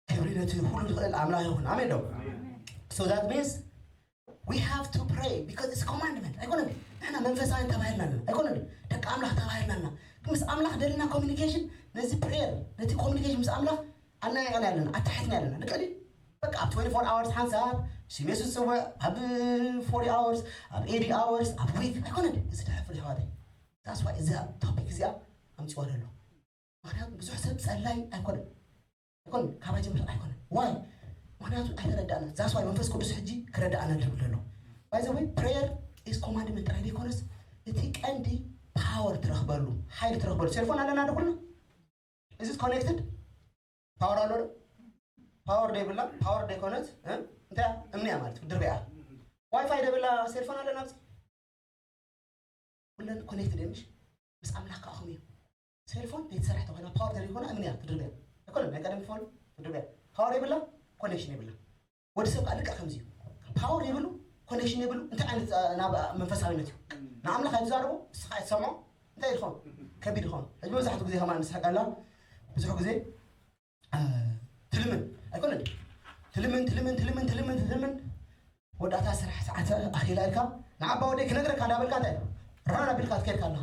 ክብሪ ነቲ ኩሉ ዝኽእል ኣምላኽ ይኹን። ኣሜን ዶ? So that means we have to pray because it's commandment። ኣይኮነን ንሕና መንፈሳውያን ተባሂልና ኣለና። ኣይኮነን ደቂ ኣምላኽ ተባሂልና ኣለና። ምስ ኣምላኽ ደልና ኮሚኒኬሽን ነዚ ፕሬየር ነቲ ኮሚኒኬሽን ምስ ኣምላኽ ኣናየቀና ኣለና ኣታሒትና ኣለና። ልክዕ ድዩ? በቃ ኣብ twenty four hours ሓንሳብ ስሜሱ ዝፅውዕ ኣብ forty hours ኣብ eighty hours ኣብ ዊክ ኣይኮነን። እዚ ተሕፍር ይሕዋተይ ዛስዋ እዚ ቶፒክ እዚኣ ኣምፅዋ ዘሎ ምክንያቱ ብዙሕ ሰብ ጸላይ ኣይኮነን ኣይኮን ካባይ ጀምር ኣይኮነን ዋይ ምክንያቱ ኣይተረዳእና ዛስዋይ መንፈስ ቅዱስ ሕጂ ክረዳእና ዝብል ዘሎ by the way prayer is commandment ጥራይ ዘይኮነስ እቲ ቀንዲ power ትረኽበሉ ሓይሊ ትረኽበሉ ሴልፎን ኣለና ዶ ኩልና is it connected power ኣሎ ዶ power ዘይብላ power ዘይኮነት እንታይ እምንያ ማለት ድርበያ ዋይፋይ ዘይብላ ሴልፎን ኣለና ኣብዚ ኩለን ኮኔክትድ እየን ምሽ ምስ ኣምላኽ ከኣኹም እዩ ሴልፎን ዘይትሰርሕ ተኾይና ፓወር ተዘይኮነ እምንያ ትድርበያ ኣይኮነ ናይ ቀደም ፎን ትድርበያ ፓወር የብላ ኮኔክሽን የብላ ወዲ ሰብ ከዓ ልክዕ ከምዚ እዩ ፓወር የብሉ ኮኔክሽን የብሉ እንታይ ዓይነት ናብ መንፈሳዊነት እዩ ንኣምላኽ ኣይትዛረቦ ንስኻ ኣይትሰምዖ እንታይ ይኾን ከቢድ ይኾን ሕዚ መብዛሕትኡ ግዜ ከማን ንስሕቀላ ብዙሕ ግዜ ትልምን ኣይኮነን ትልምን ትልምን ትልምን ትልምን ትልምን ወዳእታ ስራሕ ሰዓት ኣኺላ ኢልካ ንዓባ ወደይ ክነግረካ እንዳበልካ እንታይ ራን ኣቢልካ ትከድካ ኣለኻ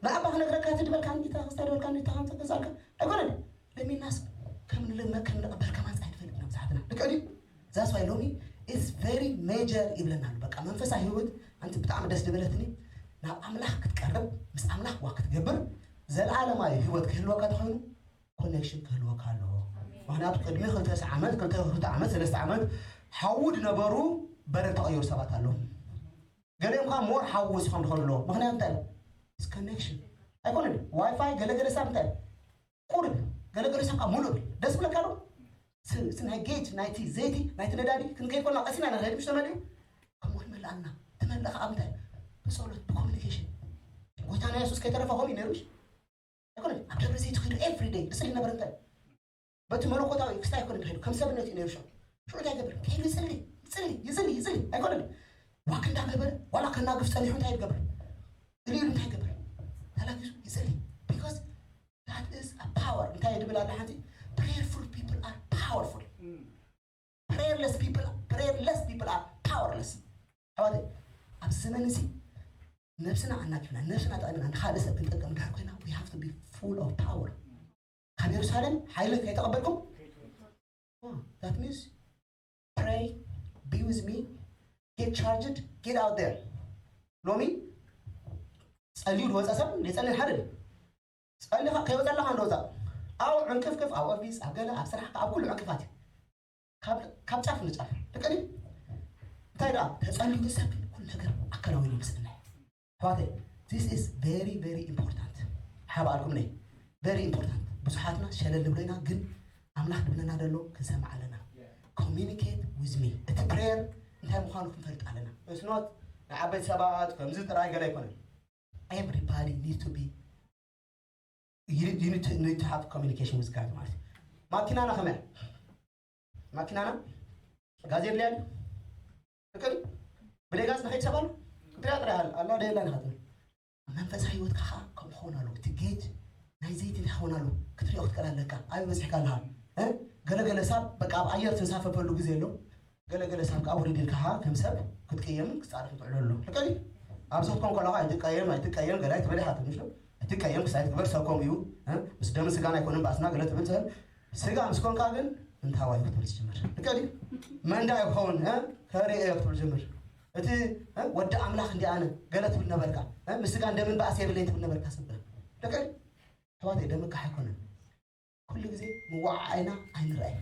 ንዓባ ክነግረካ ትድበልካ ጌታ ክስታ ድበልካ ጌታ ከምፀ ገዛልካ ኣይኮነን ለሚናስ ከም ንልመ ከም ንቕበል ከማን ፀሓይ ትፈልጥ ኢና ብዙሓትና ልክዕ ድዩ ዛስ ዋይ ሎሚ is very major ይብለና ኣሎ በቃ መንፈሳዊ ህይወት ኣንቲ ብጣዕሚ ደስ ዝበለትኒ ናብ ኣምላኽ ክትቀርብ ምስ ኣምላኽ ዋ ክትገብር ዘለዓለማዊ ህይወት ክህልወካ ተኾይኑ ኮኔክሽን ክህልወካ ኣለዎ ምክንያቱ ቅድሚ ክልተ ዓመት ክልተ ዓመት ሰለስተ ዓመት ሓዉ ዝነበሩ በረድ ተቐየሩ ሰባት ኣለዉ። ገሊኦም ከዓ more ሓዊ ወሲኾም ዝኸዱ ኣለዉ። ምኽንያት እንታይ? It's connection ኣይኮነን። ዋይፋይ ገለገለ ሰብ እንታይ? ቁርብ፣ ገለገለ ሰብ ከዓ ሙሉእ። ደስ ብለካ ዶ? ስ- ስ- ናይ ጌጅ ናይቲ ዘይቲ ናይቲ ነዳዲ ክንከይድ ኮና ቀሲና ኢና ንኸይድ ምሽ ተመልዩ። ከምኡ ክንመልእ ኣለና። ትመልእ ከዓ እንታይ? ብጸሎት፣ ብኮሚኒኬሽን። ጎይታና የሱስ ከይተረፈ ከምኡ እዩ ነይሩ ምሽ? ኣይኮነን። ኣብ ደብረ ዘይት ከይዱ ኤቭሪ ደይ ዝጽሊ ነበረ። እንታይ? በቲ መለኮታዊ ክስታይ ኣይኮነን ከይዱ፣ ከም ሰብነት እዩ ነይሩ። ሽዑ ሽዑ እንታይ ይገብር? ከይዱ ይጽሊ፣ ይጽሊ፣ ይጽሊ፣ ይጽሊ ኣይኮነን። ዋክ እንዳገበረ ዋላ ከናግፍ ጸኒሑ እንታይ ይገብር? ኢሉ ኢሉ እንታይ ይገብር? ተላጊሱ ይጽሊ። Because that is a power። እንታይ ድብል ኣላ ሓንቲ? Prayerful people are powerful። Prayerless people, prayerless people are powerless። ኣሕዋተይ፣ ኣብዚ ዘመን እዚ ነብስና ኣናጊፍና፣ ነብስና ጠቒምና ንኻልእ ሰብ ክንጠቅም ድሕር ኮይና, we have to be full of power። ካብ የሩሳሌም ሓይሊ ከይተቐበልኩም? That means pray, be with me, get charged, get out there። ሎሚ ጸልዩ ዝወፀ ሰብ ዘይጸልይ ሓደ ድዩ? ጸሊኻ ከይወፀለኻ እንዶ ወፃእ። ኣብ ዕንቅፍቅፍ፣ ኣብ ኦፊስ፣ ኣብ ገለ፣ ኣብ ስራሕካ፣ ኣብ ኩሉ ዕንቅፋት እዩ። ካብ ጫፍ ንጫፍ ደቀ እንታይ ደኣ ተጸልዩ ሰብ ኩሉ ነገር ኣካላዊ ይመስልና። ኣሕዋተይ, this is very very important። ሓባልኩም ነይ very important። ብዙሓትና ሸለል ንብሎ ኢና፣ ግን ኣምላኽ ድብለና ደሎ ክንሰምዕ ኣለና። Communicate with me። እቲ prayer እንታይ ምዃኑ ክንፈልጥ ኣለና። It's not ንዓበይቲ ሰባት ከምዚ ጥራይ ገለ ኣይኮነን። Everybody need to be you, you need, to, need to have communication with God ማለት እዩ። ማኪናና ከመይ? ማኪናና ጋዝ የድልያ ድዩ? ትክክል። ብደይ ጋዝ ንኸይድ ሰብ ኣሎ? ክትሪኣ ጥራይ ኣላ፣ ኣላ ደየላ ንኸትብል። መንፈሳዊ ህይወትካ ከዓ ከምኡ ክኸውን ኣለዎ። እቲ ጌጅ ናይ ዘይቲ እንታይ ክኸውን ኣለዎ? ክትሪኦ ክትቀል ኣለካ። ኣበይ በፂሕካ ኣለኻ? እ? ገለገለ ሳብ በቃ ኣብ ኣየር ትንሳፈፈሉ ግዜ ኣሎ። ገለገለ ሳብ ከዓ ውርድ ኢልካ ከዓ ከም ሰብ ክትቅየምን ክትጻረፍን ትውዕል ኣሎ። ልክዕ ድዩ? ኣብዚ ክትኮን ከለኻ ኣይትቀየም ኣይትቀየም ገለ ኣይትበል ኢኻ ትብል፣ ኣይትቀየም ክሳይ ትግበር ሰብ ከምኡ እዩ። እ? ምስ ደምን ስጋን ኣይኮነን ባእስና ገለ ትብል ሰብ ስጋ ምስ ኮንካ ግን እንታዋይ ክትብል ትጅምር። ልክዕ ድዩ? መንዳ ይኸውን እ? ከርእዮ ክትብል ጅምር። እቲ እ? ወዲ ኣምላኽ እንዲ ኣነ ገለ ትብል ነበርካ። እ? ምስ ስጋን ደምን ባእሲ የብለይ ትብል ነበርካ ሰብ። ልክዕ ድዩ? ኣሕዋተይ ደምካሕ ኣይኮነን። ኩሉ ግዜ ምወዓዓይና ኣይንረኣይ።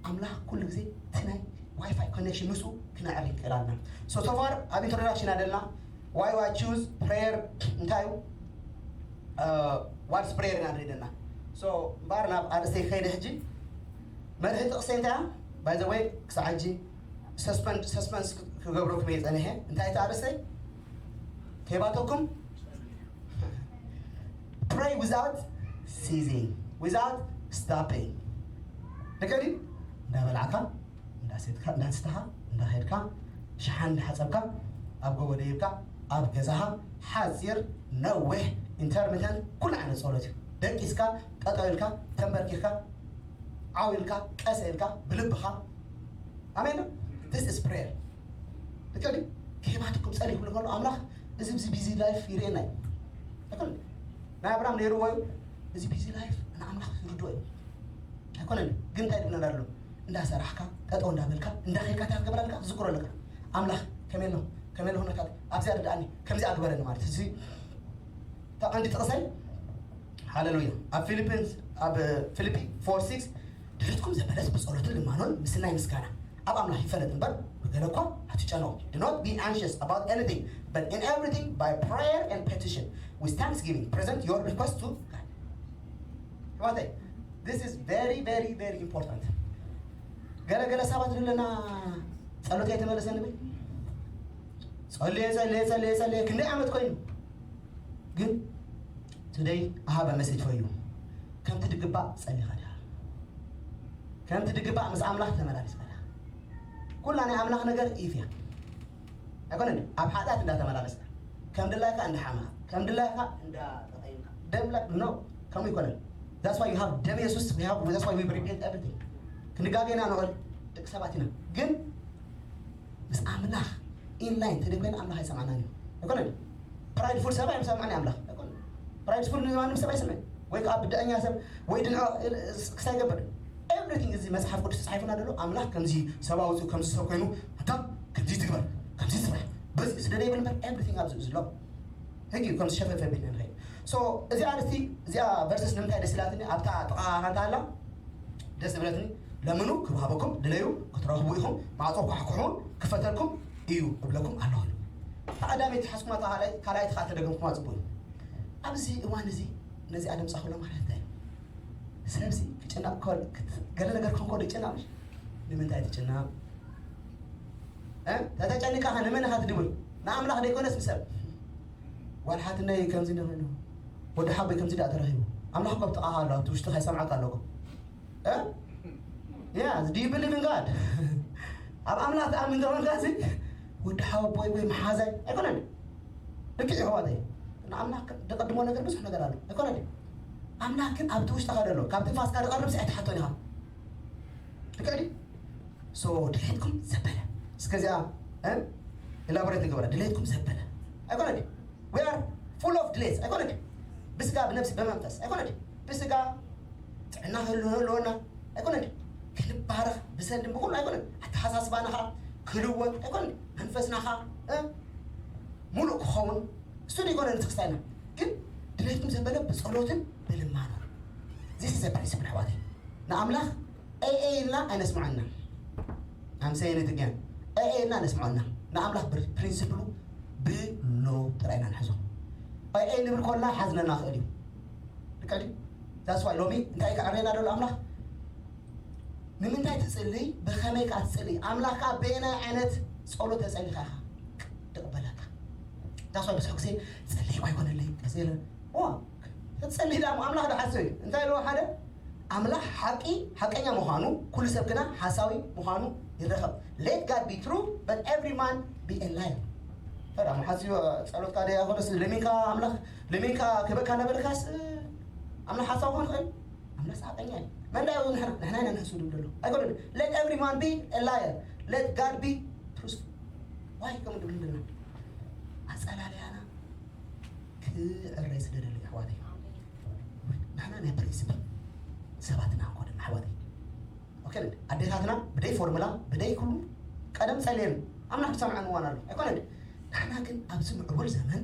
ኣምላኽ ኩሉ ግዜ እቲ ናይ ዋይፋይ ኮኔክሽን ምስኡ ክነዕሪ ንክእል ኣለና። So so far ኣብ ኢንትሮዳክሽን ኣደልና why I choose prayer እንታይ እዩ? What's prayer ኢና ንርኢ ደና። So እምበኣር ናብ ኣርእስተይ ክኸይደ ሕጂ መርሒ ጥቕሰይ እንታይ እያ? By the way ክሳዕ ሕጂ ሰስፐንስ ክገብሮ ክመይ ፀኒሐ እንታይ እቲ ኣርእስተይ? ከይባተኩም pray without ceasing, without stopping። ልክዕ ድዩ? እንዳበላዕካ እንዳሰትካ እንዳስተኻ እንዳኸድካ ሸሓን እንዳሓፀብካ ኣብ ጎቦ ደይብካ ኣብ ገዛኻ ሓፂር ነዊሕ ኢንተርሚተንት ኩሉ ዓይነት ፀሎት እዩ። ደቂስካ ጠጠው ኢልካ ተንበርኪኽካ ዓው ኢልካ ቀሰ ኢልካ ብልብኻ ኣሜን። This is prayer። ልክዕ ድዩ? ከይባትኩም ጸልዩ ክብሉ ከሎ ኣምላኽ እዚ ብዚ ቢዚ ላይፍ ይርእየና እዩ። ኣይኮነን ናይ ኣብርሃም ነይርዎ እዩ። እዚ ቢዚ ላይፍ ንኣምላኽ ዝርድኦ እዩ። ኣይኮነን ግን እንታይ ድብለና ኣሎ? እንዳሰራሕካ ጠጠው እንዳበልካ እንዳኸድካ እንታይ ክትገብር ኣለካ? ዝክሮ ኣለካ ኣምላኽ ከመይ ኣሎ ከመይ ኣሎ ኩነታት ኣብዚኣ ርድኣኒ ከምዚኣ ግበረኒ ማለት እዚ ተቐንዲ ጥቕሰይ ሃሌሉያ ኣብ ፊሊፒንስ ኣብ ፊሊፒ ፎር ሲክስ ድሕትኩም ዘበለስ ብጸሎትን ልማኖን ምስናይ ምስጋና ኣብ ኣምላኽ ይፈለጥ እምበር ብገለ እኳ ኣትጨነቑ። Do not be anxious about anything, but in everything by prayer and petition with thanksgiving present your request to God። ሕዋተይ this is very very very important። ገለ ገለ ሰባት ዝብለና ጸሎት ኣይተመለሰን ብል ጸልየ ጸልየ ጸልየ ጸልየ ክንደይ ዓመት ኮይኑ ግን today I have a message for you። ከምቲ ድግባእ ጸሊኻ ዲኻ? ከምቲ ድግባእ ምስ ኣምላኽ ተመላሊስካ ዲኻ? ኩላ ናይ ኣምላኽ ነገር ኢፍ እያ ኣይኮነን። ኣብ ሓጢኣት እንዳተመላለስካ ከም ድላይካ እንዳሓመኻ ከም ድላይካ እንዳተቐይምካ ደም ላ no ከምኡ ይኮነን። That's why you have ደም የሱስ we have that's why we repent everything። ክንጋገና ንኽእል ደቂ ሰባት ኢና ግን ምስ ኣምላኽ ኢንላይን ተደኮይና ኣምላኽ ኣይሰማዕናን እዩ ኣይኮነን። ፕራይድፉል ሰብ ኣይሰማዕን ኣምላኽ ኣይኮነን። ፕራይድፉል ንማንም ሰብ ኣይሰምዕን ወይ ከዓ ብድዐኛ ሰብ ወይ ድንዖ ክሳይ ገብር ኤቭሪቲንግ እዚ መፅሓፍ ቅዱስ ተፃሒፉና ደሎ ኣምላኽ ከምዚ ሰብ ኣውፅኡ ከምዚ ሰብ ኮይኑ ኣታ ከምዚ ትግበር ከምዚ ትስራሕ በዚ ስደደ ይብል እምበር ኤቭሪቲንግ ኣብዚ ዝሎ ሕጊ እዩ ከምዚ ሸፈፈ ቢልና ንኸይድ። So እዚኣ ኣርእስቲ እዚኣ ቨርስስ ንምንታይ ደስ ኢላትኒ ኣብታ ጥቓ ሓንቲ ኣላ ደስ ዝብለትኒ ለምኑ ክብሃበኩም፣ ድለዩ ክትረኽቡ ኢኹም፣ ማዕጾ ኳሕኩሑ ክፈተልኩም እዩ እብለኩም ኣለኹ። እታ ቀዳመይቲ ትሓስኩማ፣ እታ ካልኣይ ካልኣይቲ ከዓ ተደገምኩማ ጽቡቅ እዩ። ኣብዚ እዋን እዚ ነዚኣ ደምጻ ክብሎ ማለት እንታይ እዩ? ሰብዚ ክጭነቕ ከሎ፣ ክት- ገለ ነገር ክኸውን ከሎ ይጭነቕ ምሽ? ንምንታይ ትጭነቕ? እ? ተተጨኒቃ ከ ንመን ኢኻ ትድውል? ንኣምላኽ ደይኮነስ ንሰብ? ጓል ሓትነይ ከምዚ እንደ ኮይኑ፣ ወዲ ሓቦይ ከምዚ ደኣ ተረኺቡ። ኣምላኽ እኮ ኣብ ጥቓኻ ኣሎ፣ ኣብቲ ውሽጥኻ ይሰምዓካ ኣሎ እኮ። እ? Yeah, do you believe in God? ኣብ ኣምላኽ ትኣምን ተኾንካ እዚ ወዲ ሓቦይ ወይ መሓዛይ ኣይኮነን። ልክዕ እዩ ኣሕዋተይ። ንኣምላኽ ደቐድሞ ነገር ብዙሕ ነገር ኣሎ ኣይኮነን። ኣምላኽ ግን ኣብቲ ውሽጥኻ ዘሎ ካብ ትንፋስካ ዝቐርብ ስዒ ትሓቶን ኢኻ። ልክዕ ድዩ? So ድሌትኩም ዘበለ እስከዚኣ ኢላቦሬት ንገበረ። ድሌትኩም ዘበለ ኣይኮነ ድዩ? We are full of delays ኣይኮነ ድዩ? ብስጋ ብነብሲ ብመንፈስ ኣይኮነ ድዩ? ብስጋ ጥዕና ክህልወና ኣይኮነ ድዩ? ክንባረኽ ብሰንድን ብኩሉ ኣይኮነ፣ ኣተሓሳስባና ከዓ ክልወጥ ኣይኮነ፣ መንፈስና ከዓ እ? ሙሉእ ክኸውን እሱ ዶ ይኮነ ንትክስታይና? ግን ድሌትኩም ዘበለ ብጸሎትን ብልማኖ ዚስ ዘበለ ስብል ኣሕዋተይ ንኣምላኽ ኤኤ ኢልና ኣይነስምዖና። ኣምሰይን ትገን ኤኤ ኢልና ነስምዖና። ንኣምላኽ ፕሪንስፕሉ ብሎ ጥራይና ንሕዞ። ኤኤ ንብል ኮልና ሓዝነና ክእል እዩ። ልክዕ ድዩ? ዛስዋይ ሎሚ እንታይ ከዕርየና ደሎ ኣምላኽ? ንምንታይ ትጽልይ? ብኸመይ ከኣ ትጽልይ? ኣምላኽ ከኣ በየናይ ዓይነት ጸሎት ተጸሊኻ ኢኻ ድቕበለካ? ዛስዋይ ብዙሕ ግዜ ጸልይ ኣይኮነለይ ቀስ ኢለ ዋ ትጽልይ ዳ ኣምላኽ ዶ ሓስብ እዩ? እንታይ ኢልዎ ሓደ ኣምላኽ ሓቂ ሓቀኛ ምዃኑ ኩሉ ሰብ ግና ሓሳዊ ምዃኑ ይረኸብ። Let God be true but every man be a liar። ፈዳ መሓስዮ ጸሎትካ ደያ ኾነስ ለሚንካ ኣምላኽ ለሚንካ ክበካ ነበልካስ ኣምላኽ ሓሳዊ ኾን ኽእል ኣምላኽ ሓቀኛ እዩ። መን ዳ ንሕና ንሕና ኢና ንሕሱ ድብል ደሎ ኣይኮነ። Let every man be a liar, let God be truthful። ዋይ ከም ድብል ድልና ኣጸላለያና ክዕረይ ስደደሉ ኣሕዋተይ። ንሕና ናይ ፕሪንሲፕል ሰባት ኢና ንኮደና ኣሕዋተይ። ኦኬ ኣዴታትና ብደይ ፎርሙላ ብደይ ኩሉ ቀደም ጸልየን ኣምላኽ ክሰምዐን እዋን ኣሎ ኣይኮነ። ንሕና ግን ኣብዚ ምዕቡል ዘመን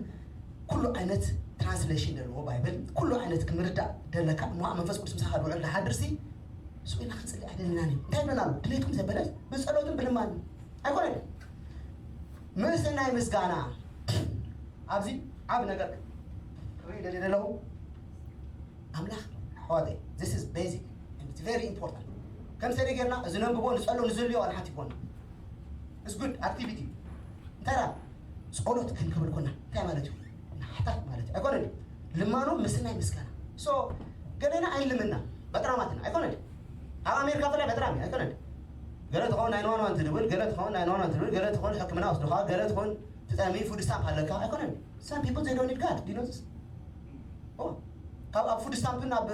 ኩሉ ዓይነት ትራንስሌሽን ዘለዎ ባይብል ኩሉ ዓይነት ክምርዳእ ደለካ እሞ መንፈስ ቅዱስ ምሳኻ ዝውዕል ዝሓድር ሲ ስኢና ክንጽሊ ኣይደለናን እዩ። እንታይ ይብለና ኣሎ? ድሌትኩም ዘበለ ብጸሎትን ብልማን ኣይኮነ። ምስ ናይ ምስጋና ኣብዚ ዓብ ነገር ክርኢ ደሊ ዘለኹ ኣምላኽ ኣሕዋተይ this is basic and it's very important። ከም ሰሪ ጌርና እዚ ነንብቦ ንጸሎ ንዝልዮ ኣነ ሓንቲ ይኮን it's good activity። እንታይ ዳ ጸሎት ክንክብል ኮና እንታይ ማለት እዩ? ናሕታት ማለት እዩ ኣይኮነን። ልማኖ ምስናይ ምስጋና so ገለና ኣይልምና በጥራማትና ኣይኮነን። ኣብ ኣሜሪካ ብላይ በጥራም እዩ ኣይኮነን። ገለ ትኸውን ናይ ንዋንዋን ትድብል ገለ ትኸውን ናይ ንዋንዋን ትድብል ገለ ትኸውን ሕክምና ወስዱኻ ገለ ትኸውን ትጠሚ ፉድ ስታምፕ ኣለካ ኣይኮነን። Some people they don't need God, do you know this? ካብ ኣብ ፉድ ስታምፕን ኣብ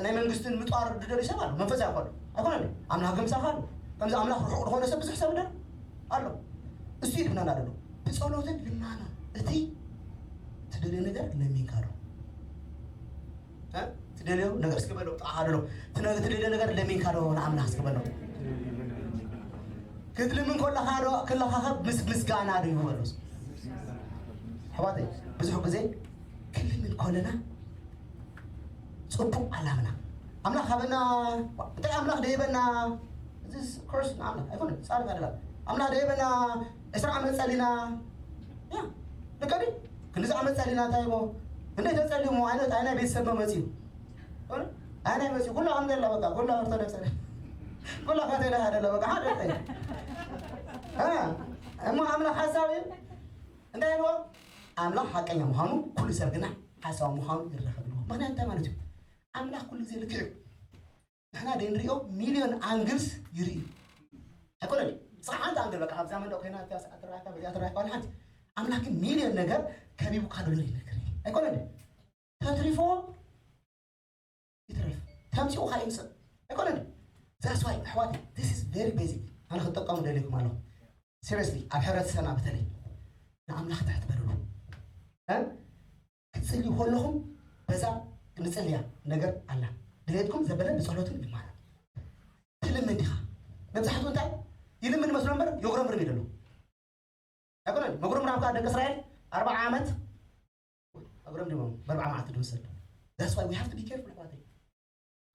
ናይ መንግስትን ምጥዋር ዝደሊ ሰብ ኣሎ መንፈሳዊ ይኮኑ ኣይኮነ። ኣምላኽ ግን ምሳኻ ኣሎ። ከምዚ ኣምላኽ ርሑቕ ዝኾነ ሰብ ብዙሕ ሰብ ኣሎ። እሱ ይድናና ደሎ ብጸሎትን ልማና እቲ ትደልዮ ነገር ለሚንካ ዶ ትደልዮ ነገር እስኪ በሎ ጣሓ ደሎ ትደልዮ ነገር ለሚንካ ዶ ንኣምላኽ እስኪ በሎ ክትልምን ከለኻ ዶ ክለኻኸብ ምስ ምስጋና ዶ ይበሎ ኣሕዋተይ ብዙሕ ግዜ ክልምን ከለና ጽቡቕ ኣላምና ኣምላኽ ሃበና እንታይ ኣምላኽ ደይበና እዚ ኮርስ ንኣምላኽ ኣይኮነ ጻድቅ ኣደላ ኣምላኽ ደይበና ዕስራ ዓመት ጸሊና ያ ልከዲ ክንዚ ዓመት ጸሊና እንታይ ሞ እንደ ተጸልዩ ሞ ዓይነት ኣይናይ ቤተሰብ መመጽዩ ኣይናይ መጽዩ ኩላ ከም ዘላ በቃ ኩላ ኦርቶዶክስ ኩላ ከተላ ደላ በቃ ሓደ እሞ ኣምላኽ ሓሳብ እዩ እንታይ ኢልዎ ኣምላኽ ሓቀኛ ምዃኑ ኩሉ ሰብ ግና ሓሳዊ ምዃኑ ይረኸብ ኢልዎ ምክንያት እንታይ ማለት እዩ ኣምላኽ ኩሉ ግዜ ልክዕ እዩ ንሕና ደይ ንሪኦ ሚልዮን ኣንግልስ ይርኢ ኣይኮነን ስራሕ ሓንቲ ኣንግል በቃ ኣብዛ መንደቅ ኮይና ትራካ በዚኣ ትራካ ሓንቲ ኣምላኽ ግን ሚልዮን ነገር ከቢቡካ ደሎ ነገር ኣይኮነን ተትሪፎ ይትረፍ ተምፂኡ ካ ይምፅእ ኣይኮነን that's why ኣሕዋት this is very basic ኣነ ክጠቀሙ ደልየኩም ኣለኹ seriously ኣብ ሕብረተሰብና በተለይ ንኣምላኽ ትሕት በልሉ ክትፅልዩ ከለኹም በዛ ንፅልያ ነገር ኣላ ድሌትኩም ዘበለ ብፀሎትን ልማና ትልምን ዲኻ መብዛሕትኡ እንታይ ይልምን መስሎ እምበር የጉረምርም ይደሉ ኣይኮነን መጉረምራም ከዓ ደቂ እስራኤል ኣርባዓ ዓመት ኣጉረምሪሞም በርብዓ መዓልቲ ድምሰል that's why we have to be careful ኣሕዋተይ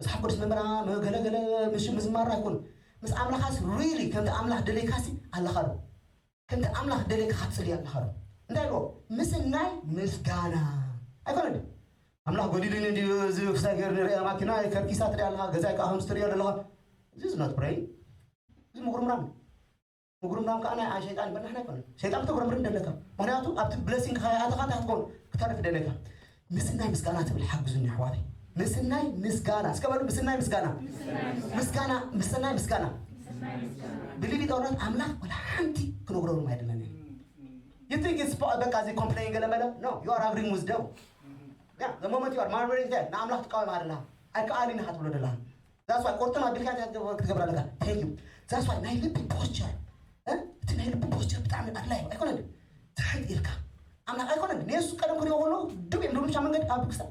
መፅሓፍ ቅዱስ ምምራ ገለገለ ምሽ ምዝማር ኣይኮን። ምስ ኣምላኻስ ሪሊ ከምቲ ኣምላኽ ደለይካሲ ኣለኻ ዶ? ከምቲ ኣምላኽ ደለይካ ክትፅሊ ኣለኻ ዶ? እንታይ ኢልዎ? ምስናይ ምስጋና ኣይኮነ ድዩ? ኣምላኽ ጎዲሉኒ ድዩ? እዚ ክሳይ ገይሩ ንሪኣ ማኪና ከርኪሳ ትሪኣ ኣለኻ፣ ገዛይ ከዓ ከምዚ ትሪኦ ዘለኻ። እዚ ዝኖት ፕሬይ እዚ ምጉርምራም እዩ። ምጉርምራም ከዓ ናይ ሸይጣን በናሕና ኣይኮነ። ሸይጣን ክተጉረምርም ደለካ። ምክንያቱ ኣብቲ ብለሲንግ ከይኣተኻ እንታይ ክትከውን ክተርፍ ደለካ። ምስናይ ምስጋና ትብል ሓግዙኒ ኣሕዋተይ። ምስናይ ምስጋና እስከ በሉ። ምስናይ ምስጋና ምስጋና ምስናይ ምስጋና ብሊቪ ጠውራት ኣምላኽ ወላ ሓንቲ ክነጉረምርም ኣይደለኒ። You think it's በቃ እዚ ኮምፕሌን ገለ መለ? No, you are agreeing with them. Yeah, the moment you are murmuring there ንኣምላኽ ትቃወም ኣለኻ። ኣይከኣልን ኢኻ ትብሎ ዘለኻ። That's why ቁርጥም ኣቢልካ እንታይ ክትገብር ኣለካ? Thank you. That's why ናይ ልቢ ፖስቸር እቲ ናይ ልቢ ፖስቸር ብጣዕሚ ኣድላይ ኣይኮነን። ትሕት ኢልካ ኣምላኽ ኣይኮነን። ንየሱስ ቀደም ክሪኦ ከሎ ድብ እዮም ድብልሻ መንገዲ ኣብ ክሳብ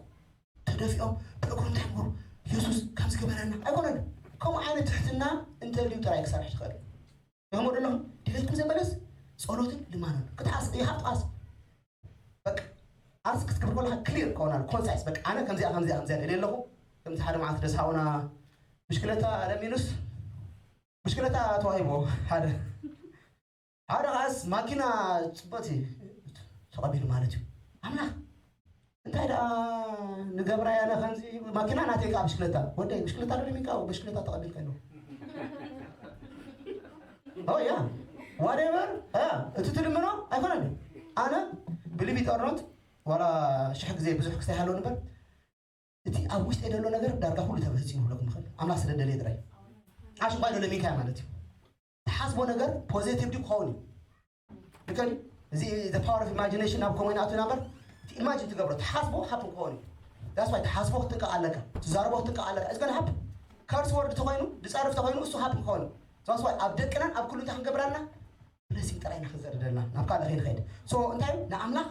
ተደፊኦም ብእግሮም እንታይ ይገብሩ? የሱስ ከም ዝገበረና ኣይኮነን። ከምኡ ዓይነት ትሕትና እንተልዩ ጥራይ ክሰርሕ ትኽእል። ይኸሞ ደለኹም ድሌትኩም ዘበለስ ጸሎትን ልማኖን ክትሓስ ይሃብ ትኣስ በቃ ኣስ ክትገብር ከለካ ክሊር ከሆናል ኮንሳይስ በቃ ኣነ ከምዚኣ ከምዚኣ ከምዚኣ ደልየ ኣለኹ። ከምዚ ሓደ መዓልቲ ደስ ሃውና ብሽክለታ ለሚኑስ ብሽክለታ ተዋሂቦ ሓደ ሓደ ኻስ ማኪና ጽቡቕቲ ተቐቢሉ ማለት እዩ። ኣምላኽ እንታይ ደኣ ንገብራ ያለ ከምዚ ማኪና ናተይ ከዓ ብሽክለታ ወደይ ብሽክለታ ዶ ሚካ ብሽክለታ ተቐቢልካ ኣለዎ ኦ ያ ዋደበር እቲ ትልምኖ ኣይኮነን። ኣነ ብልቢ ጠርኖት ዋላ ሽሕ ግዜ ብዙሕ ክሳይ ሃለውን እምበር እቲ ኣብ ውሽጠይ ዘሎ ነገር ዳርጋ ኩሉ ተፈፂሙ ክብለኩም ይኽእል። ኣምላኽ ስለ ደለየ ጥራይ ዓሽ እኳ ዶ ለሚንካያ ማለት እዩ። ትሓስቦ ነገር ፖዚቲቭ ድዩ ክኸውን እዩ። ልክዕ ድዩ? እዚ the power of imagination ናብ ከምኡ ይንኣቱ ኢና እምበር እቲ ኢማጂን ትገብሮ ትሓስቦ ሃፕን ክኸውን እዩ። That's why ትሓስቦ ክትንቀቕ ኣለካ፣ ትዛረቦ ክትንቀቕ ኣለካ። እዚ ግን ሃፕ ከርስ ወርድ ተኾይኑ ዝፀርፍ ተኾይኑ እሱ ሃፕን ክኸውን እዩ። That's why ኣብ ደቅናን ኣብ ኩሉ እንታይ ክንገብር ኣለና? ብለሲንግ ጥራይ ኢና ክንዘርእ ዘለና ናብ ካልእ ከይንኸይድ። So እንታይ እዩ ንኣምላኽ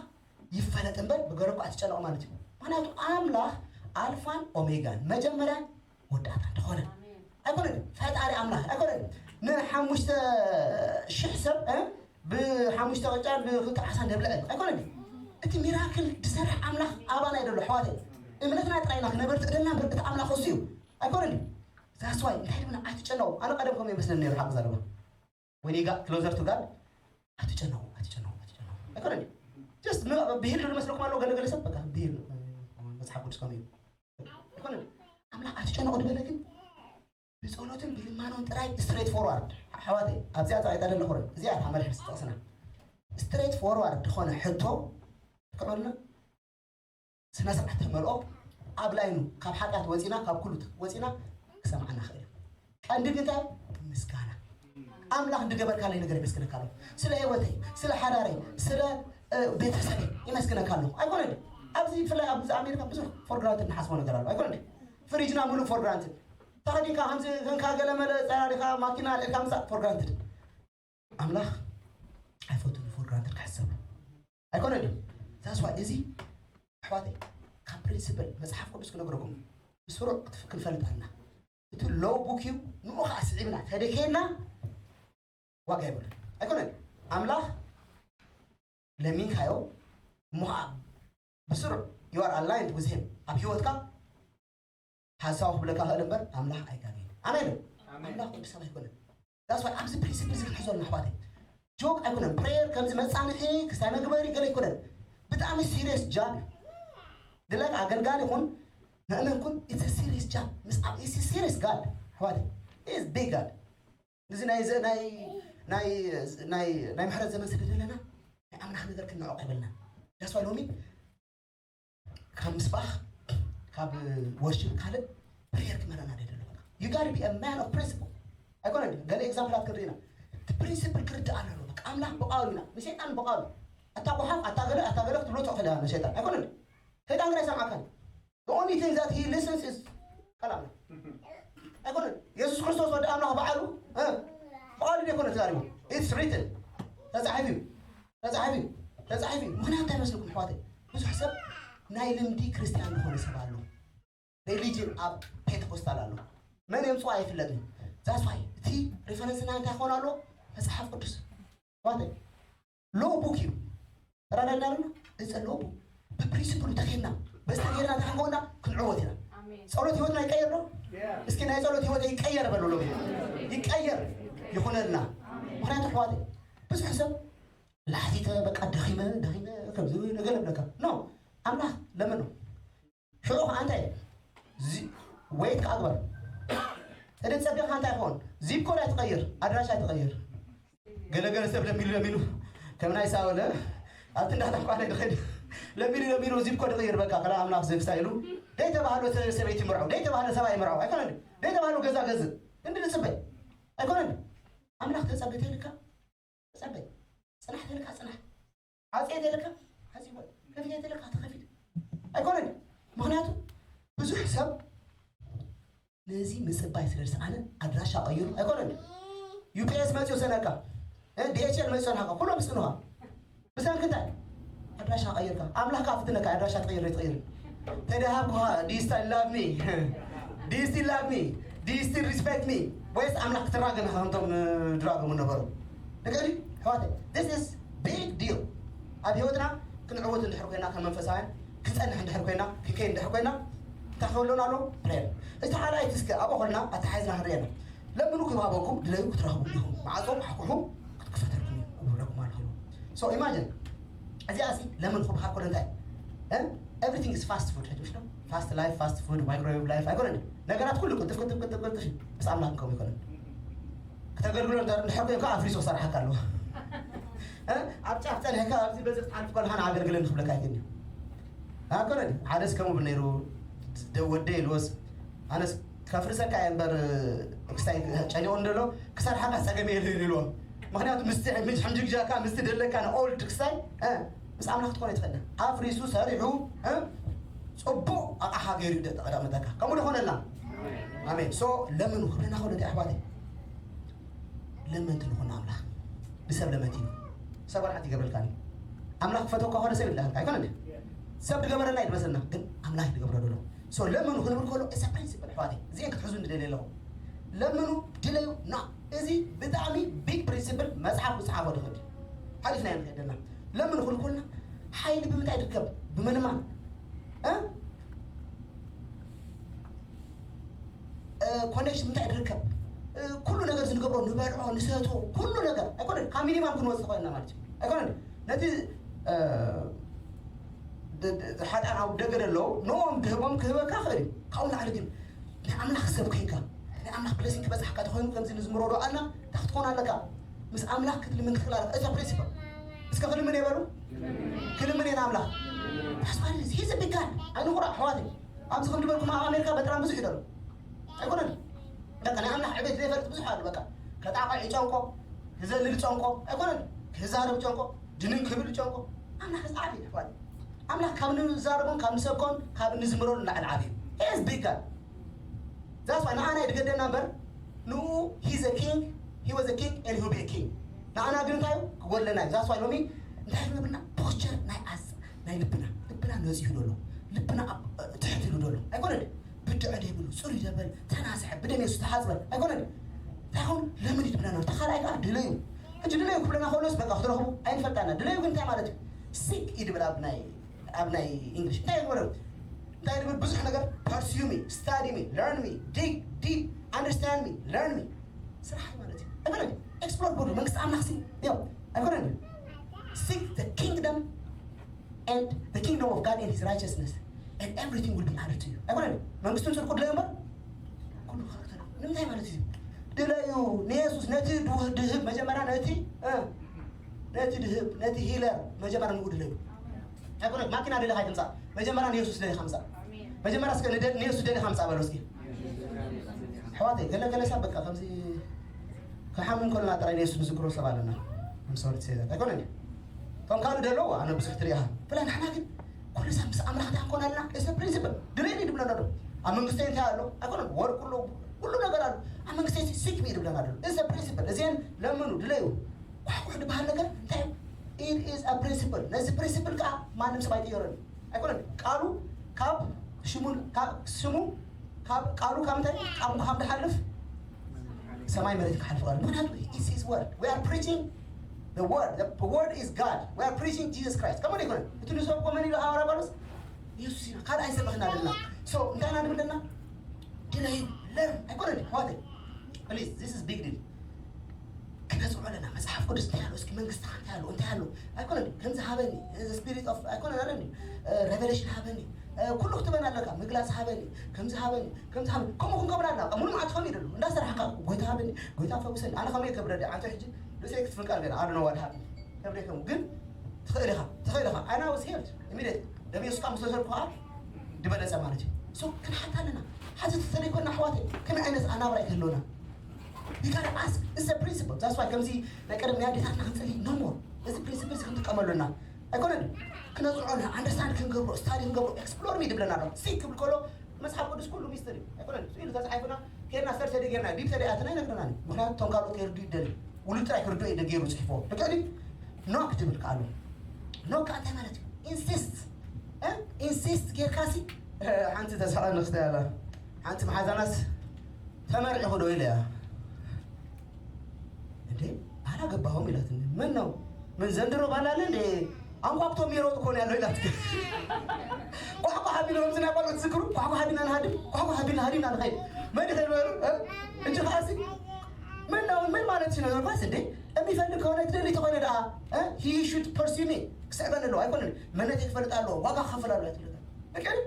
ይፈለጥ እምበር ብገረኳ ኣይትጨነቑ ማለት እዩ። ምክንያቱ ኣምላኽ ኣልፋን ኦሜጋን መጀመርያን መወዳእታ እንተኾነ ኣይኮነን ፈጣሪ ኣምላኽ ኣይኮነን ንሓሙሽተ ሽሕ ሰብ ብሓሙሽተ ቅጫን ብክልተ ዓሳን ደብልዐ ኣይኮነን። እቲ ሚራክል ዝሰርሕ ኣምላኽ ኣባና ይደሎ ኣሕዋተይ እምነትና ጥራይና ክነበርትዕ ደልና እምበር እቲ ኣምላኽ እሱ እዩ ኣይኮነን። ዛስዋይ እንታይ ድብና ኣይትጨነቑ። ኣነ ቀደም ከም ይመስለኒ ነይሩ ሓቂ ዘረባ ወይ ጋ ክሎዘር ቱ ጋድ ኣይትጨነቑ ኣይትጨነቑ ኣይትጨነቑ ኣይኮነን። ጀስት ብሂል ዶ መስለኩም ኣለዎ ገለገለ ሰብ በቃ ብሂል መፅሓፍ ቅዱስ ከምኡ እዩ ኣይኮነን። ኣምላኽ ኣይትጨነቑ ዝበለ ግን ብጸሎትን ብልማኖን ጥራይ ስትሬት ፎርዋርድ ኣሕዋተይ ኣብዚኣ ፃቂጣ ደለኹ እዚኣ እታ መርሒ ጥቕስና ስትሬት ፎርዋርድ ዝኾነ ሕቶ ክዕልና ስነ ስርዓት ተመልኦ ኣብ ላይኑ ካብ ሓጢኣት ወፂና ካብ ኩሉ ወፂና ክሰምዓና ክእል እዩ። ቀንዲ ግን እንታይ ምስጋና ኣምላኽ እንድገበርካለይ ነገር ይመስግነካ ኣለኹ። ስለ ህይወተይ ስለ ሓዳረይ ስለ ቤተሰበይ ይመስግነካ ኣለኹ። ኣይኮነ ኣብዚ ብፍላይ ኣብዚ ኣሜሪካ ብዙሕ ፎር ግራንትድ ንሓስቦ ነገር ኣሎ ኣይኮነ ፍሪጅና ሙሉእ ፎር ግራንትድ ተኸዲንካ ከምዚ ከንካ ገለመለ ፀራሪኻ ማኪና ልዕልካ ምፃእ ፎር ግራንትድ ኣምላኽ ኣይፈቱን ፎር ግራንትድ ክሕሰብ ኣይኮነ ድዩ? ዛስዋ እዚ ኣሕዋተይ ካብ ፕሪንስፕል መፅሓፍ ቅዱስ ክነግረኩም ብስሩዕ ክንፈልጥ ኣለና። እቲ ሎው ቡክ እዩ ንኡ ከዓ ስዒብና ተደኬና ዋጋ ይብሉ ኣይኮነ ኣምላኽ ለሚንካዮ እሞ ከዓ ብስሩዕ you are aligned with him ኣብ ህይወትካ ሓሳቡ ክብለካ ክእል እምበር ኣምላኽ ኣይጋገን ኣሜን ኣምላኽ ወዲ ሰብ ኣይኮነን ዳስዋይ ኣብዚ ፕሪንሲፕል እዚ ክንሕዞ ኣለና ኣሕዋተይ ጆክ ኣይኮነን ፕሬየር ከምዚ መፃንሒ ክሳይ መግበሪ ገለ ኣይኮነን ብጣዕሚ ሲሪየስ ጃብ እዩ ድለክ ኣገልጋሊ ይኹን ምእመን ኩን it's serious job ምስ ኣብ it's serious God ኣሕዋተይ is big God እዚ ናይ ናይ ናይ ናይ ናይ ምሕረት ዘመን ስለ ዘለና ናይ ኣምላኽ ነገር ክንዕቕ ይብልና ዳስዋ ሎሚ ካብ ምስባኽ ካብ ወርሽፕ ካልእ ፕሬየር ክመረና ደደሎ you gotta be a man of principle ኣይኮነ ገለ ኤግዛምፕላት ክንርኢና እቲ ፕሪንሲፕል ክርዳእ ኣለዎ በቃ ኣምላኽ ብቃሉ ኢና ንሸይጣን ብቃሉ ኣታ ጓሓፍ ኣታ ገለ ኣታ ገለ ክትብሎ ትኽእል ኢኻ ንሸይጣን ኣይኮነ ሰይጣን ግን ኣይሰምዓካን the only thing that he listens is ቃል ኣምላኽ ኣይኮነን የሱስ ክርስቶስ ወዲ ኣምላኽ በዓሉ በዓሉ ዘይኮነ ተዛሪቡ it's written ተጻሒፉ እዩ ተጻሒፉ እዩ ተጻሒፉ እዩ ምክንያት እንታይ መስልኩም ኣሕዋተይ ብዙሕ ሰብ ናይ ልምዲ ክርስትያን ዝኾነ ሰብ ኣሎ ሪሊጅን ኣብ ፔንቴኮስታል ኣሎ መን የምፅኦ ኣይፍለጥን that's why እቲ ሪፈረንስና እንታይ ክኾን ኣለዎ መፅሓፍ ቅዱስ ኣሕዋተይ ሎው ቡክ እዩ ተራዳድና ኣለና እዚ ሎው ቡክ ብፕሪንሲፕሉ ተኸድና በዝተገይርና እንታይ ክንከውና ክንዕወት ኢና ጸሎት ህይወትና ይቀየር ነው። እስኪ ናይ ጸሎት ህይወት ይቀየር በሉ። ሎ ይቀየር ይኹነልና። ምክንያቱ ኣሕዋት ብዙሕ ሰብ ላሕቲተ በቃ ደኺመ ደኺመ ከምዚ ነገር ብለካ ኖ ኣምላኽ ለምን ነው ሽዑ ከዓ እንታይ ወይት ከዓ ግበር እቲ ጸገም እንታይ ይኸውን ዚፕ ኮድ ኣይትቐይር ኣድራሻ ኣይትቐይር ገለገለ ሰብ ለሚሉ ለሚሉ ከም ናይ ሳወለ ኣብቲ እንዳታኳነ ድኸድ ለሚሉ ለሚሉ ዚፕ ኮድ ይቕይር በቃ ከላ ኣምላኽ ዘግሳ ኢሉ ደይተባህሎ ሰበይቲ ምርዖ ደይተባህሎ ሰብኣይ ምርዖ ኣይኮነን ደይተባህሎ ገዛ ገዝእ እንዲ ንጽበይ ኣይኮነን ኣምላኽ ተጸበ ተልካ ተጸበ ጽናሕ ተልካ ጽናሕ ዓጽየ ተልካ ዓጽይወ ከፊተ ተልካ ተኸፊት ኣይኮነን ምኽንያቱ ብዙሕ ሰብ ነዚ ምጽባይ ስለ ዝሰኣነ ኣድራሻ ቀይሩ ኣይኮነን ዩፒኤስ መጽኡ ሰነካ ዲኤችኤል መጽኡ ናካ ኩሎም ስንኻ ብሰንኪ እንታይ ኣድራሻ ቀይርካ ኣምላኽካ ፍትነካ ኣድራሻ ትቀይር ትቀይር ተደሃብኩኻ do you still love me do you still love me do you still respect me ወይስ ኣምላኽ ክትራገም ኢኻ ከምቶም ድራገሙ ነበሩ ንገሪ ሕዋተ this is big deal ኣብ ህይወትና ክንዕወት እንድሕር ኮይና ከም መንፈሳውያን ክጸንሕ እንድሕር ኮይና ክከይ እንድሕር ኮይና እንታይ ክህልወና ኣለዎ ፕሬር እዚ ሓራይቲ እስከ ኣብኡ ከልና ኣተሓሒዝና ክንሪኤና ለምኑ ክባበኩም ድለዩ ክትረኽቡ ኢኹም ማዕጾ ኣሕኩሑ ክትክፈተልኩም እዩ እብለኩም ኣለኹ so imagine እዚኣ ሲ ለምን ክበሃል ከሎ እንታይ everything is fast food ሕጂ ውሽዶ fast life fast food microwave life ኣይኮነን ነገራት ኩሉ ቅልጥፍ ቅልጥፍ ቅልጥፍ ቅልጥፍ እዩ ምስ ኣምላኽ ከም ይኮነን ክተገልግሎ እንድሕር ኮይንካ ኣፍሪሶ ክሰርሓካ ኣለዎ ኣብ ጫፍ ጸኒሕካ ኣብዚ በዚ ክትሓልፍ ከለካ ንኣገልግለን ክብለካ ኣይክእልን እዩ ኣኮነ ሓደስ ከምኡ ብል ነይሩ ወደ ኢልወስ ኣነስ ከፍርሰካ እየ እምበር ክስታይ ጨኒቑ እንደሎ ክሰርሓካ ፀገም የለን ኢልዎ ምክንያቱ ምስቲ ሕምጅግጃካ ምስቲ ደለካ ንኦልድ ክስታይ ምስ ኣምላኽ ትኾነ ትኽእል ኣፍሪሱ ሰሪሑ ፅቡቕ ኣቕሓ ገይሩ ደቀዳመተካ ከምኡ ዝኾነልና ኣሜን ሶ ለምኑ ክብለና ከሎ ኣሕዋተይ ለመንቲ ንኹን ኣምላኽ ንሰብ ለመንቲ እዩ ሰብ ወርሓት ይገብረልካ እዩ ኣምላኽ ክፈተካ ኮነ ሰብ ይብላልካ ኣይኮነ ሰብ ዝገበረልና ይድመስልና ግን ኣምላኽ ዝገብረ ደሎ ሶ ለምኑ ክንብል ከሎ እሰ ፕሪንሲፕል ኣሕዋተይ እዚአን ክትሕዙ ንደልየ ኣለኹ ለምኑ ድለዩ ና እዚ ብጣዕሚ ቢግ ፕሪንሲፕል መፅሓፍ ዝፀሓፎ ድኽድ ሓሊፍና ንኸደና ለምኑ ክንኮልና ሓይሊ ብምንታይ ድርከብ ብምንማን ኮኔክሽን ምንታይ ድርከብ ኩሉ ነገር ዝንገብሮ ንበልዖ ንሰቶ ኩሉ ነገር ኣይኮነ ካብ ሚኒማም ክንወፅእ ኮይና ማለት እዩ ኣይኮነ ነቲ ሓጣን ኣብ ደገ ደለዉ ንኦም ድህቦም ክህበካ ክእል እዩ ካብኡ ላዕሊ ግን ናይ ኣምላኽ ሰብ ኮይንካ ናይ ኣምላኽ ብለሲን ክበፅሓካ ተኮይኑ ከምዚ ንዝምሮ ዶ ኣልና እንታይ ክትኮን ኣለካ ምስ ኣምላኽ ክትልምን ክትክእል ኣለካ እዛ ፕሪንሲፕል እስከ ክልምን የበሉ ክልምን የን ኣምላኽ ታስፋሪ ሂዝ ቢጋን ኣይንኩራ ኣሕዋት ኣብዚ ከም ዝበልኩም ኣብ ኣሜሪካ በጥራም ብዙሕ ይደሉ ኣይኮነን በቃ ናይ ኣምላኽ ዕቤት ዘይፈልጥ ብዙሕ ኣሎ በቃ ከጣቕዕ ይጨንቆ ክዘልል ጨንቆ ኣይኮነን ክዛረብ ጨንቆ ድንን ክብል ጨንቆ ኣምላኽ ዝዓቢ ኣሕዋት ኣምላኽ ካብ ንዛረቦን ካብ ንሰብኮን ካብ ንዝምሮን ንላዕሊ ዓቢ እዩ ሂዝ ቢጋን ዛስ ዋይ ንዓና ይድገደና እምበር ንኡ ሂዘ ኪንግ ሂወዘ ኪንግ ኤን ሂቤ ኪንግ ንዓና ግን እንታይ ክጎድለና እዩ ዛስ ዋይ ሎሚ እንታይ ክነብልና ፖስቸር ናይ ኣስ ናይ ልብና ልብና ነፂሁ ደሎ ልብና ትሕት ኢሉ ደሎ ኣይኮነን ብድዐ ደይብሉ ፅሩይ ደበል ተናስሐ ብደም የሱስ ተሓፅበ ኣይኮነን እንታይ ኹን ለምን ይድብለና ተኻልኣይ ከዓ ድለዩ ሕጂ ድለዩ ክብለና ከሎስ በቃ ክትረኽቡ ኣይንፈልጣና ድለዩ ግን እንታይ ማለት እዩ ሲክ ይድብል ኣብ ናይ ኣብ ናይ እንግሊሽ እንታይ ይበለ እንታይ ይብል ብዙሕ ነገር pursue me study me learn me dig deep understand me learn me ስራሕ ማለት እዩ ኣይኮነን ኤክስፕሎር በሉ መንግስቲ ኣምላኽ ሲ ያው ኣይኮነን seek the kingdom and the kingdom of God and his righteousness and everything will be added to you ኣይኮነን መንግስቱን ጽድቁ ድለ እምበር ኩሉ ንምንታይ ማለት እዩ ድለዩ ንየሱስ ነቲ ድህብ መጀመርያ ነቲ ነቲ ድህብ ነቲ ሂለር መጀመርያ ንኡ ድለዩ ኣይኮነ ማኪና ደለ ካይትምፃእ መጀመርያ ንየሱስ ደለ ከምፃእ መጀመርያ እስከ ንየሱስ ደለ ከምፃእ በሎ እስኪ ኣሕዋተይ ገለገለ ሰብ በቃ ከምዚ ክሓምም ከለና ጥራይ ንየሱስ ንዝክሮ ሰብ ኣለና ምሰወርት ሴዛት ኣይኮነን እቶም ካልእ ደለዉ ኣነ ብዙሕ ትሪኢኻ ብላ ንሕና ግን ኩሉ ሰብ ምስ ኣምላኽ እንታይ ክንኮን ኣለና እሰ ፕሪንሲፕል ድለኒ ድብለና ዶ ኣብ መንግስተይ እንታይ ኣሎ ኣይኮነን ወርቅ ኣሎ ኩሉ ነገር ኣሎ ኣብ መንግስተይ ሲክ ሚ ድብለና ዶ እሰ ፕሪንሲፕል እዚአን ለምኑ ድለዩ ኳሕኩሕ ዝበሃል ነገር እንታይ እዩ it is a principle ነዚ ፕሪንሲፕል ከዓ ማንም ሰብ ኣይቅየረን ኣይኮነን ቃሉ ካብ ሽሙ ካብ ስሙ ካብ ቃሉ ካብ እንታይ ካብ ካብ ድሓልፍ ሰማይ መሬት ክሓልፍ ቃሉ ምክንያቱ it's his word we are preaching the word the word is God we are preaching Jesus Christ ከመን ይኮነ እቲ ንሰብኮ መን ኢሉ ሃዋርያ ጳውሎስ የሱስ ኢና ካልኣይ ሰብ ክና ዘለና So እንታይ ኢና ንብል ዘለና? ድለዩ፣ learn ኣይኮነን ኣሕዋተይ። Please, this is big deal። ክነፅንዖ ኣለና። መፅሓፍ ቅዱስ እንታይ ኣሎ? እስኪ መንግስቲ እንታይ ኣሎ? እንታይ ኣሎ? ኣይኮነን ከምዚ ሃበኒ፣ spirit of ኣይኮነን ኣለኒ፣ revelation ሃበኒ፣ ኩሉ ክትበና ኣለካ። ምግላፅ ሃበኒ፣ ከምዚ ሃበኒ፣ ከምዚ ሃበኒ። ከምኡ ክንገብር ኣለና። ሙሉ መዓት ኾም ይደሉ እንዳሰራሕካ ጎይታ ሃበኒ፣ ጎይታ ፈውሰኒ። ኣነ ከመይ ከብረደ? ኣንተ ሕጂ ልእሰይ ክትፍንቀል ገና ኣሉ ነዋድ ሃብ ከብደ ከም ግን ትኽእል ኢኻ፣ ትኽእል ኢኻ። ኣና ውስ ሄልድ ኢሚዲየት ደብ የሱስ ምስ ተሰርኩ ከዓ ድበለፀ ማለት እዩ። So ክንሓት ኣለና። ሓቲ ተተለይ ኮና ኣሕዋተይ ከመይ ዓይነት ኣናብራ ይክህልውና? You gotta ask. It's a principle. That's why ከምዚ ናይ ቀደም ናይ ኣዴታትና ክንፅሊ no more። እዚ principle እዚ ክንጥቀመሉ ኣለና። ኣይኮነን ክነፅዖ ኣለና። Understand ክንገብሮ፣ study ክንገብሮ፣ explore me ድብለና ኣሎ። ሲክ ክብል ከሎ መፅሓፍ ቅዱስ ኩሉ ሚስትሪ ኣይኮነን። ስኢሉ ተፃሒፉና ከይድና ስተር ተደ ጌርና ዲብ ተደ ኣትና ይነግረና። ምክንያቱ እቶም ካልኦት ከይርዱ ይደሊ ውሉ ጥራይ ክርዱ እዩ ደገይሩ ፅሒፎ። ልክዕዲ ኖክ ትብል ከኣሉ ኖክ እንታይ ማለት እዩ? ኢንሲስት ኢንሲስት ጌርካሲ ሓንቲ ተሳቐ ንክስተ ያላ ሓንቲ መሓዛናስ ተመርዒኹ ዶ ኢለ እያ። እንዴ አላገባሁም ይላትኒ። ምን ነው ምን ዘንድሮ ባላለ እንዴ አንኳኩቶ የሚሮጥ እኮ ነው ያለው ይላት። ቋቋ ሀቢል ነው ዝና ቋቋ ትዝክሩ ቋቋ ሀቢል ናን ሀዲም ቋቋ ሀቢል ናን ሀዲም ናን ኸይድ መን ይኸይድ በሉ እንጂ ኸአሲ ምን ነው ምን ማለት ነው ኳስ እንዴ የሚፈልግ ከሆነ ትደሊ ተኾነ ደኣ he should pursue me ክስዕበን ኣለዎ ኣይኮነን መነት ይፈልጥ ኣለዎ ዋጋ ከፍል ኣለዎ ትልታ እከል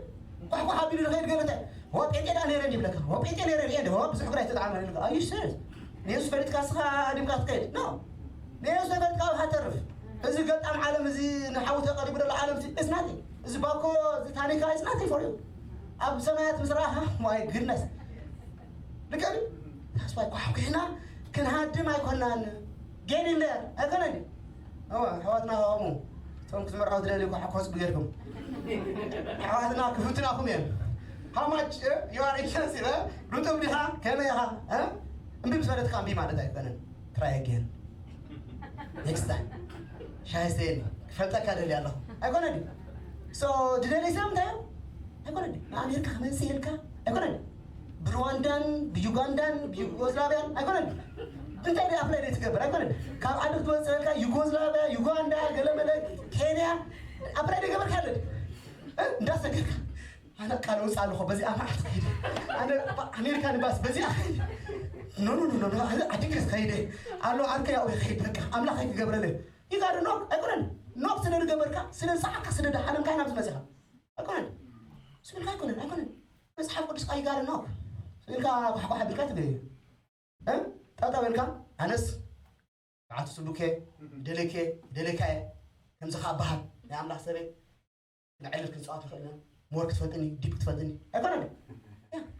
ቋቋ ሀቢል ንኸይድ ገለተ ወ ጴንጤ ዳ ነረን ይብለካ ወ ጴንጤ ነረን እንደ ወ ብዙሕ ግራ ይተጣመረ ይብለካ are you serious ንየሱስ ፈሊጥካ ስኻ ኣዲምካ ትከይድ no ንየሱስ ፈሊጥካ ሃተርፍ እዚ ገጣም ዓለም እዚ ንሓውተ ቀሪቡ ደሎ ዓለም እዚ it's nothing እዚ ባኮ እዚ ታኒካ it's nothing for you ኣብ ሰማያት ምስ ረኣኻ my goodness ልቀሪ ታስፋይ ኳሕኩሕና ክንሃድም ኣይኮናን get in there ኣይኮነን ኣሕዋትና ከምኡ እቶም ክትመርዓው ትደልዩ ኳሕኮ ህዝቢ ጌርኩም ኣሕዋትና ክፍትናኹም እዮም how much you are expensive ርጡብ ዲኻ ከመይ ኢኻ እምቢ ምስ በለትካ እምቢ ማለት ኣይኮነን try again next time ሻሂ ስተየኒ ክፈልጠካ ደልየ ኣለኹ ኣይኮነን so ድደልይ ሰብ እንታይ እዮም ኣይኮነን ንኣሜሪካ ክመፅእ ኢልካ ኣይኮነን ብሩዋንዳን ብዩጋንዳን ብዩጎስላቪያን ኣይኮነን እንታይ ደ ኣፕላይ ደ ትገብር ኣይኮነን ካብ ዓዲ ክትወፅእ ኢልካ ዩጎስላቪያ ዩጋንዳ ገለመለ ኬንያ ኣፕላይ ደ ገበርካ ኣለድ እንዳሰገድካ ኣነ ቃል ውፅእ ኣለኹ በዚኣ መዓት ከይደ ኣነ ኣሜሪካ ንባስ በዚኣ ከይደ ኖ ኖ ኖ ኖ ኣነ ዓዲግስ ከይደ ኣሎ ዓርከ ያው ከይድ በቃ ኣምላኽ ኣይክገብረለ ይጋር ኖክ ኣይኮነን ኖክ ስለ ዝገበርካ ስለ ዝሰዓካ ስለ ደሓለምካ ናብ ዝመፅኻ ኣይኮነን ስብልካ ኣይኮነን ኣይኮነን መፅሓፍ ቅዱስ ኣይጋር ኖክ ስብልካ ኳሕኳሕ ኣቢልካ ትገዩ ጠጠው ኢልካ ኣነስ ብዓቱ ስቡኬ ደለኬ ደለካየ ከምዚ ከዓ በሃል ናይ ኣምላኽ ሰበይ ንዕልል ክንፅዋት ንኽእል ኢና ሞር ክትፈልጥኒ ዲፕ ክትፈልጥኒ ኣይኮነን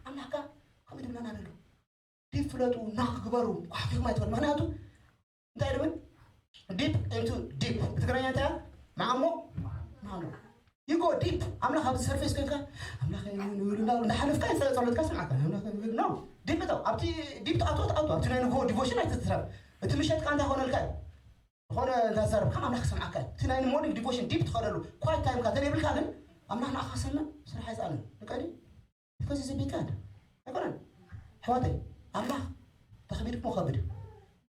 ኣምላኽካ ከምኡ ድብለና ነሎ ዲፕ ፍለጡ ናክ ግበሩ ኳሕፊኹም ኣይትበል ምክንያቱ እንታይ ድብል ዲፕ into deep ብትግርኛ እንታይ ማዓሞ ማዓሞ ይጎ ዲፕ ኣምላኽ ኣብዚ ሰርፌስ ኮይንካ ኣምላኽ ንብሉ እንዳሓለፍካ ይፀሎትካ ስምዓካ ዲፕ ው ኣብቲ ዲፕ ትኣቱ ትኣቱ ኣብቲ ናይ ንግሆ ዲቮሽን ኣይትትረፍ እቲ ምሸትካ እንታይ ኮነልካ እዩ ዝኾነ እንተዛረብካ ኣምላኽ ክሰምዓካ እዩ እቲ ናይ ሞርኒንግ ዲቮሽን ዲፕ ትኸደሉ ኳይት ታይምካ ተለይብልካ ግን ኣምላኽ ንዓኻ ክሰምዕ ስራሕ ኣይሰኣንን ንቀዲ because it's a big God ኣይኮነን ኣሕዋተይ ኣምላኽ ተኽቢድኩሞ ከብድ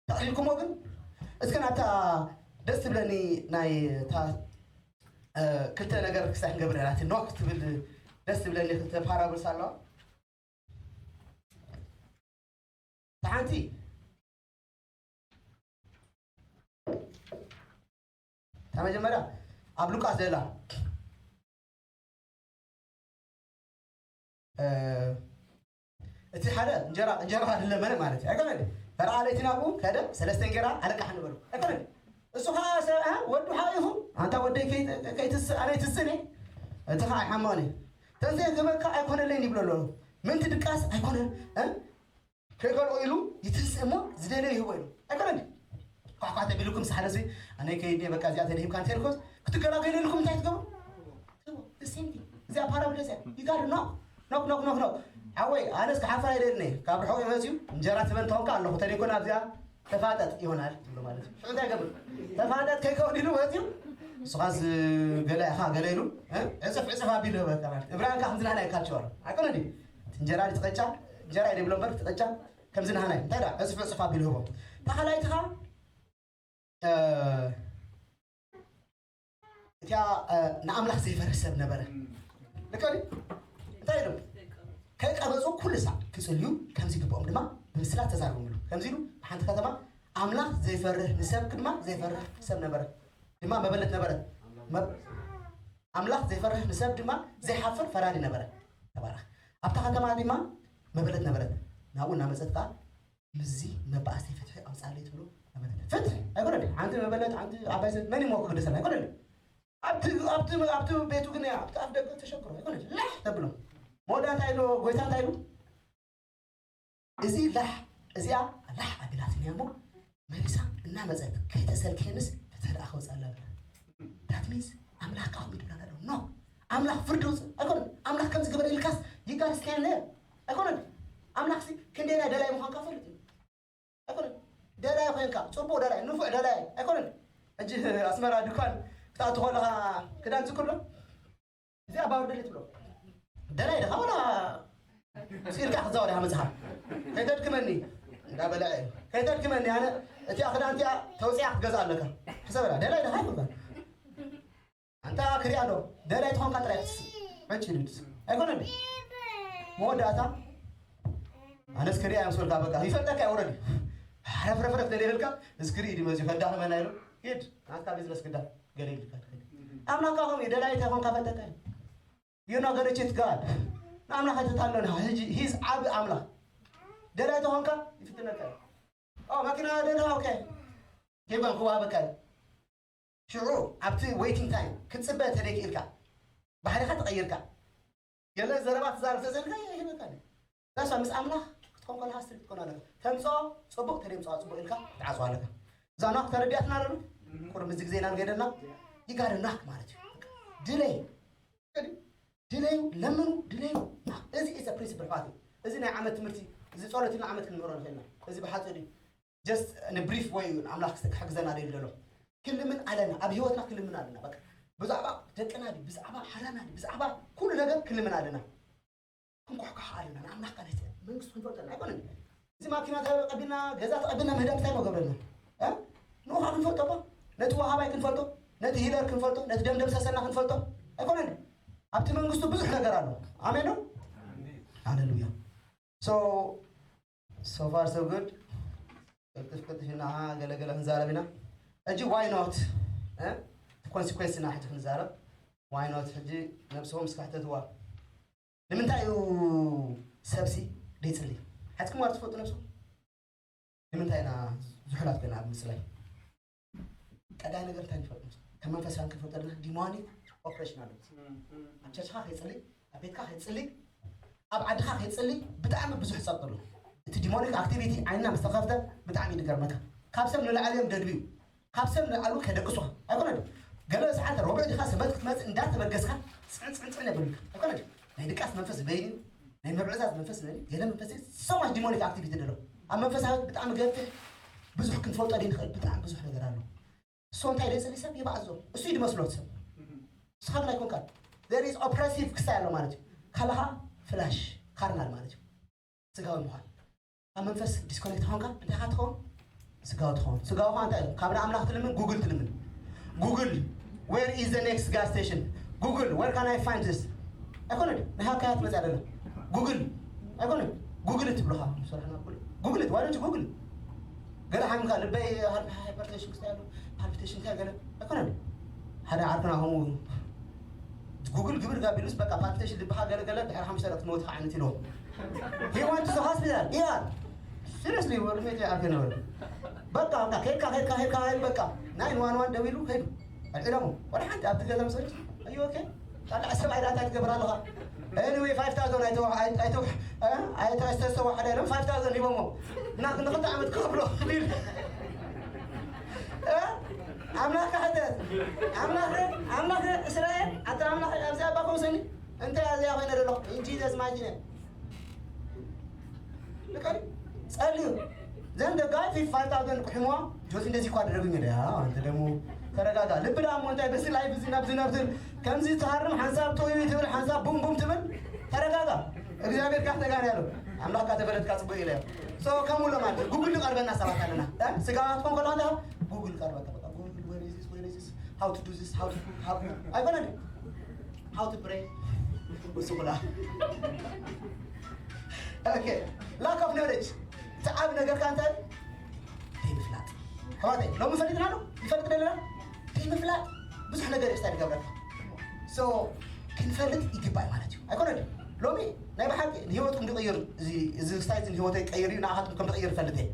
ተቕሊልኩሞ ግን እስከ ናብታ ደስ ትብለኒ ናይ ክልተ ነገር ክሳይ ክንገብር ናቲ ኖክ ትብል ደስ ትብለኒ ክልተ ፓራብልስ ኣለዋ ሓንቲ እታ መጀመርያ ኣብ ሉቃስ ዘላ እቲ ሓደ እንጀራ እንጀራ ለመነ ማለት እዩ ኣይኮነ ፈርዓ ለይቲ ናብኡ ከደ ሰለስተ እንጀራ ኣለቃሕ ንበሉ ኣይኮነ እሱ ከዓ ሰብ ወዱ ሓቂፉ ኣንታ ወደይ ከይትስእ ኣነ ይትስእኒ እቲ ከዓ ኣይሓመኒ ተንዘይ ክበካ ኣይኮነለይን ይብሎ ኣሎ ምንቲ ድቃስ ኣይኮነን ከይከልኦ ኢሉ ይትንስእ እሞ ዝደለዮ ይህቦ ኢሉ ኣይኮነን ኳኳ ተቢልኩም ሳሕለሲ ኣነ ከይድ በቃ እዚኣ ተደሂብካ እንተልኮስ ክትገላገለልኩም እንታይ ትገብሩ እዚኣ ፓራብል እዚኣ ይጋር ኖ ኖክ ኖክ ኖክ ኖክ ሓወይ ኣነስ ክሓፍር ኣይደልኒ ካብ ርሑቕ መፅዩ እንጀራ ትበን ተኾንካ ኣለኹ ተደይኮን ኣብዚኣ ተፋጠጥ ይሆናል ትብሎ ማለት እዩ እንታይ ገብር ተፋጠጥ ከይከውን ኢሉ መፅዩ ንስኻስ ገለ ኢኻ ገለ ኢሉ ዕፅፍ ዕፅፍ ኣቢሉ ህበካ ማለት እብራንካ ከምዝናና ይካቸዋል ኣይኮነ እንጀራ ትቐጫ እንጀራ ይደብሎ እምበር ትቐጫ ከምዚ ናህናይ እንታይ ደኣ ዕፅፍ ዕፅፍ ኣቢሉ ህቦ ታኻላይትኻ እቲኣ ንኣምላኽ ዘይፈርህ ሰብ ነበረ ልከ እንታይ ኢሎም? ከይቀበጹ ኩሉ ሳዕ ክጽልዩ ከምዚ ግብኦም ድማ ብምስላ ተዛረቦምሉ። ከምዚ ኢሉ ሓንቲ ከተማ ኣምላኽ ዘይፈርህ ንሰብ ድማ ዘይፈርህ ሰብ ነበረ። ድማ መበለት ነበረት። መ- ኣምላኽ ዘይፈርህ ንሰብ ድማ ዘይሓፍር ፈራዲ ነበረ። ተባረኽ። ኣብታ ከተማ ድማ መበለት ነበረት። ናብኡ እናመጸት ከኣ ምስዚ መባእሲ ፍትሒ ኣውጻለይ ትብሎ ነበረት። ፍትሒ ኣይኮነን። ሓንቲ መበለት ሓንቲ ዓባይ ሰብ መን ይሞ ክግደሰና ኣይኮነን። ኣብቲ ኣብቲ ኣብቲ ቤቱ ግን ኣብቲ ኣፍ ደገ ተሸግሮ ኣይኮነን። ላሕ ተብሎ። መወዳ እንታይ ኢሎ ጎይታ እንታይ ኢሉ? እዚ ላሕ እዚኣ ላሕ ኣቢላትኒ እሞ መሊሳ እናመፀት ከይተሰልክየንስ ፍትሒ ደኣ ከውፅኣላ ብላ። That means ኣምላኽ ካኹም ይድብላና ዶ? No። ኣምላኽ ፍርዲ ውፅእ ኣይኮነን። ኣምላኽ ከምዚ ግበር ኢልካስ ይጋር ስካያለ ኣይኮነን። ኣምላኽ ሲ ክንደይ ናይ ደላይ ምዃንካ ፈልጥ እዩ። ኣይኮነን። ደላይ ኮይንካ ፅቡቅ ደላይ ንፉዕ ደላይ ኣይኮነን። ሕጂ ኣስመራ ድኳን ክትኣቱ ከለካ ክዳን ዝክሎ እዚኣ ባወርደለይ ትብሎ ደላይ ደኻ ወላ ስኢልካ ክትዛወር ኢኻ መፅኻ። ከይተድክመኒ እንዳበለዐ እዩ። ከይተድክመኒ ኣነ እቲኣ ክዳን እቲኣ ተውፅያ ክትገዛ ኣለካ። ሕሰበላ ደላይ ደኻ ይብልካ። ኣንታ ክሪኣ ዶ ደላይ ትኾንካ ጥራይ ክትስእ። ዕጭ ኢሉ ይድስ ኣይኮነን። መወዳእታ ኣነስ ክሪኣ እዮም ስበልካ በቃ ይፈልጠካ ይውረድ። ረፍረፍረፍ ደሊልካ እዚ ክርኢ ድመዚ ከዳኽመና ኢሉ ሂድ ናትካ ቢዝነስ ግዳ ገለ ኢልካ ትኸድ። ኣምላካ ከም ደላይ ተኾንካ ፈልጠካ እዩ። You not gonna cheat God። ንኣምላኽ ኣይተታለና። ሕጂ ሂዝ ዓቢ ኣምላኽ ደላይ ተኾንካ ይፍትነካ እዩ። ኦ መኪና ደላ ኦኬ ሄባን ክዋሃበካ እዩ። ሽዑ ኣብቲ ዌይቲንግ ታይም ክትፅበ እንተደይክኢልካ ባህሪኻ ተቐይርካ ገለ ዘረባ ትዛረብ ተዘልካ ይህበካ። ዳሳ ምስ ኣምላኽ ክትኮን ከለካ ስትሪክት ትኮን ኣለካ። ተምፅኦ ፅቡቅ ተደምፅኦ ፅቡቅ ኢልካ ክትዓፅዋ ኣለካ። እዛ ናክ ተረዲኣትና ኣለሉ ቁርብ እዚ ግዜና ንገደልና ይጋደ ናክ ማለት እዩ። ድለይ ድለዩ ለምኑ ድለዩ ናክ እዚ ኢሰ ፕሪንሲፕል ፋት እዚ ናይ ዓመት ትምህርቲ እዚ ጸሎት ኢልና ዓመት ክንምህሮ ንኽእልና እዚ ብሓፂር እዩ። ጀስት ንብሪፍ ወይ ኣምላኽ ክሕግዘና ደል ደሎ ክልምን ኣለና ኣብ ህይወትና ክልምን ኣለና በቃ ብዛዕባ ደቅና ድዩ ብዛዕባ ሓዳና ድዩ ብዛዕባ ኩሉ ነገር ክልምን ኣለና። ክንኳሕኳሕ ኣለና ንኣምላኽ ቃል መንግስቱ ክንፈልጠና ኣይኮነን። እዚ ማኪና ተቀቢልና ገዛ ተቀቢልና ምህዳም እንታይ መገብረና ንኡኻ ክንፈልጦ እባ ነቲ ወሃባይ ክንፈልጦ ነቲ ሂለር ክንፈልጦ ነቲ ደምደም ሰሰና ክንፈልጦ ኣይኮነን። ኣብቲ መንግስቱ ብዙሕ ነገር ኣሎ። ኣሜን ነው። ሃሌሉያ። So so far so good። ቅልጥፍ ቅልጥፍ ኢና ገለገለ ክንዛረብ ኢና። ሕጂ why not ኮንሲኮንስ ኢና ሕጂ ክንዛረብ። Why not ሕጂ ነብስኹም እስካ ሕተትዋ ንምንታይ እዩ ሰብሲ ደይፅሊ ሓትኩም ዋር ትፈልጡ ነብስኹም? ንምንታይ ኢና ዝሑላት ኮይና ኣብ ምፅላይ? ቀዳይ ነገር እንታይ ንፈልጥ ከም መንፈሳውያን ክንፈልጥ ኣለና። ዲሞኒክ ኦፕሬሽን ኣለበት። ኣብ ቸርችካ ከይፅሊ ኣብ ቤትካ ከይፅሊ ኣብ ዓድኻ ከይፅሊ ብጣዕሚ ብዙሕ ፀቕጥሉ እቲ ዲሞኒክ ኣክቲቪቲ ዓይንና ምስ ተኸፍተ ብጣዕሚ ይድገርመካ። ካብ ሰብ ንላዕሊ እዮም ደድብዩ ካብ ሰብ ንላዕሊ ከደቅሱኻ ኣይኮነ ገለ ሰዓት ረቡዕ ዲኻ ሰበት ክትመፅእ እንዳተበገስካ ፅዕንፅዕንፅዕን የብሉካ ኣይኮነ ናይ ድቃስ መንፈስ በይን ናይ ምብዕዛዝ መንፈስ በይን ገለ መንፈስ ሰማሽ ዲሞኒክ ኣክቲቪቲ ደሎ ኣብ መንፈሳዊ ብጣዕሚ ገፍሕ ብዙሕ ክንፈልጦ ደይ ንኽእል ብጣዕሚ ብዙሕ ነገር ኣሎ። እሱ እንታይ ደይ ሰብ ይባዕዞ እሱ ይድመስሎት ሰብ ስኻ ግን ኣይኮንካ there is oppressive ክሳይ ኣሎ ማለት እዩ። ካለኻ ፍላሽ ካርናል ማለት እዩ። ስጋዊ ምዃን ኣብ መንፈስ ዲስኮኔክት ኾንካ እንታይ ኻ ትኸውን? ስጋዊ ትኸውን። ስጋዊ ኻ እንታይ ካብ ንኣምላኽ ትልምን ጉግል ትልምን ጉግል where is the next gas station? Google where can I find this? ኣይኮነ ናይ ሃካያ ትመፅእ ደለ ጉግል ኣይኮነ ጉግል ትብልኻ ሰራሕና ጉግል ዋለች ጉግል ገለ ሓሚምካ ልበይ ሃይፐርቴንሽን ክስታይ ኣሎ ፓልፒቴሽን እንታይ ገለ ኣይኮነ ሓደ ዓርክና ከምኡ ጉግል ግብር ጋቢሉስ በቃ ፓልፒቴሽን ልብኻ ገለገለ ድሕሪ ሓሙሽተ ደቂ ትመውትኻ ዓይነት ኢልዎ He went to the hospital. Yeah. Seriously, ወርሜት ያርገ ነበር። በቃ በቃ ከካ ከካ ከካ በቃ ናይን ዋን ዋን ደዊሉ ከይዱ ኣልዒሎሞ ወደ ሓንቲ ኣብቲ ገዛ መሰለች እዩ ኦኬ ካልዕ ሰብ ኣይዳ እንታይ ትገብር ኣለኻ Anyway five thousand ኣይተዋ ኣይተው ኣይተስተስተዋ ሓደ ለም five thousand ሂቦሞ እና ንኽልተ ዓመት ክኸፍሎ ክብል ኣምላኽ ሕተት ኣምላኽ ኣምላኽ እስራኤል ኣታ ኣምላኽ ኣብዚኣ ባፈውሰኒ እንታይ ኣብዚኣ ኮይነ ደሎ in Jesus mighty name ልቀሪ ጸልዩ ዘን ደጋፊ five thousand ቁሕሞ ጆሲ እንደዚህ እኮ አደረጉኝ እንደ አንተ ደግሞ ተረጋጋ። ልብ ዳሞ እንታይ በዚ ላይፍ እዚ ናብዚ ናብዚ ከምዚ ትሃርም ሓንሳብ ቶይ ትብል ሓንሳብ ቡም ቡም ትብል ተረጋጋ። እግዚኣብሔር ካፍተ ጋር ያለው ኣምላኽ ካተፈለጥካ ጽቡቅ ኢለ so ከምኡ ለማለት ጉግል ቀርበና ሰባት ኣለና ስጋባት ኮን ከለና ጉግል ቀርበካ በቃ ጉግል where is this where is this how to do this how to cook how to ኣይበለኒ how to pray እሱ ኩላ okay, lack of knowledge። እቲ ዓብ ነገርካ እንታይ? ዘይምፍላጥ። ኣሕዋተይ፣ ሎሚ ፈሊጥና ዶ? ይፈልጥ ደለና? ዘይምፍላጥ ብዙሕ ነገር እዩ ስታይ ዝገብረካ። So ክንፈልጥ ይግባእ ማለት እዩ። ኣይኮነ ሎሚ ናይ ብሓቂ ንህይወትኩም ዝቕይር እዚ፣ እዚ ስታይ እዚ ንህይወተይ ቀይር እዩ፣ ንኣኻትኩም ከም ዝቕይር ይፈልጥ እየ።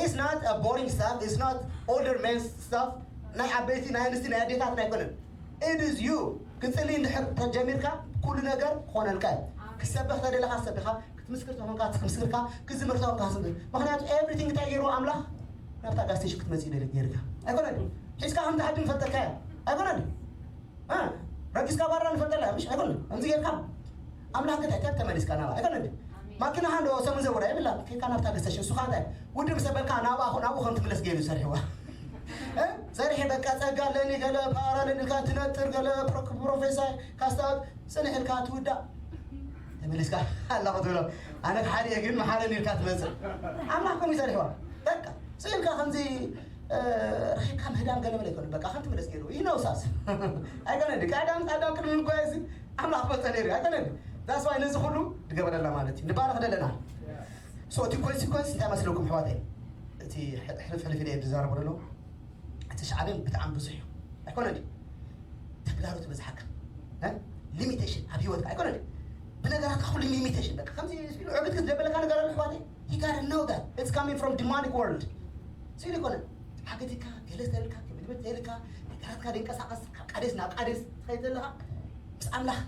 It's not a boring stuff, it's not older men stuff። ናይ ዓበይቲ፣ ናይ ኣንስቲ፣ ናይ ኣዴታትና ኣይኮነን። It is you። ክትጽሊ እንድሕር ተጀሚርካ ኩሉ ነገር ክኾነልካ እዩ። ክትሰብኽ ተደለኻ ሰቢኻ፣ ክትምስክር ተኾንካ ክትምስክርካ፣ ክትዝምር ተኾንካ ክትዝምር። ምኽንያቱ everything እንታይ ገይርዎ ኣምላኽ? ናብታ ጋዝ ስቴሽን ክትመጽእ ይደሊ ገይርካ ኣይኮነን። ሒዝካ ከም ትሃድም ፈልጠካ እያ ኣይኮነን። እ? ረጊዝካ ባራ ንፈልጠላ ምሽ ኣይኮነን። ከምዚ ገይርካ ኣምላኽ ክትሕተት ተመሊስካ ናብኣ ኣይኮነን። ማኪናኻ እንዶ ሰሙን ዘውራ የብላ። ከይካ ናብታ ጋዝ ስቴሽን እሱኻ እንታይ ውድም ሰበልካ ናብኣ ናብኡ ከም ትምለስ ገይሩ ይሰርሕዋ። እ? ሰርሒ በቃ ጸጋ ኣለኒ ገለ ፓወር ኣለኒ ኢልካ ትነጥር ገለ ፕሮ-፣ ፕሮፌሳይ ካስታት ጽንሕ ኢልካ ትውዳእ። ተመሊስካ ኣላ ክትብሎ ኣነ ክሓደ እየ ግን መሓረኒ ኢልካ ትመጽእ። ኣምላኽ ከምኡ ይሰርሕዋ። በቃ ስኢልካ ከምዚ፣ እ፣ ረኺብካ ምህዳም ገለ መለ ኣይኮነ። በቃ ከም ትምለስ ገይሩ ይነውሳስ። ኣይኮነ ድካ ኣዳም ኣዳም ቅድሚ ምጓየዚ ኣምላኽ መጸ ነይሩ ኣይኮነ። That's why ነዚ ኩሉ ድገበረላ ማለት እዩ። ንባረኽ ደለና። So እቲ ኮንሲኮንስ እንታይ መስለኩም ኣሕዋተይ? እቲ ሕልፍ ሕልፍ ኢለ ዝዛረቦ ዘሎ እቲ ሻዕብን ብጣዕሚ ብዙሕ እዩ ኣይኮነ ድዩ? ተግዳሮት በዝሓካ፣ እ? ሊሚቴሽን ኣብ ህይወትካ ኣይኮነ ድዩ? ብነገራትካ ኩሉ ሊሚቴሽን በቃ ከምዚ ኢሉ ዕብት ክትደበለካ ነገር ኣሎ ኣሕዋተይ። You gotta know that it's coming from demonic world። ስኢሉ ይኮነ ሓገትካ ገለ ተልካ ክብድብድ ተልካ ነገራትካ ደንቀሳቀስ ካብ ቃዴስ ናብ ቃዴስ ትኸይድ ዘለካ ምስ ኣምላኽ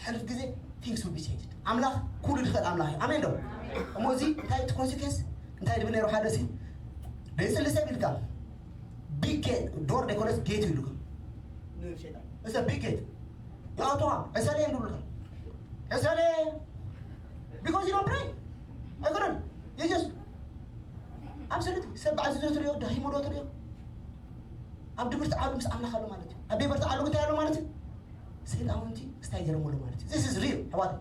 ሕሉፍ ግዜ things will be changed። ኣምላኽ ኩሉ ዝኽእል ኣምላኽ እዩ። ኣሜን ዶ? እሞ እዚ እንታይ እቲ ኮንሲኩንስ እንታይ ድብል ነይሩ ሓደ ሲ ደይፅሊ ሰብ ኢልካ ቢግ ጌት ዶር ደይኮነስ ጌት ይብሉካ ንሸጣን እሰ ቢግ ጌት ይኣትዋ ዕሰለ እዮም ድብሉካ ዕሰለ because you don't pray ኣይኮነን you just absolutely ሰብ በዓል ዝዶ ትሪኦ ዳሂሞ ዶ ትሪኦ ኣብ ድብርቲ ዓሉ ምስ ኣምላኽ ኣሎ ማለት እዩ ኣብ ቤበርቲ ዓሉ እንታይ ኣሎ ማለት እዩ ሰይጣውንቲ ስታይ ገይሮም ኣሎ ማለት እዩ this is real ኣሕዋት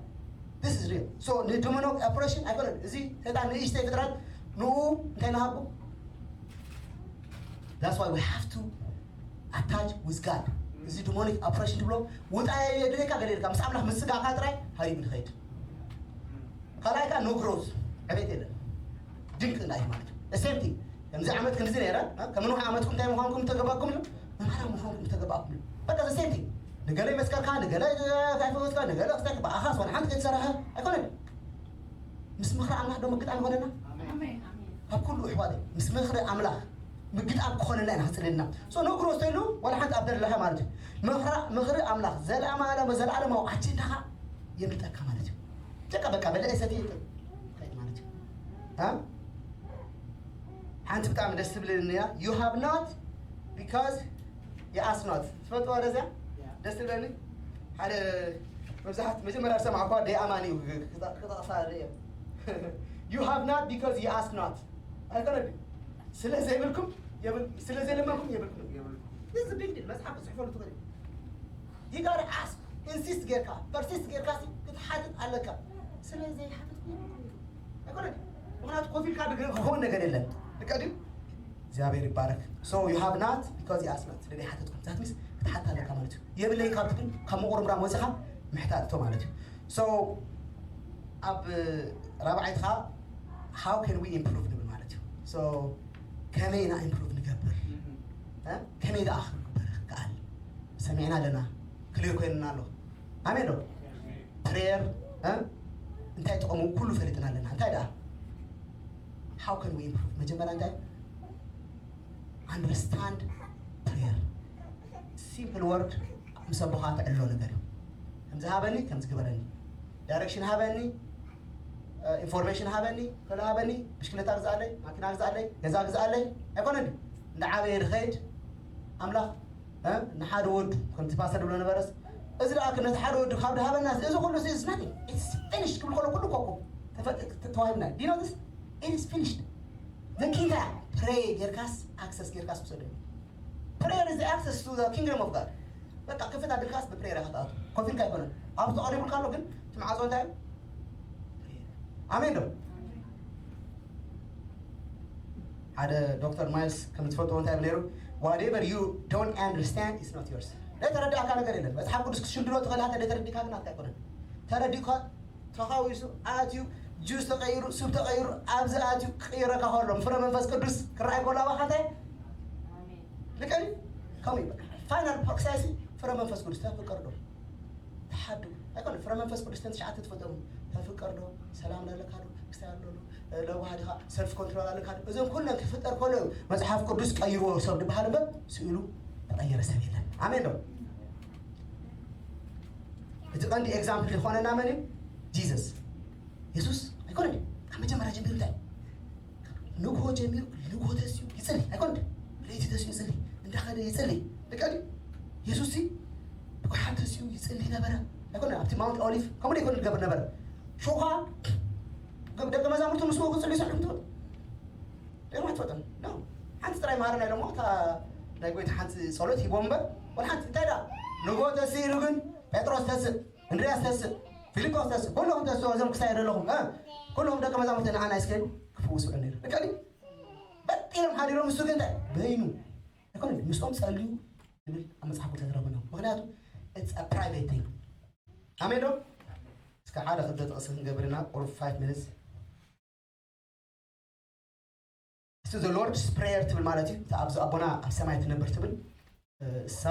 this is real so ንደሞኖ ኦፕሬሽን ኣይኮነን እዚ ሰይጣን ንእሽተይ ፍጥረት ንኡ እንታይ ንሃቦ that's why we have to attach with God እዚ ደሞኒክ ኦፕሬሽን ትብሎ ውጣ የድልየካ ገለ ኢልካ ምስ ኣምላኽ ምስጋእካ ጥራይ ሃሪቡ ንኸይድ ካልኣይ ከዓ no growth ዕቤት የለን ድንቅ እንዳይ ማለት እዩ the same thing ከምዚ ዓመት ክንዚ ነይረ ከም ንውሕ ዓመትኩም እንታይ ምዃንኩም ተገባኩም ኢሉ መምሃራ ምዃንኩም ተገባኩም ኢሉ በቃ the same thing ንገለ ይመስከርካ ንገለ ካይፈወስካ ንገለ ክስተክ ብኣኻስ ዋላ ሓንቲ ከይትሰርሐ ኣይኮነን ምስ ምኽሪ ኣምላኽ ዶ ምግጣም ይኾነና ካብ ኩሉ ኣሕዋት ምስ ምኽሪ ኣምላኽ ምግጣም ክኾነና ኢና ክፅልልና so no growth ተይሉ ዋላ ሓንቲ ኣብ ደለኻ ማለት እዩ ምኽሪ ኣምላኽ ዘለኣለማዊ ዘለኣለማዊ ኣጀንዳኻ የምልጠካ ማለት እዩ በቃ በቃ በልዐ ሰትየ ይጥል ከይድ ማለት እዩ እ ሓንቲ ብጣዕሚ ደስ ትብልንያ you have not because you ask not ትፈልጥዋ ደዚያ ደስ ትብለኒ ሓደ መብዛሕት መጀመርያ ዝሰማዕኳ ደይ ኣማን እዩ ክጠቕሳ ርእየ you have not because you ask not ኣይኮነ ስለ ዘይብልኩም ስለ ዘይለመንኩም የብልኩም እዚ ቢግ ዲል መፅሓፍ ክፅሕፈሉ ትኽእል you gotta ask insist ጌርካ persist ጌርካ ክትሓትት ኣለካ ስለ ዘይሓትትኩ ኣይኮነ ምክንያቱ ኮፍ ኢልካ ክኸውን ነገር የለን ልካ ድዩ እግዚኣብሔር ይባረክ so you have not because you ask not ስለ ዘይሓተትኩም that means ክትሓትት ኣለካ ማለት እዩ የብለይ ካብ ትብል ካብ መቁርምራም ወፅኻ ምሕታት እቶ ማለት እዩ so ኣብ ራብዓይትኻ how can we improve ንብል ማለት እዩ so ከመይ ኢና improve ንገብር ከመይ ደኣ ክግበር ክከኣል ሰሚዕና ኣለና ክልር ኮይንና ኣሎ ኣሜን ዶ prayer እንታይ ጥቕሙ ኩሉ ፈሊጥና ኣለና እንታይ ደኣ how can we improve መጀመርያ እንታይ understand prayer simple word ምስ ኣቦኻ ትዕልሎ ነገር እዩ ከምዚ ሃበኒ ከምዚ ግበረኒ direction ሃበኒ information ሃበኒ ከሎ ሃበኒ ብሽክለታ ግዛኣለይ ማኪና ግዛኣለይ ገዛ ግዛኣለይ ኣይኮነን እንዳ ዓበየ ድኸይድ ኣምላኽ ንሓደ ወዱ ከምቲ ፓስተር ድብሎ ነበረስ እዚ ደኣ ነቲ ሓደ ወዱ ካብ ድሃበና እዚ ኩሉ እዚ is nothing it's finished ክብል ከሎ ኩሉ ኮኮ ተዋሂብና ዲኖትስ it is finished ዘኪንታ ፕሬ ጌርካስ ኣክሰስ ጌርካስ ውሰደ prayer is the access to the kingdom of God በቃ ክፍት ኣድርካስ ብፕሬየር ኢኻ ትኣቱ ኮፍ ኢልካ ኣይኮነን ኣብኡ ተቐሪቡልካ ኣሎ ግን እቲ መዓጾ እንታይ እዩ ኣሜን ዶ ሓደ ዶክተር ማይልስ ከም ትፈልጥዎ እንታይ ነይሩ whatever you don't understand is not yours ዘይተረዳእካ ነገር የለን። መፅሓፍ ቅዱስ ክትሽምድዶ ትኽእል፣ ኣንተ ዘይተረዲእካ ግን ኣትካ ኣይኮነን። ተረዲእካ፣ ተኻዊሱ ኣትዩ፣ ጁስ ተቐይሩ፣ ሱብ ተቐይሩ፣ ኣብዚ ኣትዩ ክቕይረካ ከሎ፣ ፍረ መንፈስ ቅዱስ ክረኣይ ከሎ ኣባኻ እንታይ? ልቀኒ? ከምኡ እዩ። ፋይናል ፕሮክሳይሲ ፍረ መንፈስ ቅዱስ ተፍቅር ዶ? ተሓዱ ኣይኮነ። ፍረ መንፈስ ቅዱስ ተን ትሽዓተ ትፈልጦም? ተፍቅር ዶ? ሰላም ኣለካ ዶ? ክስታይ ኣሎ ዶ? ለዋህ ዲኻ? ሰልፍ ኮንትሮል ኣለካ ዶ? እዞም ኩለን ክፍጠር ከሎ እዩ መጽሓፍ ቅዱስ ቀይርዎ ሰብ ዝበሃል እምበር ስኢሉ ተቐየረ ሰብ የለን። ኣሜን ዶ? እቲ ቀንዲ ኤግዛምፕል ዝኾነና መን እዩ? ጂሰስ። የሱስ ኣይኮነን። ካብ መጀመርያ ጀሚሩ እንታይ? ንግሆ ጀሚሩ ንግሆ ተስዩ ይጽሊ ኣይኮነን። ለይቲ ተስዩ ይጽሊ፣ እንዳኸደ ይጽሊ። ደቂ ኣዲ የሱስ ሲ ብጉሓት ተስዩ ይጽሊ ነበረ ኣይኮነን። ኣብቲ ማውንት ኦሊቭ ከምኡ ዶ ይኮን ዝገብር ነበረ? ሾኻ ደቂ መዛሙርቱ ምስኡ ክጽልዩ ሰዓም ትወጥ ደማ ትፈጠን ነው። ሓንቲ ጥራይ መሃረና ኢሎሞ እታ ናይ ጎይታ ሓንቲ ጸሎት ሂቦም እምበር ወላ ሓንቲ እንታይ ዳ ንግሆ ተስዩ ግን ጴጥሮስ ተስእ፣ እንድርያስ ተስእ፣ ፊልጶስ ተስእ፣ ኩለኹም ተስእ፣ እዞም ክሳይ ዘለኹም እ፣ ኩለኹም ደቂ መዛሙርቲ ንዓና እስከ ክፍውስ ውዕል ነይሩ። ደቂ ኣዲ በጢሎም ሓዲሮም እሱ ግን እንታይ በይኑ ኣይኮነ ምስኦም ጸልዩ ዝብል ኣብ መጽሓፍ ቅዱስ ኣይትረኽብን። ምክንያቱ it's a private thing። ኣሜን ዶ? እስከ ሓደ ክልተ ጥቕሲ ክንገብርና ቁሩብ five minutes። እስቲ the Lord's Prayer ትብል ማለት እዩ። እታ ኣብዚ ኣቦና ኣብ ሰማይ ትነብር ትብል እ፣ እሳ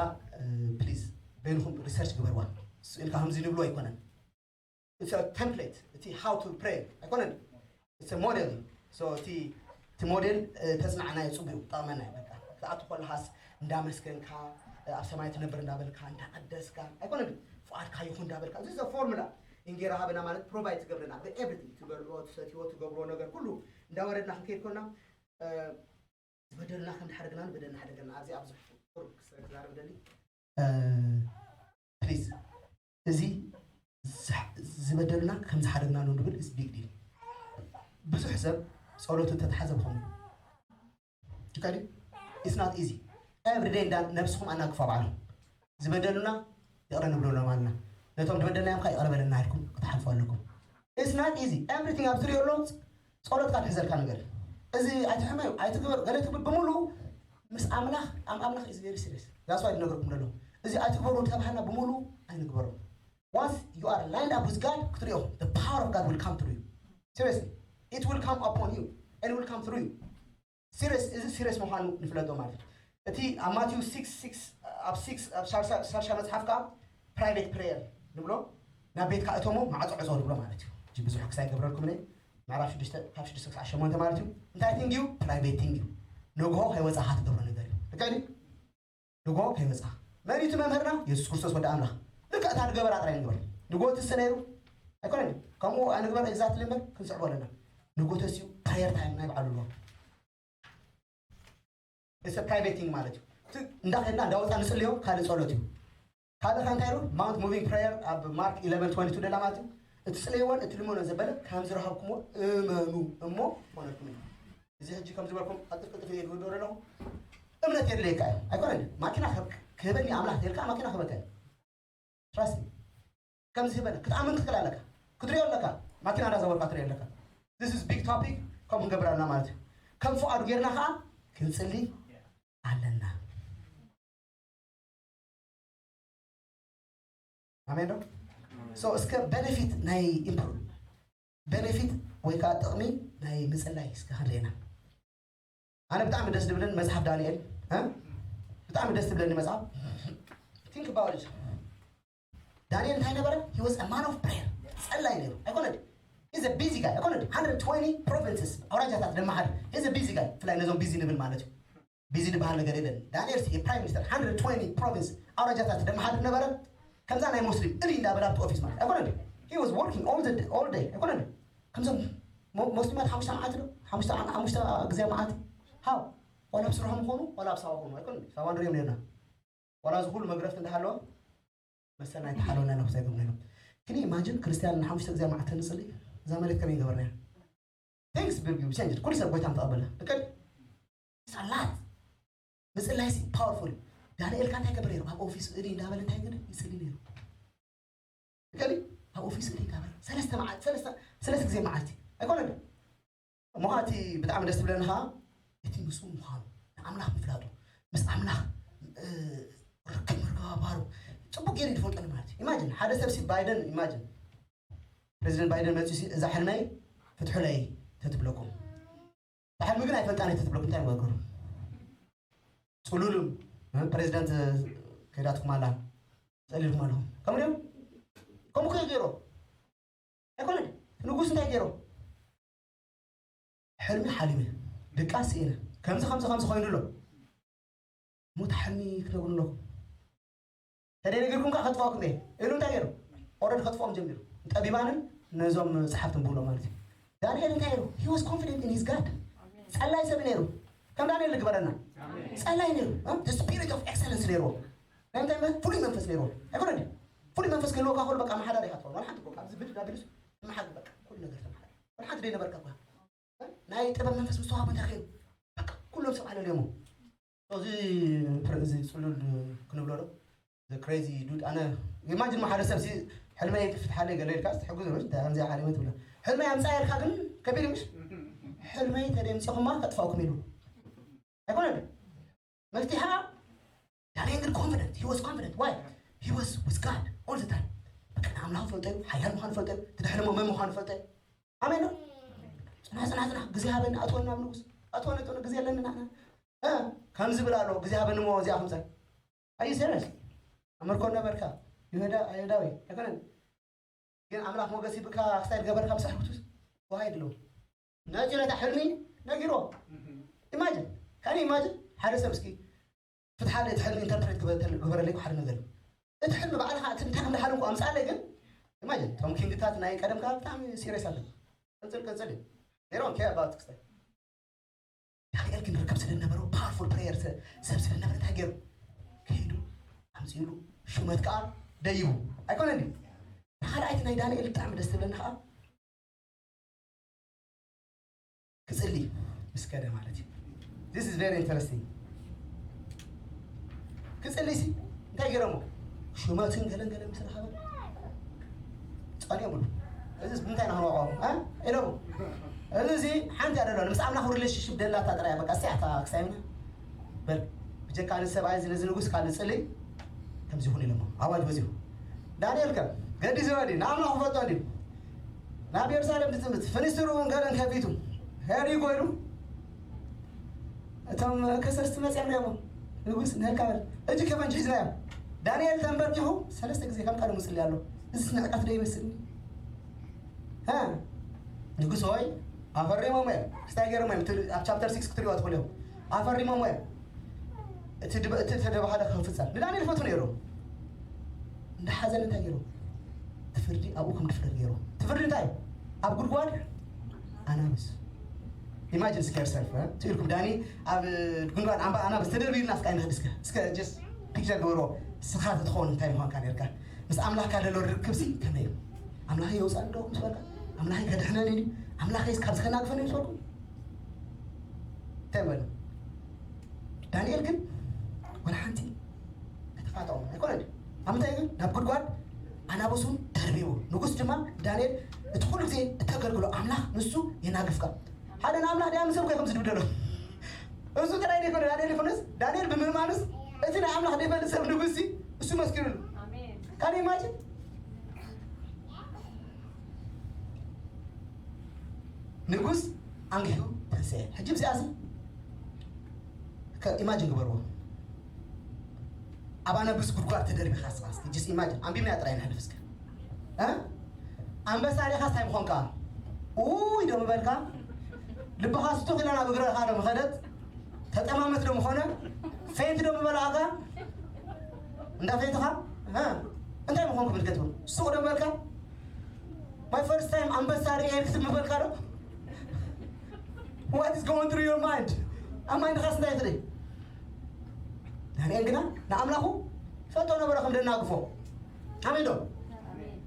ፕሊዝ በይንኹም ሪሰርች ግበርዋ። ስእልካ ከምዚ ንብሎ ኣይኮነን። It's a template። እቲ how to pray ኣይኮነን። It's a model። So እቲ እቲ ሞዴል እ፣ ተጽናዕናዮ ጽቡቅ እዩ፣ ጠቕመና እዩ። በቃ ክትኣቱ ከለኻስ እንዳመስገንካ እ፣ ኣብ ሰማይ ትነብር እንዳበልካ እንዳቀደስካ ኣይኮነን። ፍቓድካ ይኹን እንዳበልካ እዚ ዘ ፎርሙላ እንጌራ ሃበና ማለት ፕሮቫይድ ትገብረና ብኤቭሪቲንግ ትበልዎ ትሰትዎ ትገብርዎ ነገር ኩሉ እንዳወረድና ክንከይድ ኮና እ፣ ዝበደሉና ከም ዝሓደግና ንበደልና ሓደገልና። ኣብዚ ኣብዚ ቁሩብ ክስ- ክዛረብ ደሊ ፕሊዝ እዚ ዝሕ- ዝበደሉና ከም ዝሓደግና ነው ንብል is big deal። ብዙሕ ሰብ ጸሎቱ ተተሓዘ ብኸምኡ ትካዲ it's not easy። Every day እንዳ ነብስኹም ኣናግፋ ባዕሉ ዝበደሉና ይቕረ ንብለሎም ኣለና። ነቶም ዝበደልናዮም ከ ይቕረ በለና ኢልኩም ክትሓልፉ ኣለኩም። It's not easy። Everything ኣብ ትሪኦ ኣሎ ጸሎትካ ትሕዘልካ ነገር እዚ ኣይትሕመዩ ኣይትግበር ገለ ትብል ብምሉ ምስ ኣምላኽ ኣም ኣምላኽ is very serious። That's why ዝነገርኩም ዘሎ እዚ ኣይትግበሩ ተባህልና ብምሉ ኣይንግበሩ። Once you are lined up with God ክትሪኦ the power of God will come through you። Seriously it will come upon you and will come through you። ሲሪየስ እዚ ሲሪየስ ምዃኑ ንፍለጦ ማለት እዩ። እቲ ኣብ ማቴዎስ six six ኣብ six ኣብ ሻርሻ ሻርሻ መጽሓፍ ከኣ ፕራይቬት ፕሬየር ንብሎ ናብ ቤትካ እቶሞ ማዕጾ ዕጾ ንብሎ ማለት እዩ። እዚ ብዙሕ ክሳይ ገብረልኩም እኔ ምዕራፍ ሽዱሽተ ካብ ሽዱሽተ ክሳዕ ሸሞንተ ማለት እዩ። እንታይ ቲንግ እዩ? ፕራይቬት ቲንግ እዩ። ንግሆ ከይወጻኻ ትገብሮ ነገር እዩ። ልክዕ ድዩ? ንግሆ ከይወጻኻ መን እዩ እቲ መምህርና? የሱስ ክርስቶስ ወዲ ኣምላኽ። ልክዕ እታ ንገበራ ጥራይ ንግበር። ንግሆ ትስ ነይሩ ኣይኮነን። ከምኡ ኣይንግበር። ኤግዛክትሊ እምበር ክንስዕቦ ኣለና። ንግሆ ተስዩ ፕሬየር ታይም ናይ በዓሉ ኣለዎ። It's a private thing ማለት እዩ። እቲ እንዳኸድና እንዳወፃ ንፅልዮ ካልእ ጸሎት እዩ። ካልእ ከ እንታይ ኢሉ? ማውንት ሙቪንግ ፕሬየር ኣብ ማርክ eleven twenty two ደላ ማለት እዩ። እትጽልይዎን እትልምኖ ዘበለ ከም ዝረኸብኩሞ እመኑ እሞ ክኾነልኩም እዩ። እዚ ሕጂ ከም ዝበልኩም ቀልጥፍ ቀልጥፍ እየ ዝወዶ ዘለኹ። እምነት የድለየካ እዩ። ኣይኮነን። ማኪና ክህብ- ክህበኒ ኣምላኽ ተልካ ማኪና ክህበካ እዩ። ትራስት ሚ። ከም ዝህበና ክትኣምን ክትክእል ኣለካ። ክትሪኦ ኣለካ። ማኪና እንዳዘወርካ ትሪኦ ኣለካ። This is big topic። ከም ክንገብር ኣለና ማለት እዩ። ከም ፍቓዱ ጌርና ከዓ ክንጽሊ ኣለና። ኣሜን ዶ? So እስከ ቤኔፊት ናይ ኢምፕሩ- ቤኔፊት ወይ ከዓ ጥቕሚ ናይ ምጽላይ እስከ ክንርኤና። ኣነ ብጣዕሚ ደስ ዝብለኒ መጽሓፍ ዳንኤል እ? ብጣዕሚ ደስ ዝብለኒ መጽሓፍ። Think about it። ዳንኤል እንታይ ነበረ? He was a man of prayer። ጸላይ ነይሩ ኣይኮነ? He's a busy guy ኣይኮነ? Hundred twenty provinces ኣውራጃታት ደመሓር። He's a busy guy። ብፍላይ ነዞም ቢዚ ንብል ማለት እዩ። ቢዚ ዝበሃል ነገር የለን። ዳንኤል ሲ ፕራይም ሚኒስተር hundred twenty ፕሮቪንስ ኣውራጃታት ደመሓድር ነበረ። ከምዛ ናይ ሙስሊም እሊ እንዳበላ ኣብቲ ኦፊስ ማለት ኣይኮነን። He was working all the day, all day ኣይኮነን። ከምዞም ሞ- ሙስሊማት ሓሙሽተ መዓልቲ ዶ ሓሙሽተ ዓመ- ሓሙሽተ ግዜ መዓልቲ ሃው ዋላ ኣብ ስርሖም ይኾኑ ዋላ ኣብ ሳዋ ይኾኑ ኣይኮነን። ሳዋ ንሪኦም ነርና ዋላ እዚ ኩሉ መግረፍቲ እንዳሃለወ መሰልና ኣይተሓለወና ኢና ክሳይ ገምና ኢሎም። Can you imagine ክርስቲያን ንሓሙሽተ ግዜ መዓልቲ ንፅሊ እዛ መሬት ከመይ ገበርና? Things will be changed። ኩሉ ሰብ ጎይታ ምተቐበለ እቅድ ሳላት ምፅላይ ሲ ፓወርፉል። ዳንኤል ካ እንታይ ገብር ነይሩ? ኣብ ኦፊስ እሊ እንዳበለ እንታይ ግን ይፅሊ ነይሩ። እቀሊ ኣብ ኦፊስ እሊ እንዳበለ ሰለስተ መዓልቲ ሰለስተ ሰለስተ ግዜ መዓልቲ ኣይኮነ ዶ? እሞ እቲ ብጣዕሚ ደስ ትብለኒ ከዓ እቲ ምስኡ ምዃኑ ንኣምላኽ ምፍላጡ ምስ ኣምላኽ እ፣ ክርክብ መርካባ ባህሩ ጽቡቅ ገይሩ ይፈልጠኒ ማለት እዩ። ኢማጅን ሓደ ሰብ ሲ ባይደን ኢማጅን ፕሬዚደንት ባይደን መጽዩ ሲ እዛ ሕልመይ ፍትሑለይ ተትብለኩም እዛ ሕልሚ ግን ኣይፈልጣን ተትብለኩም እንታይ ምገሩ ጽሉሉም ፕሬዚደንት ከዳትኩም ኣላ ጸሊልኩም ኣለኹም ከምኡ ድዮም ከምኡ ከ ገይሮ ኣይኮነን ንጉስ እንታይ ገይሮ ሕልሚ ሓሊመ ድቃስ ስኢነ ከምዚ ከምዚ ከምዚ ኮይኑ ኣሎ ሞት ሓልሚ ክትነግሩ ኣለኹም ተደይ ነጊርኩም ከዓ ከጥፋኩም እየ ኢሉ እንታይ ገይሩ ኦረድ ከጥፋኦም ጀሚሩ ጠቢባንን ነዞም ፀሓፍትን ብሎ ማለት እዩ ዳንኤል እንታይ ገይሩ he was confident in his God ፀላይ ሰብ ነይሩ ከም ዳንኤል ዝግበረና ፀላይ ነይሩ spirit of excellence ነይርዎ ናይ እንታይ ፍሉይ መንፈስ ነይርዎ ኣይኮነ ፍሉይ መንፈስ ክህልወካ ከሎ በቃ መሓዳሪ ኢኻ ትኸውን ዋላ ሓንቲ ኣብዚ ብድድ ኣቢሉስ መሓግ በቃ ኩሉ ነገር ተመሓዳሪ ዋላ ሓንቲ ደይነበርካ እኳ ናይ ጥበብ መንፈስ ምስተዋህቦ እንታይ ከይኑ በቃ ኩሎም ሰብ ኣለልዮሞ እዚ እዚ ፅሉል ክንብሎ ዶ the crazy dude ኣነ imagine ሓደ ሰብ ሕልመይ ፍትሓለይ ገለ ኢልካ ትሕጉዝ ከምዚ ሓሊመ ትብሎ ሕልመይ ኣምፃ ኢልካ ግን ከቢድ ምሽ ሕልመይ ተደምፂኹማ ከጥፋኩም ኢሉ ኣይኮነ መፍትሓ ዳንኤል ግን confident he was confident why he was with God all the time በቃ ንኣምላኽ ፈልጠ እዩ ሓያል ምዃኑ ፈልጠ እዩ ትድሕልሞ መን ምዃኑ ፈልጠ እዩ ኣሜን ዶ ፅና ፅና ፅና ግዜ ሃበኒ ኣትወና ኣብ ንጉስ ኣትወነ ጥኑ ግዜ ኣለኒ ናና ከም ዝብል ኣሎ ግዜ ሃበኒ ሞ እዚኣ ከምፀ ኣዩ serious ኣመርኮ ነበርካ ይሁዳ ኣይሁዳዊ ኣይኮነን ግን ኣምላኽ ሞገስ ይብካ ክሳይ ገበርካ ምስ ኣሕብቱስ ዋሃይ ድሎ ነፂ ነታ ሕልሚ ነጊሮ imagine ካን imagine ሓደ ሰብ እስኪ ፍትሓለ እቲ ሕልሚ interpret ግበረለይ ሓደ ነገር እቲ ሕልሚ ባዕልኻ እቲ እንታይ ከም ዝሓለምኩ ኣምፃለይ ግን imagine እቶም ኪንግታት ናይ ቀደም ከዓ ብጣዕሚ serious ኣለ ቀፅል ቀፅል እዩ they don't care about ክስታይ ዳንኤል ግን ርከብ ስለ ነበረው powerful prayer ሰብ ስለ ነበረ እንታይ ገይሩ ከይዱ ኣምፅሉ ሹመት ከዓ ደይቡ ኣይኮነ እንዲ ንካልኣይቲ ናይ ዳንኤል ብጣዕሚ ደስ ትብለኒ ከዓ ክፅሊ ምስ ከደ ማለት እዩ this is very interesting ክፅሊ ሲ እንታይ ገይሮሞ ሹመትን ገለን ገለን ምስ ረኸበ ጸኒኦምሉ። እዚ ብምንታይ ኢና ክንወቕዖ? እ? ኢሎሞ። እዚ ሓንቲ እያ ደሎ። ምስ ኣምላኽ ሪሌሽንሽፕ ደላታ ጥራይ እያ። በቃ፣ እዚኣ እታ ክሳይ ምና። በል፣ ብጀካ እዚ ሰብኣይ እዚ ነዚ ንጉስ ካልእ ጽልይ፣ ከምዚ ይኹን ኢሎሞ። ኣዋጅ በዚሁ። ዳንኤል ከ፣ ገዲ ዝበል እዩ። ንኣምላኽ ክፈልጦ እንድዩ። ናብ የሩሳሌም ዝጥምት፣ ፍንስትሩ እውን ገለን ከፊቱ፣ ሄሪጎ ኢሉ፣ እቶም ከሰስቲ መጺኦም ደሞ፣ ንጉስ፣ ንህልካ በል። እጅ ከፈንጅ ሒዝናዮም። ዳንኤል ተንበርኪኹ ሰለስተ ግዜ ከም ቀደሙ ይጽሊ ኣሎ። እዚስ ንዕቀት ዶ ይመስልኒ? እ፣ ንጉስ ሆይ፣ ኣፈሪሞም እዮም። ክስታይ ገይሮም እዮም። እቲ ኣብ ቻፕተር ሲክስ ክትሪእዎ ትኽእሉ እዮም። ኣፈሪሞም እዮም። እቲ ድበ-፣ እቲ ዝተደባሃለ ክፍጸም። ንዳንኤል ይፈቱ ነይሩ። እንዳሓዘነ እንታይ ገይሩ? እቲ ፍርዲ ኣብኡ ከም ድፍረድ ገይሩ። እቲ ፍርዲ እንታይ? ኣብ ጉድጓድ ኣናብስ። Imagine እስከ yourself፣ እ? ትኢልኩም ዳኒ ኣብ ጉድጓድ ኣምባ ኣናብስ ተደርቢልና እስከ ኣይንኸድ እስከ። እስከ just picture ግበርዎ። ንስኻ ተትኸውን እንታይ ምዃንካ ነርካ? ምስ ኣምላኽካ ደሎ ርክብሲ ከመይ እዩ? ኣምላኸይ የውፅኣኒ ዶ ምስ በልካ? ኣምላኸይ ከድሕነኒ ድዩ? ኣምላኸይ ካብዚ ከናግፈኒ ምስ በልኩም? እንታይ በሉ? ዳንኤል ግን ወላ ሓንቲ ኣይተፋጠዎም። ኣይኮነን። ኣብ ምንታይ ግን? ናብ ጉድጓድ ኣናብሱን ደርቢቡ። ንጉስ ድማ ዳንኤል እቲ ኩሉ ግዜ እተገልግሎ ኣምላኽ ንሱ የናግፍካ። ሓደ ንኣምላኽ ድኣ ንሰብ ከም ዝድብደሎ። እሱ ጥራይ ዘይኮነ ዳንኤል ይኹንስ፣ ዳንኤል ብምእማኑስ እቲ ናይ ኣምላኽ ዘይፈልጥ ሰብ ንጉስ ሲ እሱ መስኪሩሉ። ኣሜን። ካን ኢማጂን? ንጉስ ኣንጊሁ ተንስኤ። ሕጂ ብዚኣዚ ከ ኢማጂን ግበርዎ። ኣብ ኣናብስ ጉድጓድ ተደርቢኻ ስኻ እስኪ፣ just ኢማጂን። ኣንቢብናያ ጥራይ ንሕልፍ እስከ። እ? ኣንበሳ ዲኻ እንታይ ምኾንካ? ኡይ ዶ ምበልካ? ልብኻ ስቱኽ ኢላ ናብ እግርኻ ዶ ምኸደት? ተጠማመት ዶ ምኾነ? ፌንት ዶ ምበላዕካ? እንዳ ፌንትኻ? እ? እንታይ ምኾንኩ ብልከት? ሱቕ ዶ ምበልካ? My first time ኣንበሳ ሪኤ ክትብል ምበልካ ዶ? What is going through your mind? ኣብ ማይንድኻስ እንታይ ትርኢ? ዳንኤል ግና ንኣምላኹ ይፈልጦ ነበረ ከም ደናግፎ። ኣሜን ዶ? ኣሜን።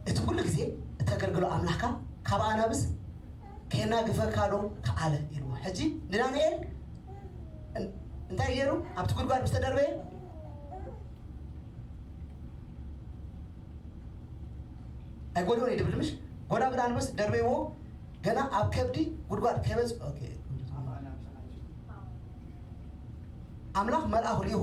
እቲ ኩሉ ግዜ እተገልግሎ ኣምላኽካ ካብ ኣናብስ ከየናግፈካ ዶ ከኣለ ኢልዎ። ሕጂ ንዳንኤል እን-፣ እንታይ ገይሩ? ኣብቲ ጉድጓድ ምስ ተደርበየ ኣይጎድኦን እዩ ድብል ምሽ? ጎዳጉድ ኣንበስ ደርበይዎ ገና ኣብ ከብዲ ጉድጓድ ከይበጽ-፣ ኦኬ። ኣምላኽ መልኣኹ ልኢኹ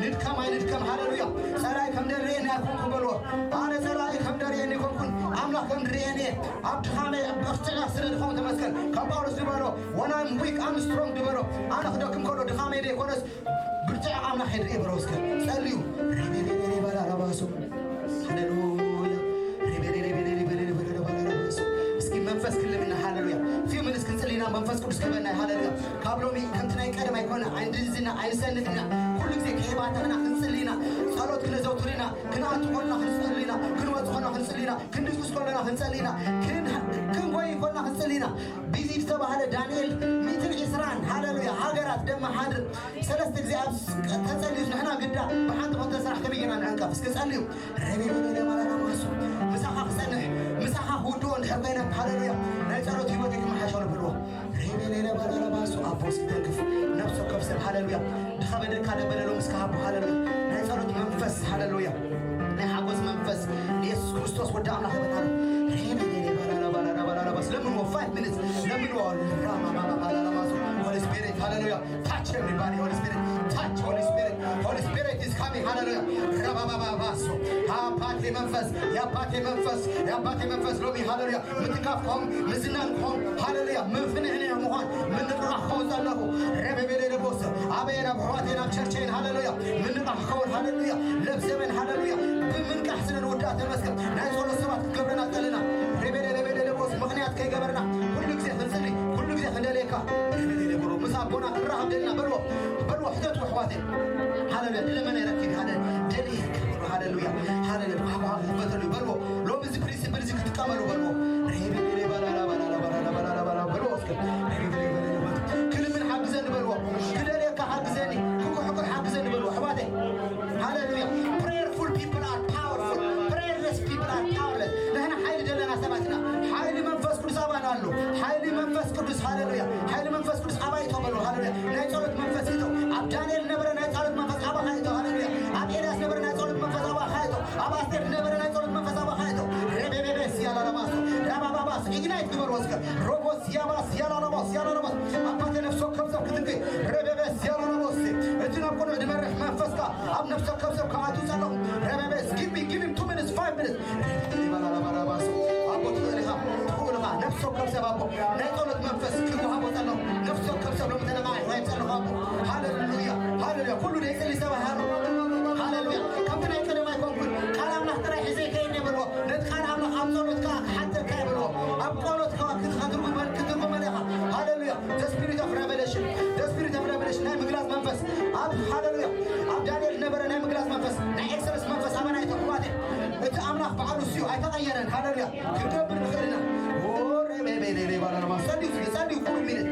ንድከም ኣይንድከም። ሃለሉያ። ጸላኢ ከም ደርእየኒ ኣይኮንኩን በልዎ። ኣነ ጸላኢ ከም ደርእየኒ ኣይኮንኩን፣ ኣምላኽ ከም ድርእየኒ እየ። ኣብ ድኻመይ ኣብ ብርትዐ ስለ ዝኾን ተመስገን። ከም ጳውሎስ ዝበሎ፣ "When I'm weak, I'm strong" ዝበሎ። ኣነ ክደክም ከሎ ድኻመይ ዘይኮነስ ብርትዐ ኣምላኽ የድርየ በሎ እስከ። ጸልዩ። ሬቤሬቤሬ ባላራባሶ። ሃለሉያ። ሬቤሬቤሬ ባላራባሶ። እስኪ መንፈስ ክልምና። ሃለሉያ። ፊው ምንስ ክንጽልይና መንፈስ ቅዱስ ከበና። ሃለሉያ። ካብ ሎሚ ከምቲ ናይ ቀደም ኣይኮነ፣ ኣይንድንዝና፣ ኣይንሰንፍና። ኩሉ ግዜ ከየባተኽና ክንጽልይና፣ ጸሎት ክነዘውትርና፣ ክንኣቱ ኮልና ክንጸልይና፣ ክንወጽእ ኮልና ክንጽልይና፣ ክንድግስ ኮልና ክንጸልይና፣ ክን-፣ ክንጎይ ኮልና ክንጸልይና። ቢዚ ዝተባህለ ዳንኤል ሚእትን ዕስራን፣ ሃለሉያ፣ ሃገራት ደመሓድር ሰለስተ ግዜ ኣብ ተጸልዩስ ንሕና ግዳ ብሓንቲ ኮንተ ስራሕ ከመይ ጌርና ንዕንቀፍ? እስኪ ጸልዩ። ረቤ በለ ለማላና ማሱ። ምሳኻ ክጸንሕ፣ ምሳኻ ክውድኦ እንድሕር ኮይነ፣ ሃለሉያ፣ ናይ ጸሎት ህይወተይ ክመሓሸሉ በልዎ። ሬቤ ለለ ባላላ ማሱ። ኣቦ ሲተንክፍ፣ ነፍሲ ወከፍ ሰብ፣ ሃለሉያ፣ ድኻ በደልካ ደበለሎ ምስካ ሃቦ። ሃለሉያ። ናይ ጸሎት መንፈስ፣ ሃለሉያ፣ ናይ ሓጎስ መንፈስ፣ ንየሱስ ክርስቶስ ወዲ ኣምላኽ ይበታሎ። ሬቤ ለለ ባላላ ባላላ ባላላ ባስ። ለምንዎ፣ ፋይቭ ሚኒትስ ለምንዎ። ራማ ማማ ባላላ ማሱ። ሆሊ ስፒሪት፣ ሃለሉያ። Touch everybody, Holy Spirit. Touch, Holy Spirit. Holy Spirit is coming. ሃለሉያ። ረባባባባሶ። የአባቴ መንፈስ፣ የአባቴ መንፈስ፣ የአባቴ መንፈስ ሎሚ፣ ሃለሉያ፣ ምትንካፍ ክኾን፣ ምዝናን ክኾን፣ ሃለሉያ፣ ምፍንሕንሕ ምዃን፣ ምንቕቓሕ ክኸውን ዘለኹ። ረበቤሌ ለቦስ። ኣበየ ናብ ኣሕዋተይ፣ ናብ ቸርቸይን፣ ሃለሉያ፣ ምንቕቓሕ ክኸውን፣ ሃለሉያ፣ ለብሰበን፣ ሃለሉያ፣ ብምንቃሕ ስለ ንውዳእ ተመስገን። ናይ ጸሎት ሰባት ክትገብረና ጸልና። ረበቤሌ ለቦስ፣ ምኽንያት ከይገበርና፣ ኩሉ ግዜ ክንጽሊ፣ ኩሉ ግዜ ክንደልየካ። ረበቤሌ ብሩ፣ ምስ ኣቦና ክንራኸብ ደልና፣ በልዎ፣ በልዎ፣ ሕተቱ ኣሕዋተይ። ሃለሉያ፣ ድለመና ይረክብ፣ ሃለ-፣ ደልየካ፣ በልዎ፣ ሃለሉያ፣ ሃለሉያ፣ ሃለሉያ፣ ክፈተሉ፣ በልዎ። ሎሚ እዚ ፕሪንሲፕል እዚ ክትጥቀመሉ በልዎ። ሬቤሌ ባላላ ባላላ ባላላ ባላላ ባላ በልዎ እስከ። ሬቤሌ ባላላ ባላ። ክልምን ሓግዘኒ በልዎ። ክደልየካ ሓግዘኒ። ክኩሕኩሕ ሓግዘኒ በልዎ። ኣሕዋተይ። ሃሌሉያ። Prayerful people are powerful. Prayerless people are powerless. ንሕና ሓይሊ ዘለና ሰባት ኢና። ሓይሊ መንፈስ ቅዱስ ኣባና ኣሎ። ሓይሊ መንፈስ ቅዱስ፣ ሃሌሉያ። ሓይሊ መንፈስ ቅዱስ ኣባይ እቶ በልዎ። ሃሌሉያ። ናይ ጸሎት መንፈስ እቶ። ኣብ ዳንኤል ነበረ ናይ ጸሎት መንፈስ ኣባኻ እቶ። ሃሌሉያ። ኣብ ኤልያስ ነበረ ናይ ጸሎት መንፈስ ኣባኻ እቶ። ኣብ ኣስቴር ነበረ ናይ ጸሎት መንፈስ ኣባኻ እቶ። ሬቤቤቤ ሲያላላባሶ፣ ራባባባስ፣ ኢግናይት ግበርዎ እስከ። ሮቦ ሲያባ ሲያላላባስ፣ ሲያላላባስ። ኣባቴ ነፍሲ ወከፍ ሰብ ክትንክይ። ሬቤቤ ሲያላላባስ። እቲ ናብ ቅኑዕ ዝመርሕ መንፈስካ ኣብ ነፍሲ ወከፍ ሰብ ክኣቱ ጸለኹ። ሬቤቤ፣ give me, give him two minutes, five minutes. ሬቤቤ ባላላባላባስ። ኣቦ ትኽእል ኢኻ፣ ትኽእል ኢኻ። ነፍሲ ወከፍ ሰብ ኣቦ ናይ ጸሎት መንፈስ ክወሃቦ ጸለኹ። ነፍሲ ወከፍ ሰብ ሎም ተነቓቒ ናይ ጸለኹ ኣቦ። ሃሌሉያ፣ ሃሌሉያ። ኩሉ ደይጽሊ ሰብ ሃሉ። ሃሌሉያ። ከምቲ ናይ ቀደም ኣይኮንኩን። ቃል ኣምላኽ ጥራይ ሒዘ ይከይድ እየ በልዎ። ነቲ ቃል ኣምላኽ ኣብ ጸሎትካ ክሓተካ እየ በልዎ። ኣብ ጸሎትካ ክትትርጉመ-፣ ክትትርጉመለኻ። ሃሌሉያ። The spirit of revelation። The spirit of revelation። ናይ ምግላጽ መንፈስ። ኣብ፣ ሃሌሉያ። ኣብ ዳንኤል ነበረ ናይ ምግላጽ መንፈስ። ናይ ኤክሰደስ መንፈስ ኣባና ኣይተኽዋቴ። እቲ ኣምላኽ በዓሉ እሱ እዩ። ኣይተቐየረን። ሃሌሉያ። ክንገብር ንኽእል ኢና። ኦ፣ ሬቤቤቤቤ ባላላማ። ጸልዩ፣ ጸልዩ፣ ቁሩብ ሚኒት።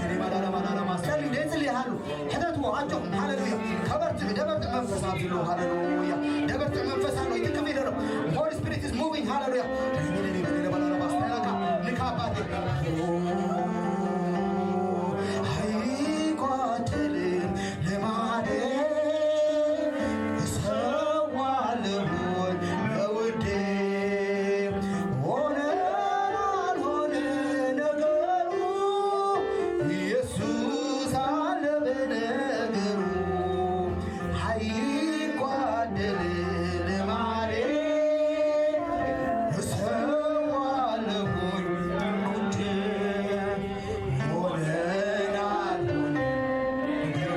ሬቤቤ ባላላማ፣ ላላማ። ጸልዩ፣ ደይጽሊ ይሃሉ። ሕተትዎ፣ ኣጆኹም፣ ሃሌሉያ። ከበርትዕ፣ ደበርትዕ መንፈስ ኣብዚ ኣሎ፣ ሃሌሉያ። ደበርትዕ መንፈስ ኣሎ፣ ይትንክፍ ይደሎ። Holy Spirit is moving፣ ሃሌሉያ። ንካ ኣባቴ። ኣይጓደልን ልማዴ፣ እሰዋለሁኝ ለውዴ። ሆነ ላልሆነ ነገሩ፣ ኢየሱስ አለ በነገሩ። አይጓደል ልማዴ፣ እሰዋለሁኝ ለውዴ። ሆነ ላልሆነ ነገሩ፣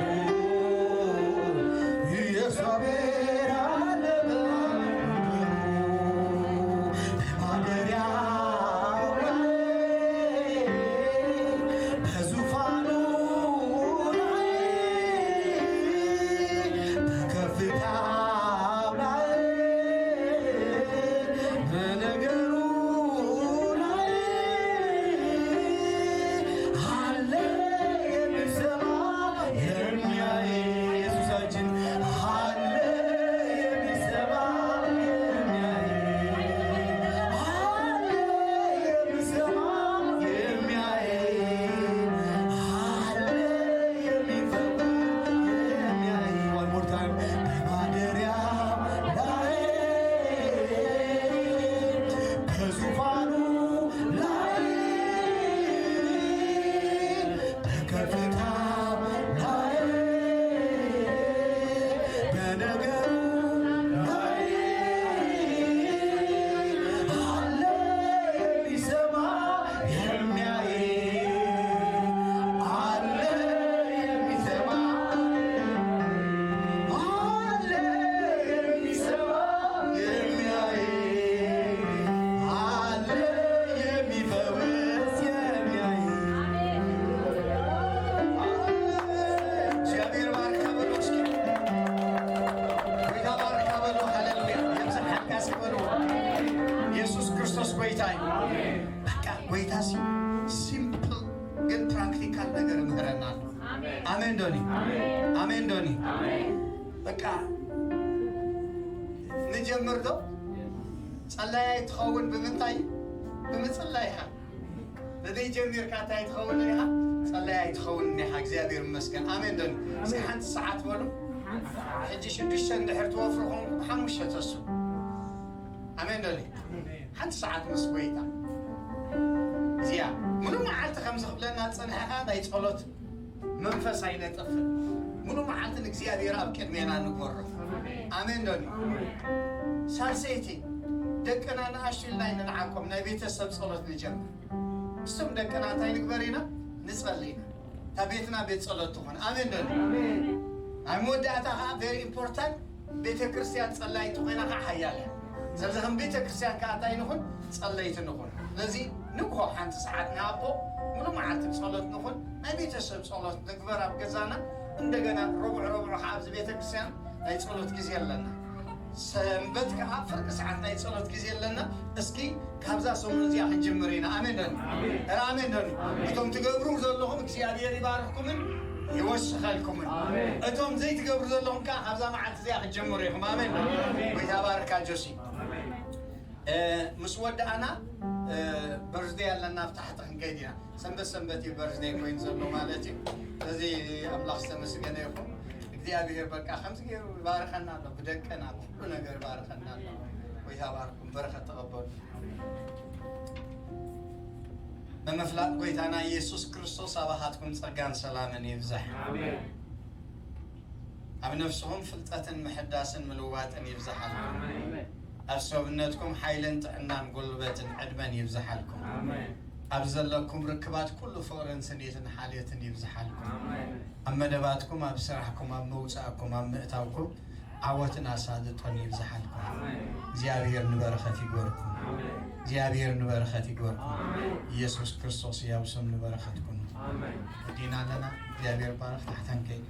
ዶኒ? ኣሜን ዶኒ? በቃ ንጀምር ዶ? ጸላያይ ትኸውን ብምንታይ? ብምጽላይካ። በበይ ጀሚርካ እንታይ ትኸውን ኢኻ? ጸላያይ ትኸውን ኢኻ። እግዚኣብሔር ይመስገን። ኣሜን ዶኒ? እስኪ ሓንቲ ሰዓት በሉ። ሕጂ ሽዱሽተ እንድሕር ትወፍሩ ኾንኩም ሓሙሽተ ተሱ። ኣሜን ዶኒ? ሓንቲ ሰዓት ምስ ጎይታ እዚኣ ሙሉ መዓልቲ ከምዚ ክብለና ዝጸንሐ ኸኣ ናይ ጸሎት መንፈስ ኣይነጥፍን። ሙሉ መዓልቲ ንእግዚኣብሔር ኣብ ቅድሜና ንጎርፍ። ኣሜን ዶኒ? ሳልሰይቲ ደቅና ንኣሽቱ ኢልና ኣይንንዓቆም፣ ናይ ቤተሰብ ጸሎት ንጀምር። እሱም ደቅና እንታይ ንግበር ኢና? ንጸሊ ኢና። እታ ቤትና ቤት ጸሎት ትኾን። ኣሜን ዶኒ? ኣብ መወዳእታ ኸዓ very important ቤተ ክርስቲያን ጸላይት ኮይና ከዓ ሓያል እያ። ስለዚ ከም ቤተ ክርስቲያን ከዓ እንታይ ንኹን? ጸለይቲ ንኹን። ስለዚ ንግሆ ሓንቲ ሰዓት ንሃቦ፣ ሙሉ መዓልቲ ጸሎት ንኹን። ናይ ቤተሰብ ጸሎት ንግበር ኣብ ገዛና። እንደገና ረቡዕ ረቡዕ ከዓ ኣብዚ ቤተ ክርስቲያን ናይ ጸሎት ግዜ ኣለና። ሰንበት ከዓ ፍርቂ ሰዓት ናይ ጸሎት ግዜ ኣለና። እስኪ ካብዛ ሰሙን እዚኣ ክንጅምር ኢና። ኣሜን ዶኒ? ኣሜን። ኧረ ኣሜን ዶኒ? ኣሜን። እቶም ትገብሩ ዘለኹም እግዚኣብሔር ይባርኽኩምን ይወስኸልኩምን። ኣሜን። እቶም ዘይትገብሩ ዘለኹም ከዓ ካብዛ መዓልቲ እዚኣ ክትጀምሩ ኢኹም። ኣሜን ዶ? ኣሜን። ጎይታ ባርካ ጆሲ። ኣሜን። እ፣ ምስ ወዳእና፣ እ፣ በርዝደይ ኣለና፣ ኣብ ታሕቲ ክንከይድ ኢና። ሰንበት ሰንበት እዩ በርዝደይ ኮይኑ ዘሎ ማለት እዩ። ስለዚ ኣምላኽ ዝተመስገነ ይኹን። እግዚኣብሔር በቃ ከምዚ ገይሩ ይባርኸና ኣሎ፣ ብደቅና ብኩሉ ነገር ይባርኸና ኣሎ። ጎይታ ባርኩም፣ በረኸት ተቐበሉ። ብምፍላጥ ጎይታና ኢየሱስ ክርስቶስ ኣባኻትኩም ጸጋን ሰላምን ይብዛሕ። ኣሜን። ኣብ ነፍስኹም ፍልጠትን ምሕዳስን ምልዋጥን ይብዛሓልኩም። ኣሜን። ኣብ ሰብነትኩም ሓይልን ጥዕናን ጉልበትን ዕድመን ይብዛሓልኩም። ኣሜን። ኣብ ዘለኩም ርክባት ኩሉ ፍቕርን ስኒትን ሓልዮትን ይብዛሓልኩም። ኣሜን። ኣብ መደባትኩም፣ ኣብ ስራሕኩም፣ ኣብ መውጻእኩም፣ ኣብ ምእታውኩም ዓወትን ኣሳልጦን ይብዛሓልኩም። ኣሜን። እግዚኣብሔር ንበረኸት ይግበርኩም። ኣሜን። እግዚኣብሔር ንበረኸት ይግበርኩም። ኣሜን። ኢየሱስ ክርስቶስ ያው ስም ንበረኸትኩም። ኣሜን። ወዲና ኣለና። እግዚኣብሔር ባረኽ። ታሕተን ከይድ።